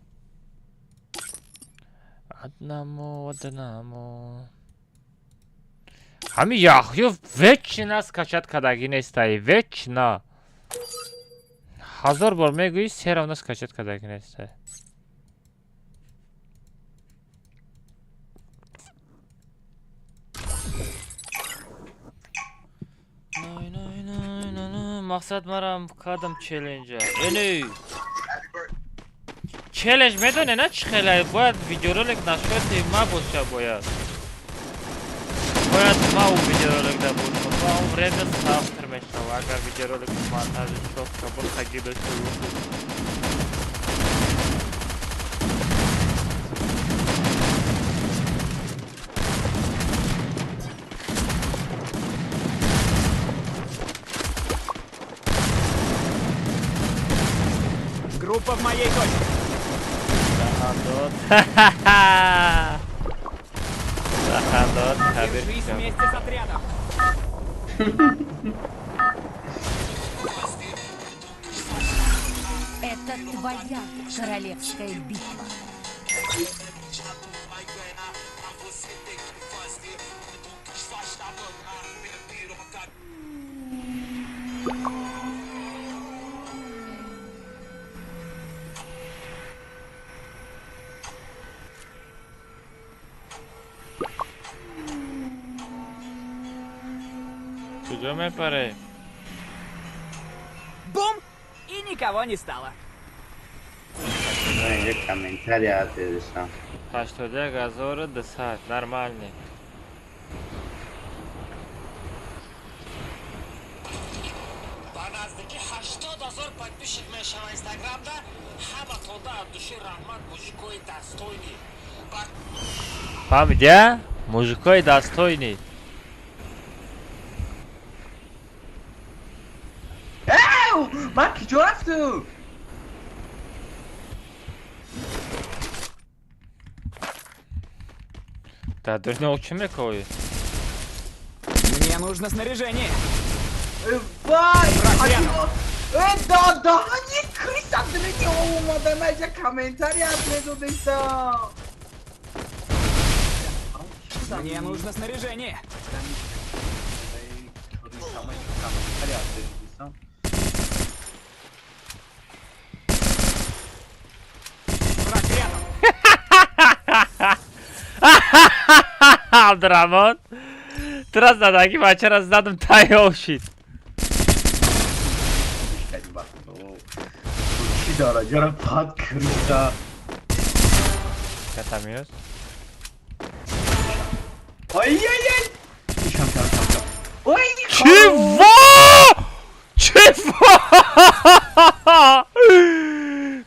Одному, одному. Ҳами Яҳё вечно скачать кардагӣ нестай, вечно. Ҳазор бор мегӯӣ, всё равно скачать кардагӣ нестай. Мақсад марам кардам челленҷа. Эни челлендж медоне на чӣ хеле бояд видеоролик нашоти ма боша бояд. Бояд ма у видеоролик да бошам. Ва он время сахтр мешава, агар видеоролик монтажи чётко бихаги дошта бошад. Группа в моей точке. Держись вместе с отрядом. Это твоя королевская битва. Бум! И никого не стало. Комментарий ответил. 81 200, нормальный. Ба наздики 80 000 подписчик мешава инстаграмда, ҳаматонда аз души раҳмат, мужикои достойный. Фаҳмидя? Мужикои достойный. Ман киҷо рафту? Дар дурни чӣ мекоӣ? Мне нужно снаряжение. Вай! Даҳани криса дурни омада, ман ҷа комментарий медодистам. Мне нужно снаряжение. Абдураҳмон, тура задаги бачара задам, тайёр шид. Чӣ дараҷара пад криса? Катамиёс? Ай-яй-яй! Чего? Чего?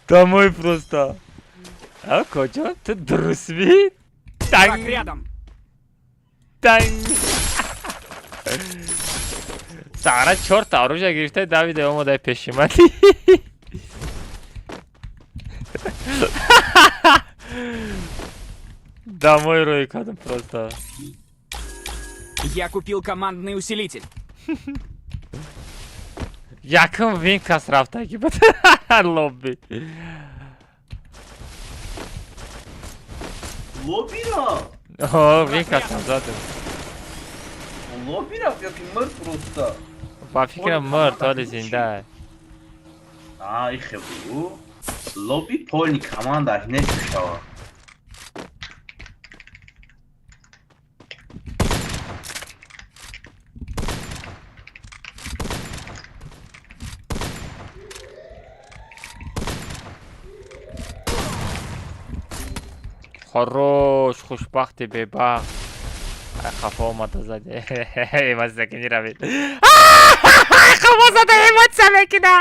Домой просто. А, коҷо? Ту дурустми? Враг рядом. Танг. Сара чорта оружие гирифта, давида омадай пеши ман. Домой рӯй кардам просто. Я купил командный усилитель. Якум вин кас рафтаги буд. Лобби. Лобби рафт? О, вин кас задам. Лобби рафт ё ки мурд просто? Ба фикрам мурд, ҳоли зинда. А, ихе бу. Лобби полни командааш нест мешавад. Хорош, хушбахти бебахт. Хафа омада заде. Эмоция ки равед. Хафа зада эмоция мекуна.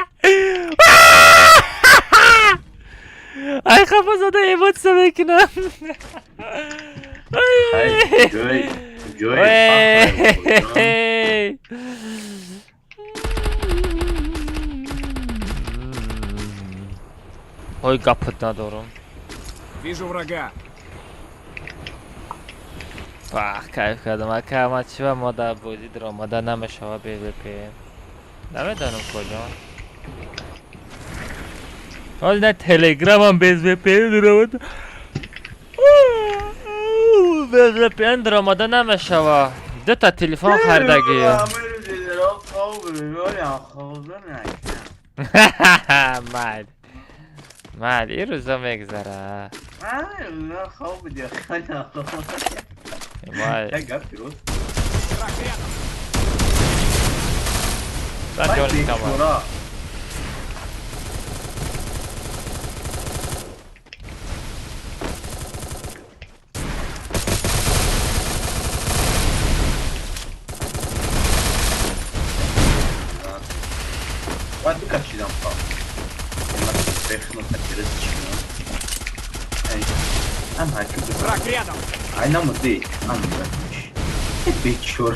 Ай хафа зада эмоция мекуна. Ҷой, ҷой. Ой, гапат надорам. Вижу врага. Пах, кайф кардам. Ака, ман чӣ ма дар бозӣ даромада намешава БВП. Намедонам куҷо. Ҳол на телеграмам без VPN даромада. Без VPN даромада намешава. Дута телефон харидагӣ. Майли. Майли, ин рӯзо мегузара. Майли. Ҷони камар. Враг рядом. Ай намуди, бечора.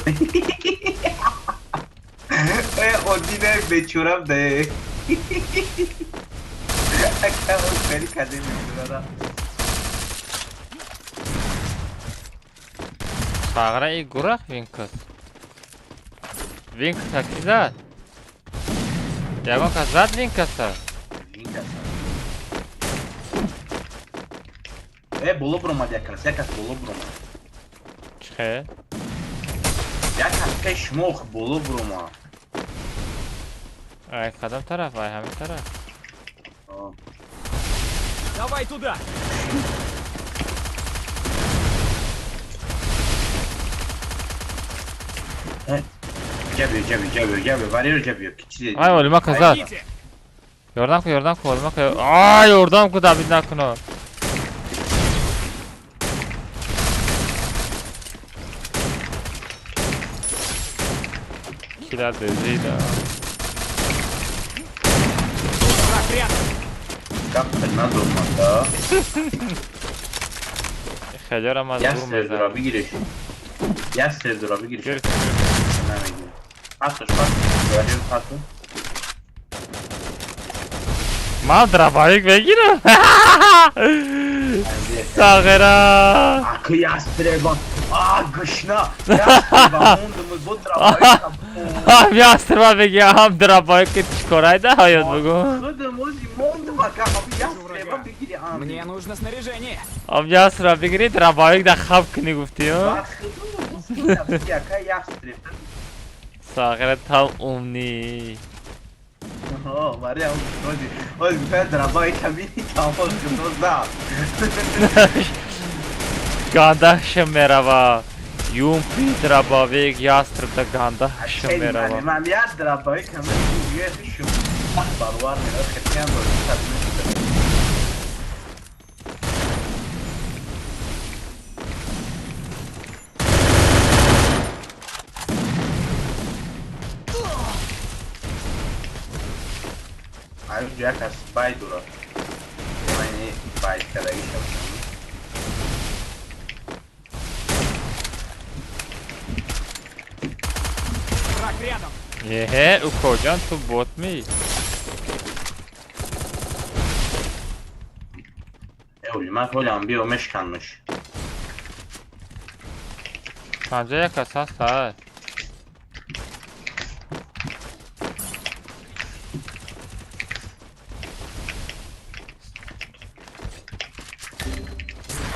Одина бечора бе. Ака хеле каде мебарад. Сағра и гурах винкас. Винк таки зад. Ягон кас зад винкаса. Винкаса. Боло буромад як кас, як кас боло буромад. Чӣ? Як кас пеш мох боло буромад. Ай, кадом тараф? Ай, ҳамин тараф. Давай туда. Ҷабиё, ҷабиё, ҷабиё, ҷабиё, вариро ҷабиё. Ки чизе? Ай, олима кас зад. Ёрдам ку, ёрдам ку, олима ку. Ай, ёрдам ку, дабид накуно. Кила дезида. Гап надомада. Хелёрам аз Як бур сердора мезанад. бигиреш. Як сердора бигиреш. Намегирам. Пасош, пасош. Вариро пасош. Ман дробовик мегирам. Сағира. Акы ястребан. А, гушна. Ястребан мондумуз бо дробовик. Ҳам ястреба мегирам, ҳам дробовик ки чикорайда ҳаёт бугу. Худумузи мондум ака, ҳам ястреба бигири ам. Мне нужно снаряжение. Ҳам ястреба бигири, дробовик да хаб кунӣ гуфтӣ, Ба худумуз бигири ака ястреб. Сағира там умный. О, Мария, ози, ози, гуфта дробовик бини тамом шуд, зад. Гандаша мерава. Юмпи дробовик ястреб да гандаша мерава. Ман як дробовик ҳам бигири шуд. Барвар мерава, хетиан дорад. Ай, як аз бай дорад. Мани бай кардагӣ шавад. Враг рядом. Еҳе, укоҷон, ту бот ми? Эвли, ман ҳолам биё мешканмеш. 51 кас ҳаст, ай.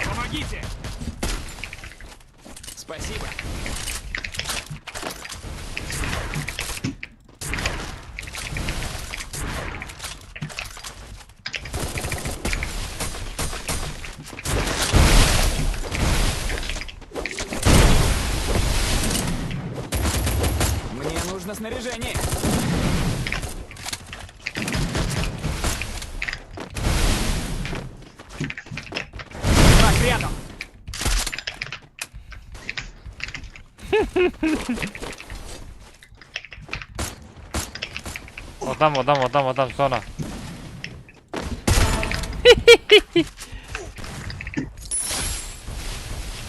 Помогите! Спасибо. Мне нужно снаряжение. Враг рядом. Одам, одам, одам, одам, зона.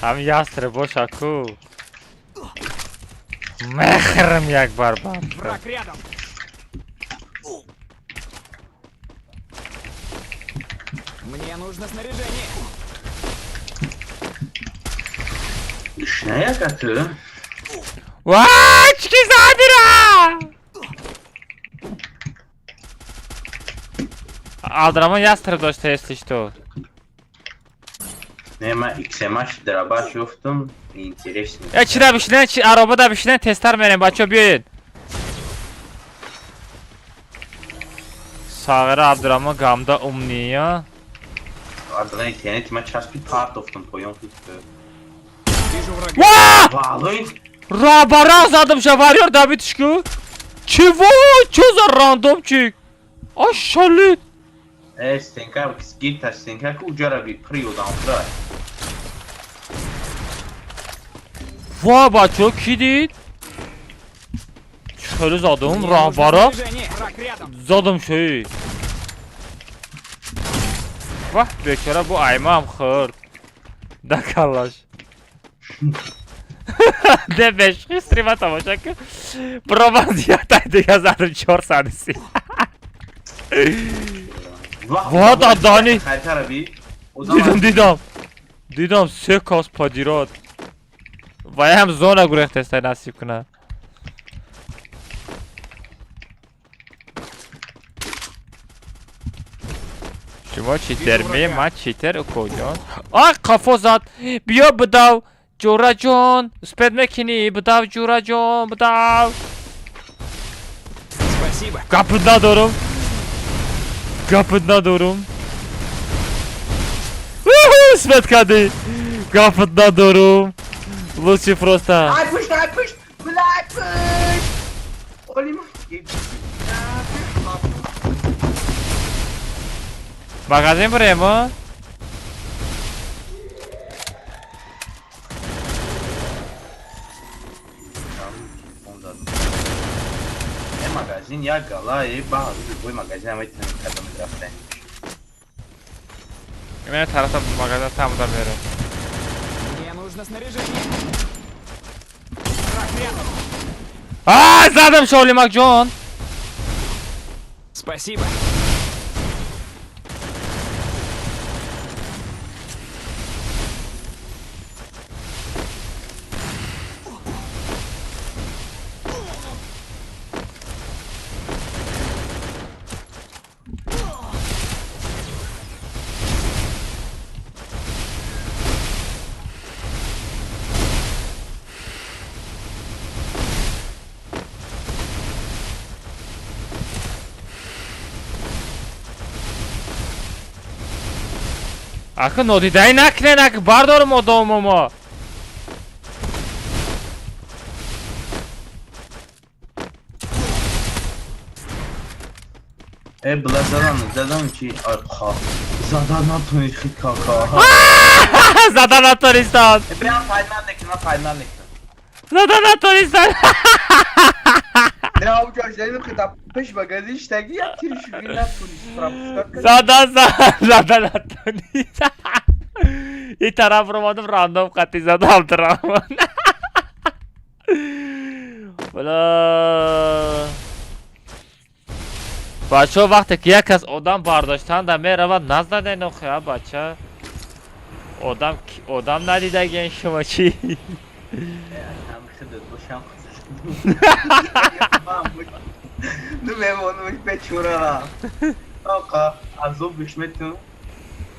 Ҳам ястреб боша ку. Мехрам як бар бар. Враг рядом. Мне нужно снаряжение. Гушна як ту? Ва, чики задира! Абдурамон ястреб дошта, если что. Не, ман XM8 дробаш ёфтам, интересно. Э, чида бишинен, чи аробада бишинен, тезтар мерем, бачаҳо биёед. Сағира Абдурахмон гамда умния. Абдулла интернет ман часпи партофтам поён хит. Ва! Валой! Рабара задам шаварёр добитишку. Чего? Чё за рандомчик? Ошалит. Э, стенка, гирта стенка ку уҷара би при одам худа. Ва, бачаҳо ки дид? Хеле задам раҳбара. Задам шои. Ваҳ, бечора бу аймам хӯрд. Да калаш. Де бешхи стрима тамоша ки. Броман зиёдай дига задам 430. Ва дадани. Дидам, дидам. Дидам се кас падират. Вай ҳам зона гурехтестай насиб куна. Шумо читер ме, ман читер укоҷон. Ай қафо зад. Биё бидав ҷӯраҷон. Успед мекунӣ, бидав ҷӯраҷон, бидав. Спасибо. Гапит надорам. Гапит надорам. Успед кардӣ. Гапит надорам. Лучше просто. Ай пушт, ай пушт, бля, ай пушт. Оли Магазин бурем, а? Магазин як гала, е ба, бой магазин ам айтам кадом рафтан. Мен тарафта магазин там да мерам. Мне нужно снаряжение. Враг рядом. А, задам Шолимак ҷон. Спасибо. Ака нодидаи накунен, ака бардорам одамомо мо. Э, бла задан, задан чи арқа. Задан натонид хит кака. Задан натонистан. Э, прям файнал некна, файнал некна. Задан натонистан. Не, ауҷаш дадим хита пеш магазин штаги як тир шуги натонист пропускать. Задан, задан натонист. И тараф ромадам рандом қати зада Абдурахмон. Бла. Бачаҳо вақте ки як кас одам бардоштанда меравад назаден охи, а бача. Одам одам надидаген шумо чӣ? Ну мемонам бечора. Оқа, азоб бишметум.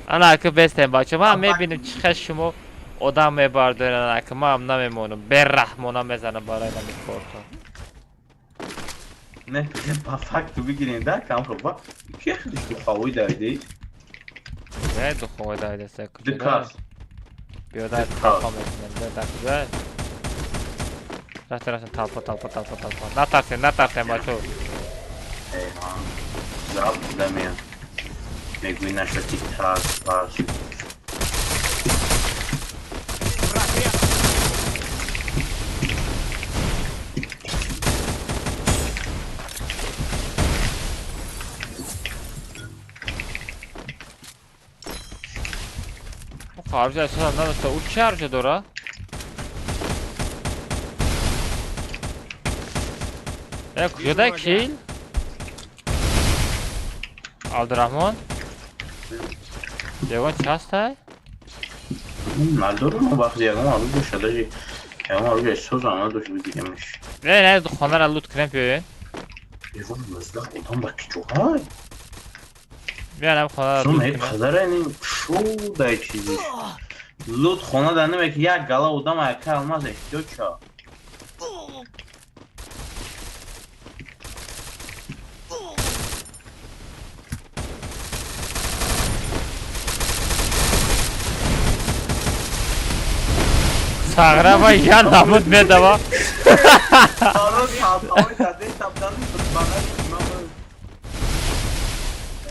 Ана ака бестем бача, ман мебинем чӣ хел шумо одам мебардорен, ака ман намемонам, бераҳмона мезанам барои нами кортон. Не, по факту бигирем, да, кам хоб. Ки худиш духовой давиди? Не, духовой давиди се куҷо? Дукас. Биё дар талпа мекунем, биё дар куҷо? Рафтем, рафтем, талпа, талпа, талпа, талпа. Натарсем, натарсем, бачо. Эй, ҳа. Заб дамея. Мегӯи нашати тарс, пас. Аружа эҳсосам надошта. Ӯ чӣ аружа дора? Э, куҷода кил? Абдурахмон? Ягон чи ҳастай? Надорам вақт ягон аружа шадаҷи. Ягон аружа эҳсосам надошт бигиремш. Не, не, хонара лут кунем биёен. Ягон 19 одам ба киҷоҳай? Биёнам хонара лут кунем. Зон қадара ин шудай чизиш. Лут хона дар намеки як гала одам ака Алмаз эҳтиёҷ шав. Сағра ва я намуд медава.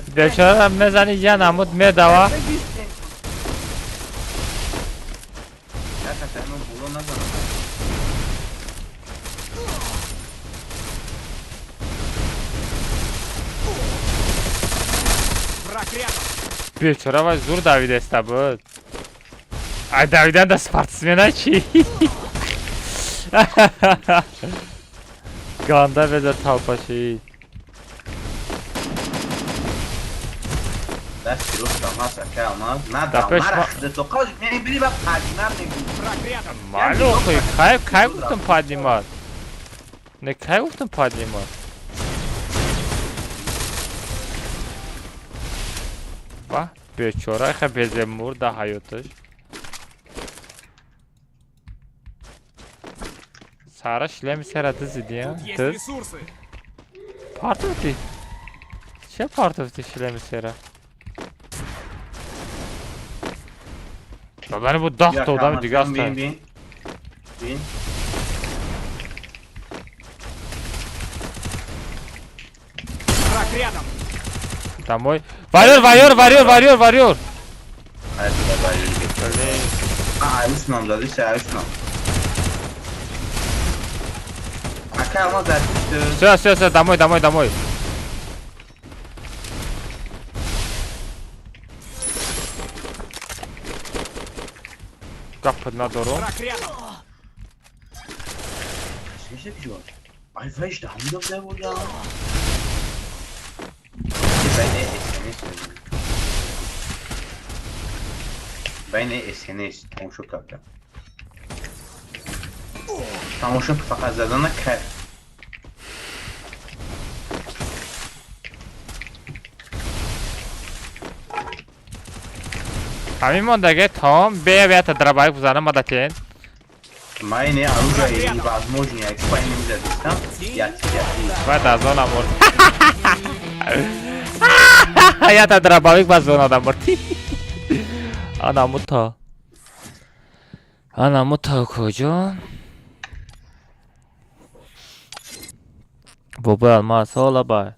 Бечора мезани я намуд медава. Бечора ва зур давидеста буд. Ай давидан да спортсмена чи? Ганда беза талпаши. Дасти ростам ҳаст ака Алмаз. Надам, нарахда то қоз мебини ба падимар мегӯ. Малу охи, кай кай гуфтам падимар. Не кай гуфтам падимар. Ва бечора ха безе мурда ҳаёташ. Сара шлеми сера дизиди, а? Дыз? Партовти? Че партовти шлеми сера? Бабани бу дахта одами дига аста. Бин, бин. Враг рядом. Домой. Варьор, варьор, варьор, варьор, варьор. А, айуснам, задиша айуснам. Все, все, все, домой, домой, домой. Гап надору. Байне СНС тамошо кардам. Тамошо фақат задана кард. Ҳамин мондаге том бея бея та драбайк бузанам мадатен. Майне оружие невозможно, я пайне мизадистам. Я тебя. Ва да зона мурд. Я та драбавик ба зона да мурд. Ана мута. Ана мута куҷо? Бобои Алмаз, ҳола бай.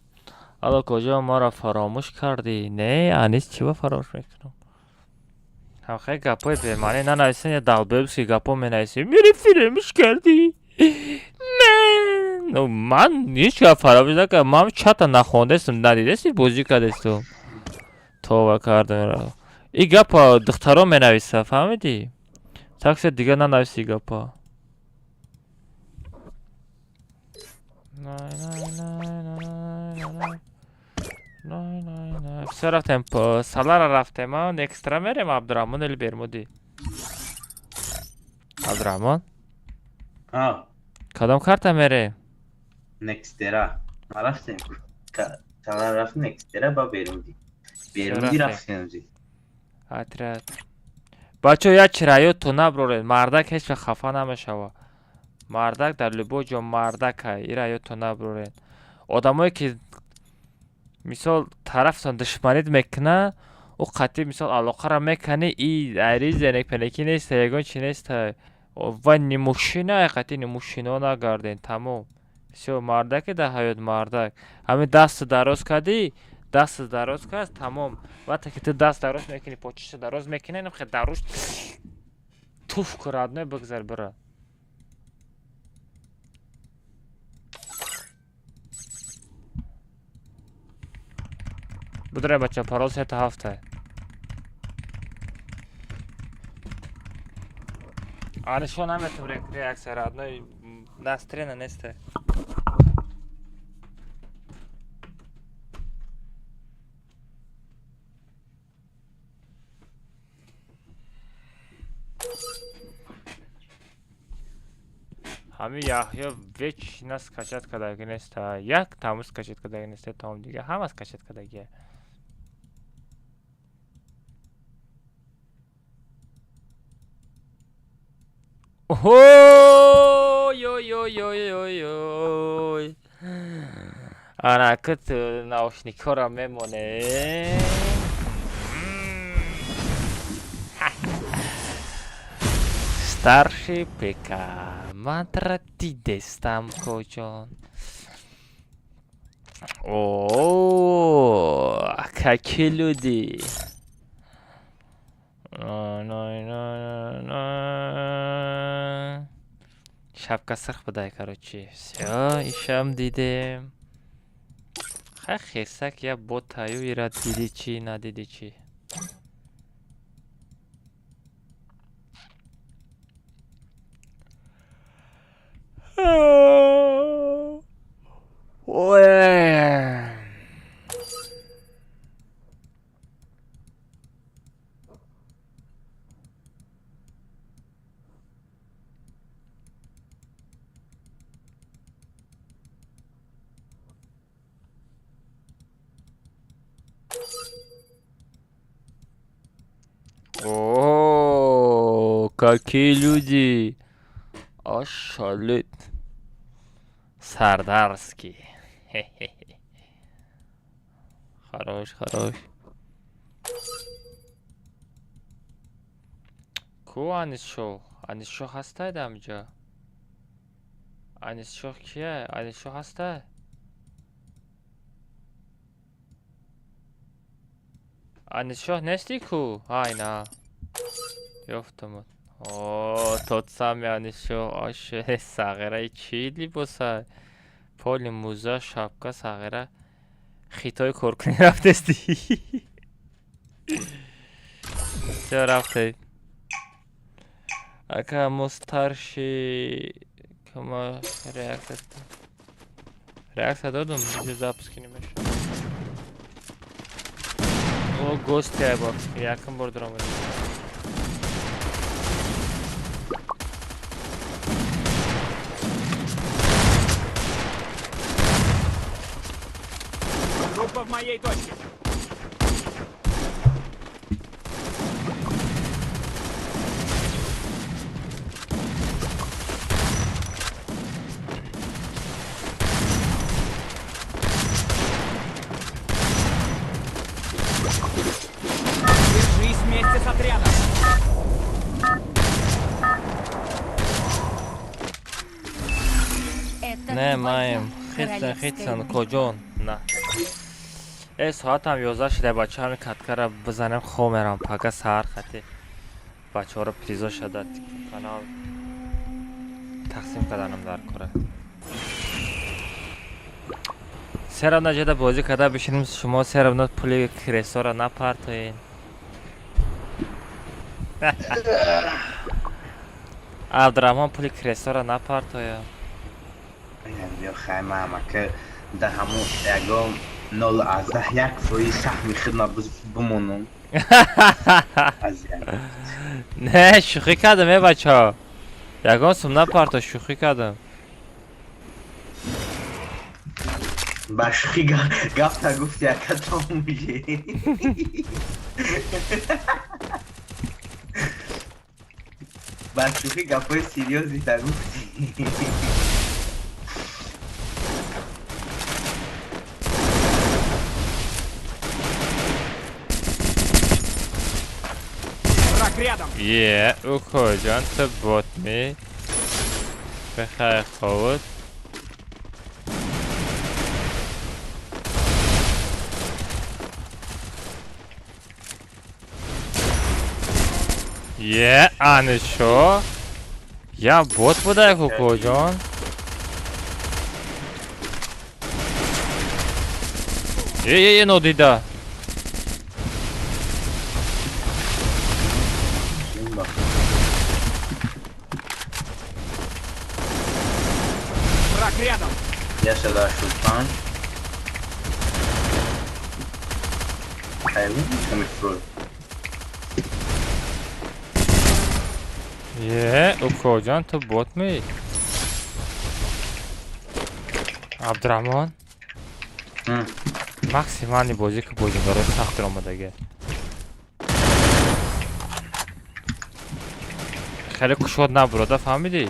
Ало куҷо маро фаромӯш кардӣ? Не, анис чӣ ба фаромӯш мекунам? Ҳамхе гапҳои бемаънӣ нанависен, я далбебски гапҳо менависем. Мери фиремиш кардӣ. Не, ман ҳеҷ гап фаромӯш накардам. Ман чата нахондастам, надидасти бозӣ кардастум. Това кардам. И гапа духтаро менависа, фаҳмидӣ? Такси дига нанависи гапа. Все рафтем, салара рафтем, некстра мерем Абдурахмон или Бермуди? Абдурахмон? А. Кадом карта мерем? Некстера. Нарафтем. Салара рафтем некстера ба Бермуди. Бермуди рафтем. Отряд. Бачо як чираё то наброред, мардак ҳеҷ вақт хафа намешава. Мардак дар любой ҷо мардакай, ира ё то наброред. Одамое ки мисол тарафтон душманид мекуна, ӯ қатъи мисол алоқаро мекани, и ари зенек-пенекӣ неста, ягон чи неста. Ва нимушина, қатъи нимушино нагарден, тамом. Всё, мардаке дар ҳаёт мардак. Ҳамин дасту дароз кардӣ, дасту дароз кард, тамом. Вақте ки ту даст дароз мекунӣ, почиша дароз мекунӣ, намхе даруш туф курад, не бигзар бира. Будрай бача, парол сета ҳафта. Ани шо наметум реакция родной настрена несте. Ҳами Яҳё вечно скачать кадаги неста. Як таму скачать кадаги неста, тамом дига ҳама скачать кадагия. Ой-ой-ой-ой-ой-ой. Ана кит наушникҳоро мемонем. Старший ПК. Ман тра дидестам, коҷон. О, какие люди. Шапка сирх будай, короче. Всё, ишам дидем. Хай, хесак я ботаю ира диди чӣ, надиди чӣ. Ой. О, какие люди! Ошалет. Сардарский. Хорош, хорош. Ку Анисшоҳ? Анисшоҳ ҳастай дамҷа? Анисшоҳ кия? Анисшоҳ ҳастай? Анисшоҳ нести ку? Ай на. Ёфтамуд. О, тот самый Анисшоҳ. Оше, сағираи чӣ либоса? Поли муза, шапка, сағира. Хитой коркунӣ рафтести. Всё, рафтед. Ака, мо старший кама реакция. Реакция додум, видео запуски немешад. О, гости ай бо. Якум бор дуромадем. Группа в моей точке. Держись вместе с отрядом. Это Не, твоя маем. Хитсан, королевская хитсан, битва. коҷон. На. Э, соатам 11 шуда, бача, ҳами каткара бизанем, хоб мерам. Пага саҳар хати бачаҳоро призо шада канал тақсим карданам дар кора. Все равно ҷода бозӣ карда бишинем, шумо все равно пули кресора напартоен. Абдурахмон пули кресора напартоя. Биё хай, мамака, да ҳамун ягон 0,1% саҳми хидмат бимонам. Аз як. Не, шӯхӣ кардам, э, бачаҳо. Ягон сум напарто, шӯхӣ кардам. Ба шӯхӣ гапта гуфти, ака, том мише. Ба шӯхӣ гапҳои серьёзный та гуфти. Враг рядом. Е, укоҷон, ту бот ми? Бихайр ховуд. Е, анишо? Я бот будай, кукоҷон? Е, е, е, нодида. Враг рядом. 185. Ай, Е, укоҷон, ту бот ми? Абдурахмон? Максимальный бозӣ ки бозигаро сахт омадага. Хеле кушод набурода, фаҳмидӣ?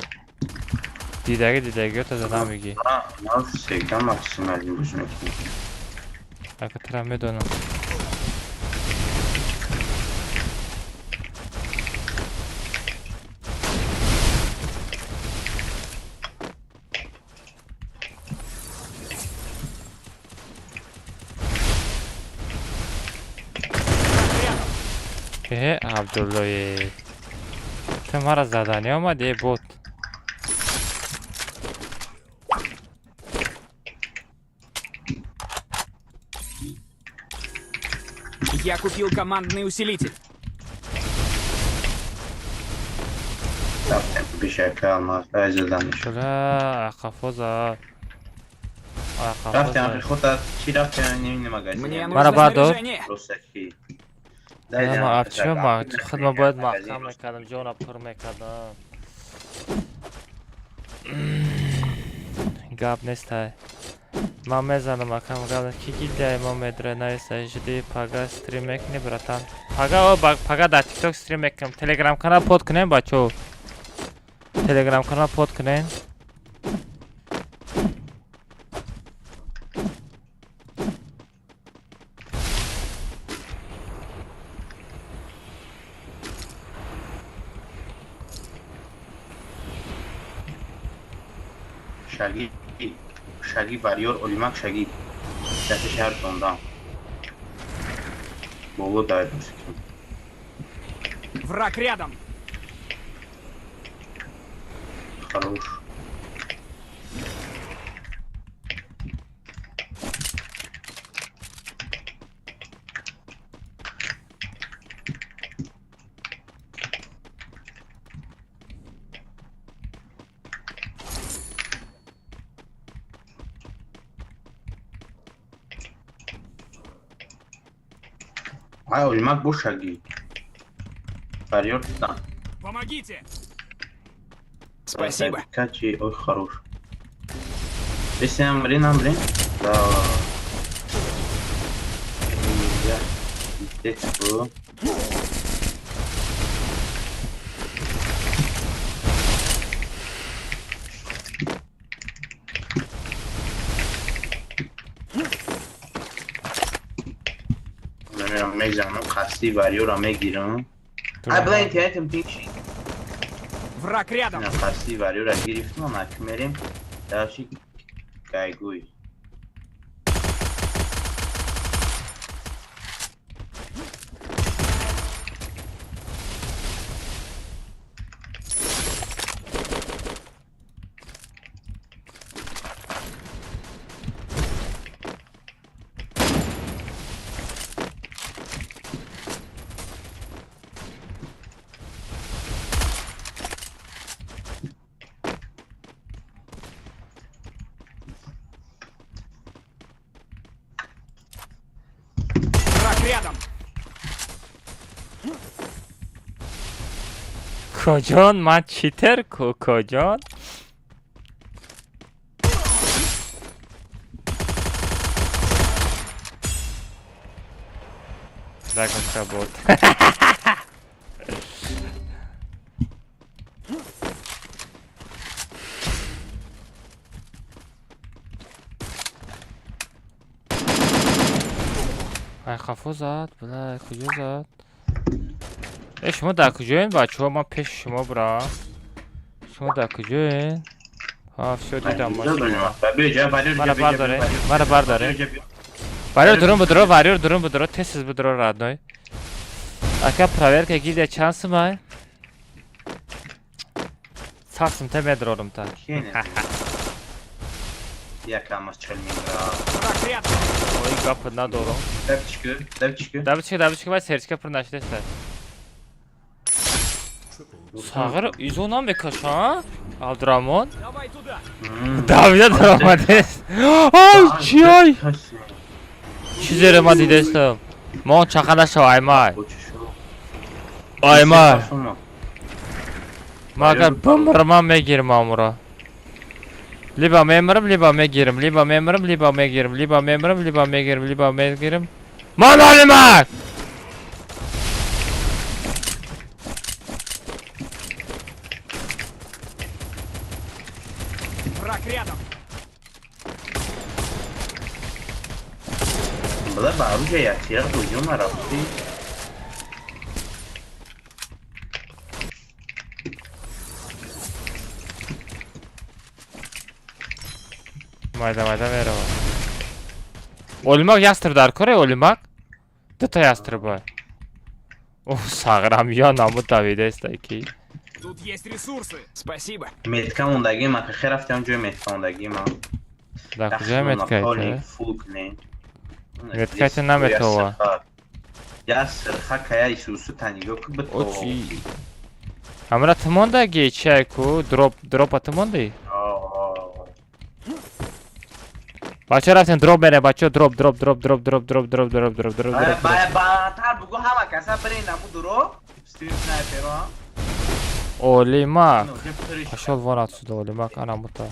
Дидаги дидагиёта зада мегӣ. Ман всегда максималӣ бозӣ мекунам. Ака тра медонам. Э, Абдуллои. Ту мара заданӣ омадӣ, бот. Я купил командный усилитель. Рафтем пешака алмаз ай заданиш. Бля, қафо зад. Рафтем худ чи рафтем ними магазин. Мне Мара нужно бардор. снаряжение. Русаки. Ма худ ма бояд маҳкам мекардам, ҷона пур мекардам. Гап нестай. Ман мезанам, акам, гап ки гилдияи мо медре нависа жди пага стрим мекунӣ, братан. Пага о пага дар TikTok стрим мекунам. Telegram канал под кунем, бачо. Telegram канал под кунем. Шаги, шаги варьёр олимак шаги. Дасти шаҳр тондам. Боло дай бусиким. Враг рядом. Хорош. Ай, олимак бо шаги. Варьёр там. Помогите! Спасибо. Качи, ой, хорош. Если блин, блин. Да. Я. Детство. Мезанам, қасди варёра мегирам. Ай, бла интернетам пинг. Враг рядом. Қасди варёра гирифтам, ак мерем. Дальше гайгуй. Рядом. Коҷон ман читер ку коҷон? Драгонка бот. Ай хафо зад, бля, куҷо зад? Э, шумо дар куҷоен, бачаҳо? Ман пеши шумо бурам. Шумо дар куҷоен? Ҳа, всё дидам. Мара бардоре, мара бардоре. Варёр дурун будро, варёр дурун будро, тез будро, родной. Ака проверка гильдия чанд сумай? Сад сум та медрорум та. Якамас чалминга. Ой, гап надорам. Давчика, давчика. Давчика, давчика, вай серчика пур нашидаста. Сағир изо намекаша, Абдураҳмон? Давида даромадест. Ай, чи ай? Чизеро ман дидастам. Мон чақа нашав, аймай. Аймай. Ман агар бимирам, ман мегирам амуро. Либо мемирам, либо мегирам, либо мемирам, либо мегирам, либо мемирам, либо мегирам, либо мегирам. Ман олимак! Оружие я терду, ё ты. Майда майда мерава. Олимак ястреб дар коре, Олимак? Дута ястреб. О, сағрам я наму давидаеста ки. Тут есть ресурсы. Спасибо. Метка мондаги ма, хе рафтам ҷои метка мондаги ма. Дар куҷои меткаите? Меткаите наметова. Я сирха кая исусу таниго ку бито. Ҳамра ту мондаги чиай ку? Дроп дропа ту монди? Бача рафтем дроп мерем, бача дроп дроп дроп дроп дроп дроп дроп дроп дроп дроп дроп. Баъдтар бугу ҳама каса бирен наму дроп. Стрим снайперо. Олимак. Пошел вон отсюда, Олимак, ана мута.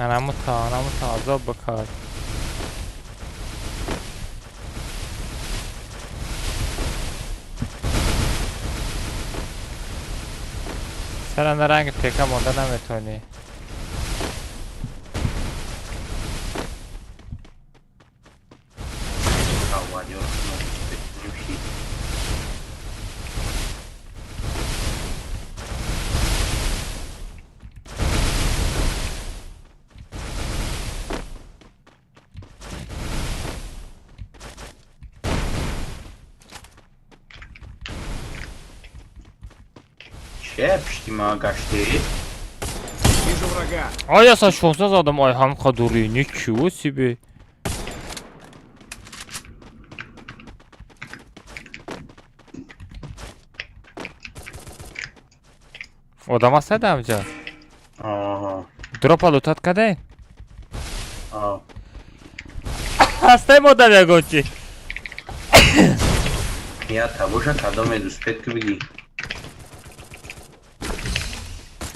Анамута, анамута, азоб бикар. Сара ранги пека монда наметонӣ. Че пишти ма гашти? Вижу врага. Ай, я са 16 задам, ай ҳам қадури, ничего себе. Одам аст ҳамҷа? Аҳа. Дропа лутат кадаин? Аа. Ҳастаи модам ягон чи? Я табоша кадоме дуспет ки бигӣ.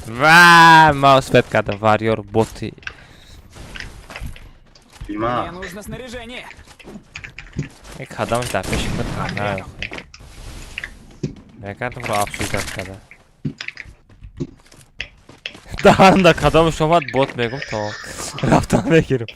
Ва, ма успет кардам, варьёр боти. Мне нужно снаряжение. Ин кадамаш дар пеши худ на. Мекардам ро обсуждать кардам. Даҳанда кадомаш омад бот мегум то рафтан мегирам.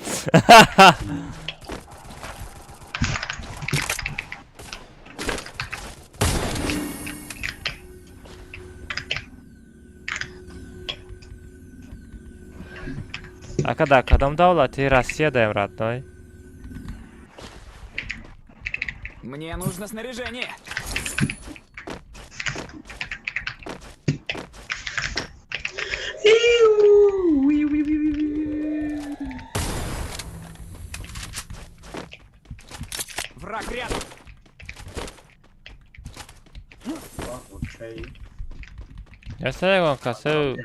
Ака дар кадом давлати? Россия даем родной. Мне нужно снаряжение. Враг рядом. Я ягон касе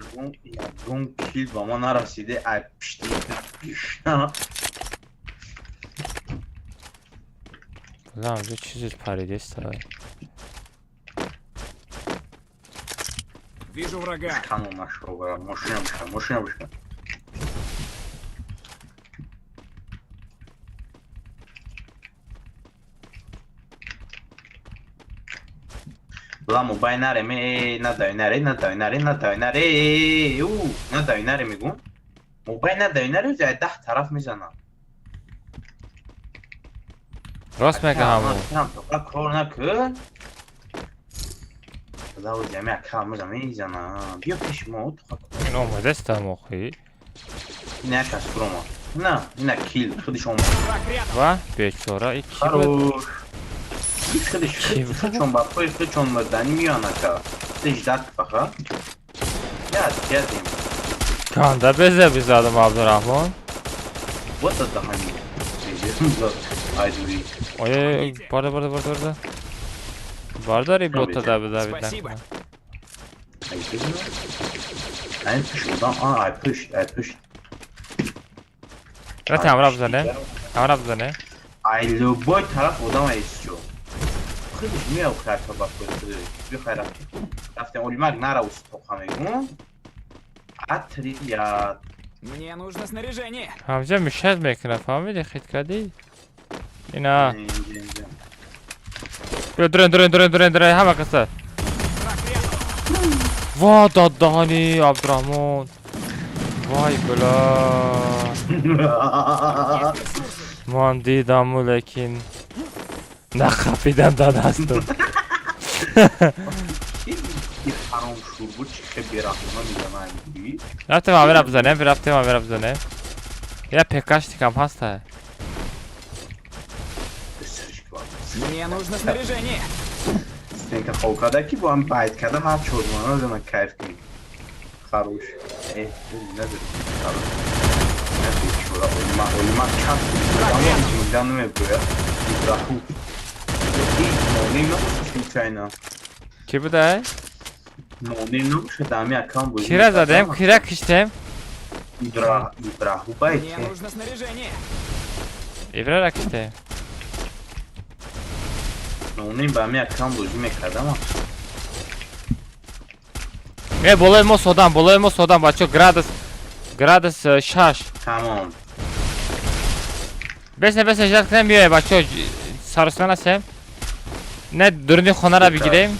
ягон кил ба ма нарасиде, ай пишти пишта. Бля, уже чизе паридеста. Вижу врага. Кану нашел, машина вышла, машина вышла. Ла мобай наре ме, надави наре, надави наре, надави наре, у, надави наре мегум. Мобай надави наре, ӯ даҳ тараф мезанам. Рост мега ҳаму. Тоқа кор накун. Лау ҷамиа кал мезанам, мезанам. Биё пеши мо, тоқа кор. Ин омадаст ҳамохи. Ина кас фурома. На, ина кил, худиш омад. Ва, бечора, и ки буд? Худиш, худшон ба пои худшон мурдани меён ака. Ждат фақа. Яд, ядем. Канда безе бизадам Абдурахмон. Вот это даҳани. Ай дури. Ой, барда барда барда барда. Бардари бота да бизавид. Спасибо. Ай пуш одам, ай пуш, ай пуш. Рати ҳамра бизане. Ҳамра бизане. Ай любой тараф одам айсчо. Худиш меохрад то ба пои худиш. Бихай рафтем. Рафтем Олимак нара устоқа мегум. Отряд. Мне нужно снаряжение. Ҳамҷа мишад мекунад, фаҳмиди хит кардӣ? Ина. Биё дурен, дурен, дурен, дурен, дурен, ҳама каса. Ва даддаҳани Абдурахмон. Вай била. Ман дидаму, лекин нақапидам да дастам. Ҳаром шур буд, чӣ хел бераҳмона мезанад. Рафтем авера бизанем, рафтем авера бизанем. Я пекаштикам ҳаста. Мне нужно снаряжение. Стенка хоб карда, ки бо ҳам байт карда, ҳар чордумана зана кайф кунем. Хорош. Э, надорем. Хорош. Не бечора, олима, олима чап. Зинда намеброяд. Ибраху. Нонем набошад случайно. Ки буда? Нонем набошад, ҳами аккаунт бозӣ. Кира задем, кира киштем. Ибра, Ибраху байт. Мне нужно снаряжение. Ибрара киштем. Нонем ба ҳами аккаунт бозӣ мекардам. Э, болои мо содам, болои мо содам, бачо, градус, градус 6. Тамом. Бесне, бесне, ждать кунем, биёе, бачо, сарусман ҳастем. Не, дуруни хонара бигирем.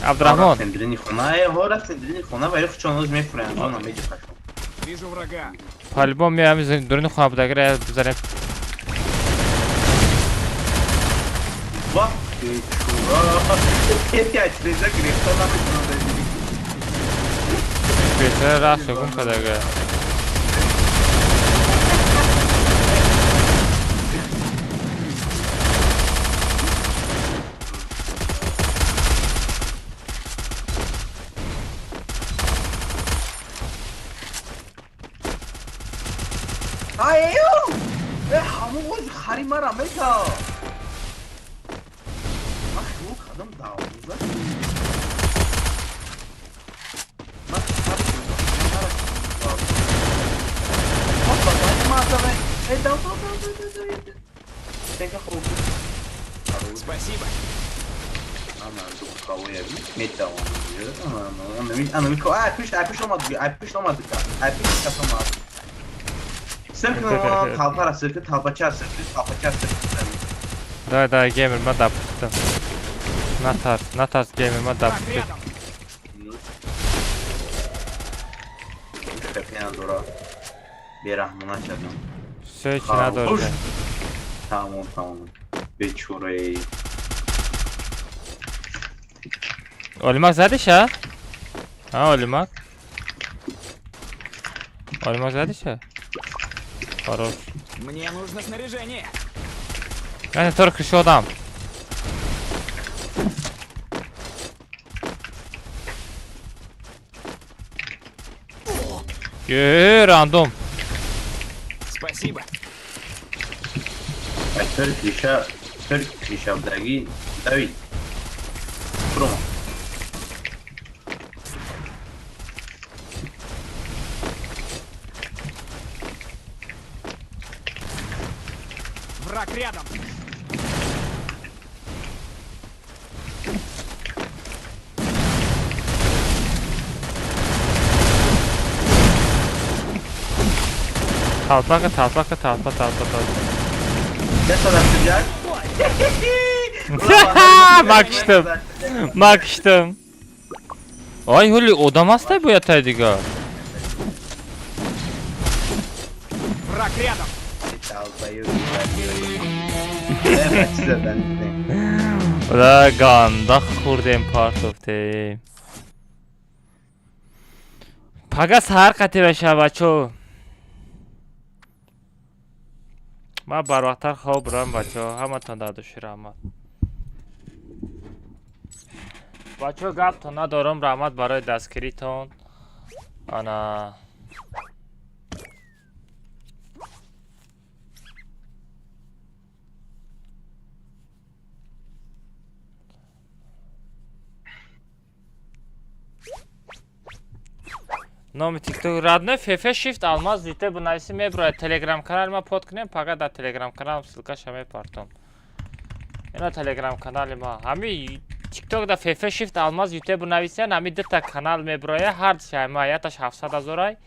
Абдурахмон. Рафтем дурини хона, э, ҳо рафтем дурини хона ва ёхчон оз мефурем, зона меҷиқашон. Вижу врага. По-любому меоям, дуруни хона будагира бизанем. Ва, бечора. Пять реза гирифта наметавонад. Бечора рафт гум кардага. Ай, э, ҳамон оз хари мара мета. Ман хиёл кардам давза. Ман хари мара. Опа, дай маза, э, дав, дав, дав, дав, дав. Стенка хоб. Спасибо. Ана, духкавоя метавонам. Ана, ана, ана, ай, пишт, ай, пишт омад, ай, пишт омад, ай, пишт кас омад. Сыркы талпара, сыркы талпача, сыркы талпача, сыркы. Давай, давай, геймер, ман допустим. Натарс, натарс, геймер, ман Враг допустим. рядом. Пепена дора. Бераҳмона кардам. Всё, ҳеч надорем. Тамом, тамом. Бечораи. Олимак задиша? А, Олимак? Олимак задиша? Хорош. Мне нужно снаряжение. Я только еще дам. Е, рандом. Спасибо. Ай, төр клиша, төр клиша будаги. Давид. Промо. Враг рядом. Талпака, талпака, талпа, талпа, талпа. Дастадастиргак. Ман киштам. Ман киштам. Ай, ҳоли одам ҳастай бояд тай дига. Враг рядом. Ра ганда хӯрдем, партофтем. Пага саҳар қатӣ баша, бачо. Ман барвақттар хоб бурам, бачо. Ҳаматон дар души раҳмат. Бачо, гаптон надорам, раҳмат барои дастгиритон. Ана номи тикток родной фефе шифт алмаз зите бинависӣ меброяд. Телеграм канали ма под кунем, пага дар телеграм каналам ссылкаша мепартом. Ина телеграм канали ма. Ҳами тикток да фефе шифт алмаз ютуб бинависен, ҳами дута канал меброя, ҳар шайма яташ 700 ҳазорай,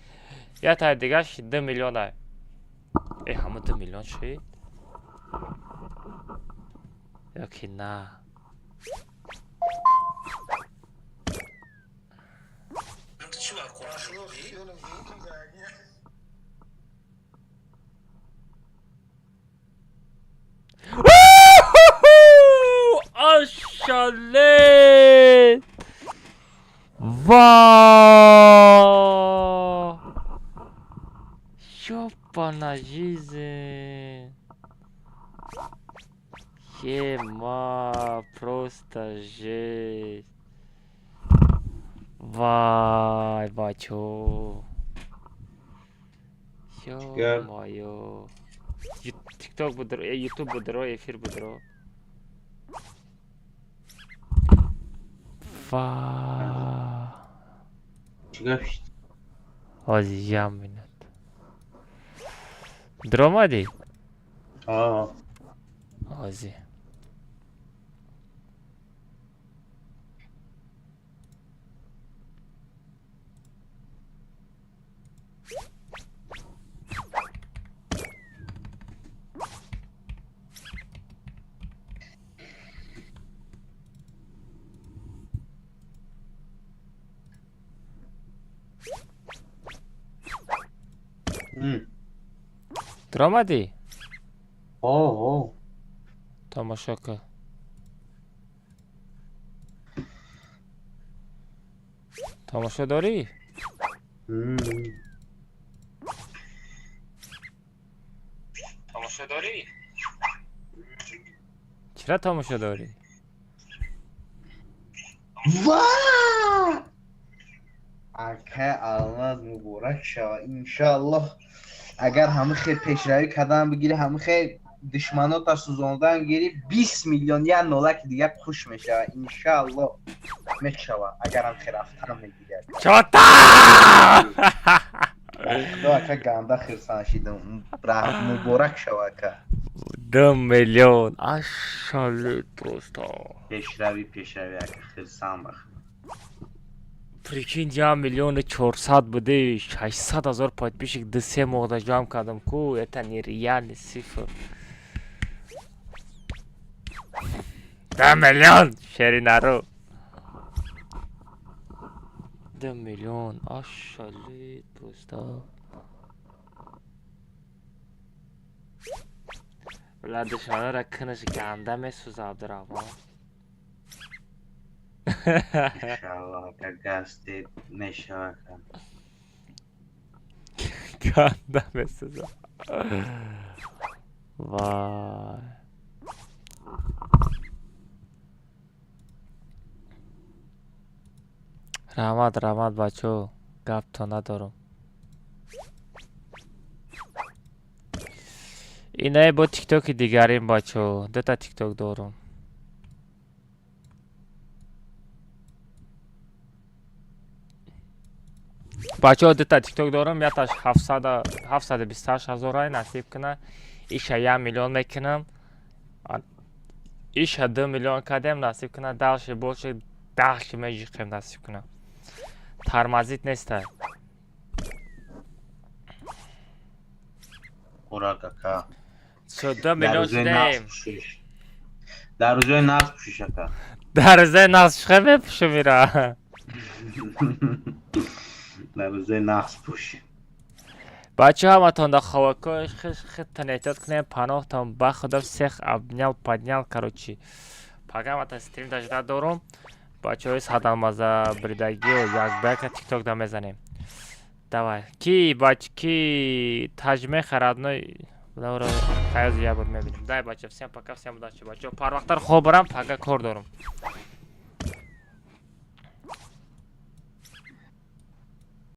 ятаи дигаш 2 миллионай. Э, ҳама 2 миллион шид? Ё ки на? Ашале! Ва! Ёбана жизнь! Ема, просто жесть! Вай, бачо! Ё-моё! Тикток будро, Ютуб будро, эфир будро. Ва! Чӣ гап шид? Ҳози як минут. Дуромадӣ? Аа. Ҳози. Дуромадӣ? О. Тамошо кун. Тамошо дорӣ? Тамошо дорӣ? Чира тамошо дорӣ? Ва! Акай Алмаз, муборак шава, иншааллоҳ. Агар ҳама хел пешравӣ кардан бигирӣ, ҳама хел душманота сӯзондан гирӣ, 20 миллион як нолаки дигар хуш мешава, иншааллоҳ мешава, агарам хел рафтан мегирӣ. Чота! Худо, ака, ганда хирсан шидам. Муборак шава, ака. 2 миллион. Ашале просто. Пешравӣ, пешравӣ, ака, хирсан бах. Прикинь, 1 400 000 буди, 600 000 подписчик 2-3 моҳда ҷамъ кардам ку, это нереальный цифр. 2 миллион, шеринаро. 2 миллион, ашале просто. Бла, душманора кунаш ганда месӯза, Абдураҳмон. Иншааллоҳ, ака, гасте мешава, ака. Ганда месӯза. Вай. Раҳмат, раҳмат, бачо, гапто надорам. Инае бо тиктоки дигарим, бачо, дута тикток дорам. Бачаҳо, дута тикток дорам, якташ 728 ҳазорай, насиб куна, иша 1 миллион мекунам. Иша 2 миллион кардем, насиб куна, дальше больше, дальше меҷиқем, насиб куна. Тормозить нестай. Хӯрак, ака. Чо, 2 миллион шудаем. Дар рӯзои нағз пӯшиш, ака. Дар рӯзои нағз шуха мепӯшум ира. Дар рӯзои нағз пӯш. Бачаҳо, ҳаматон да ховакои худтон эҳтиёт кунем, паноҳтон ба худо, всех обнял, поднял, короче. Пагамата стрим дажда дорум. Бачаҳои садалмаза бридагио як ба яка тикток да мезанем. Давай. Ки бач ки таҷ мехарад, но фаяз як бор мебинем. Дай, бача, всем пока, всем удачи, бачаҳо. Парвақттар хоб барам, пага кор дорам.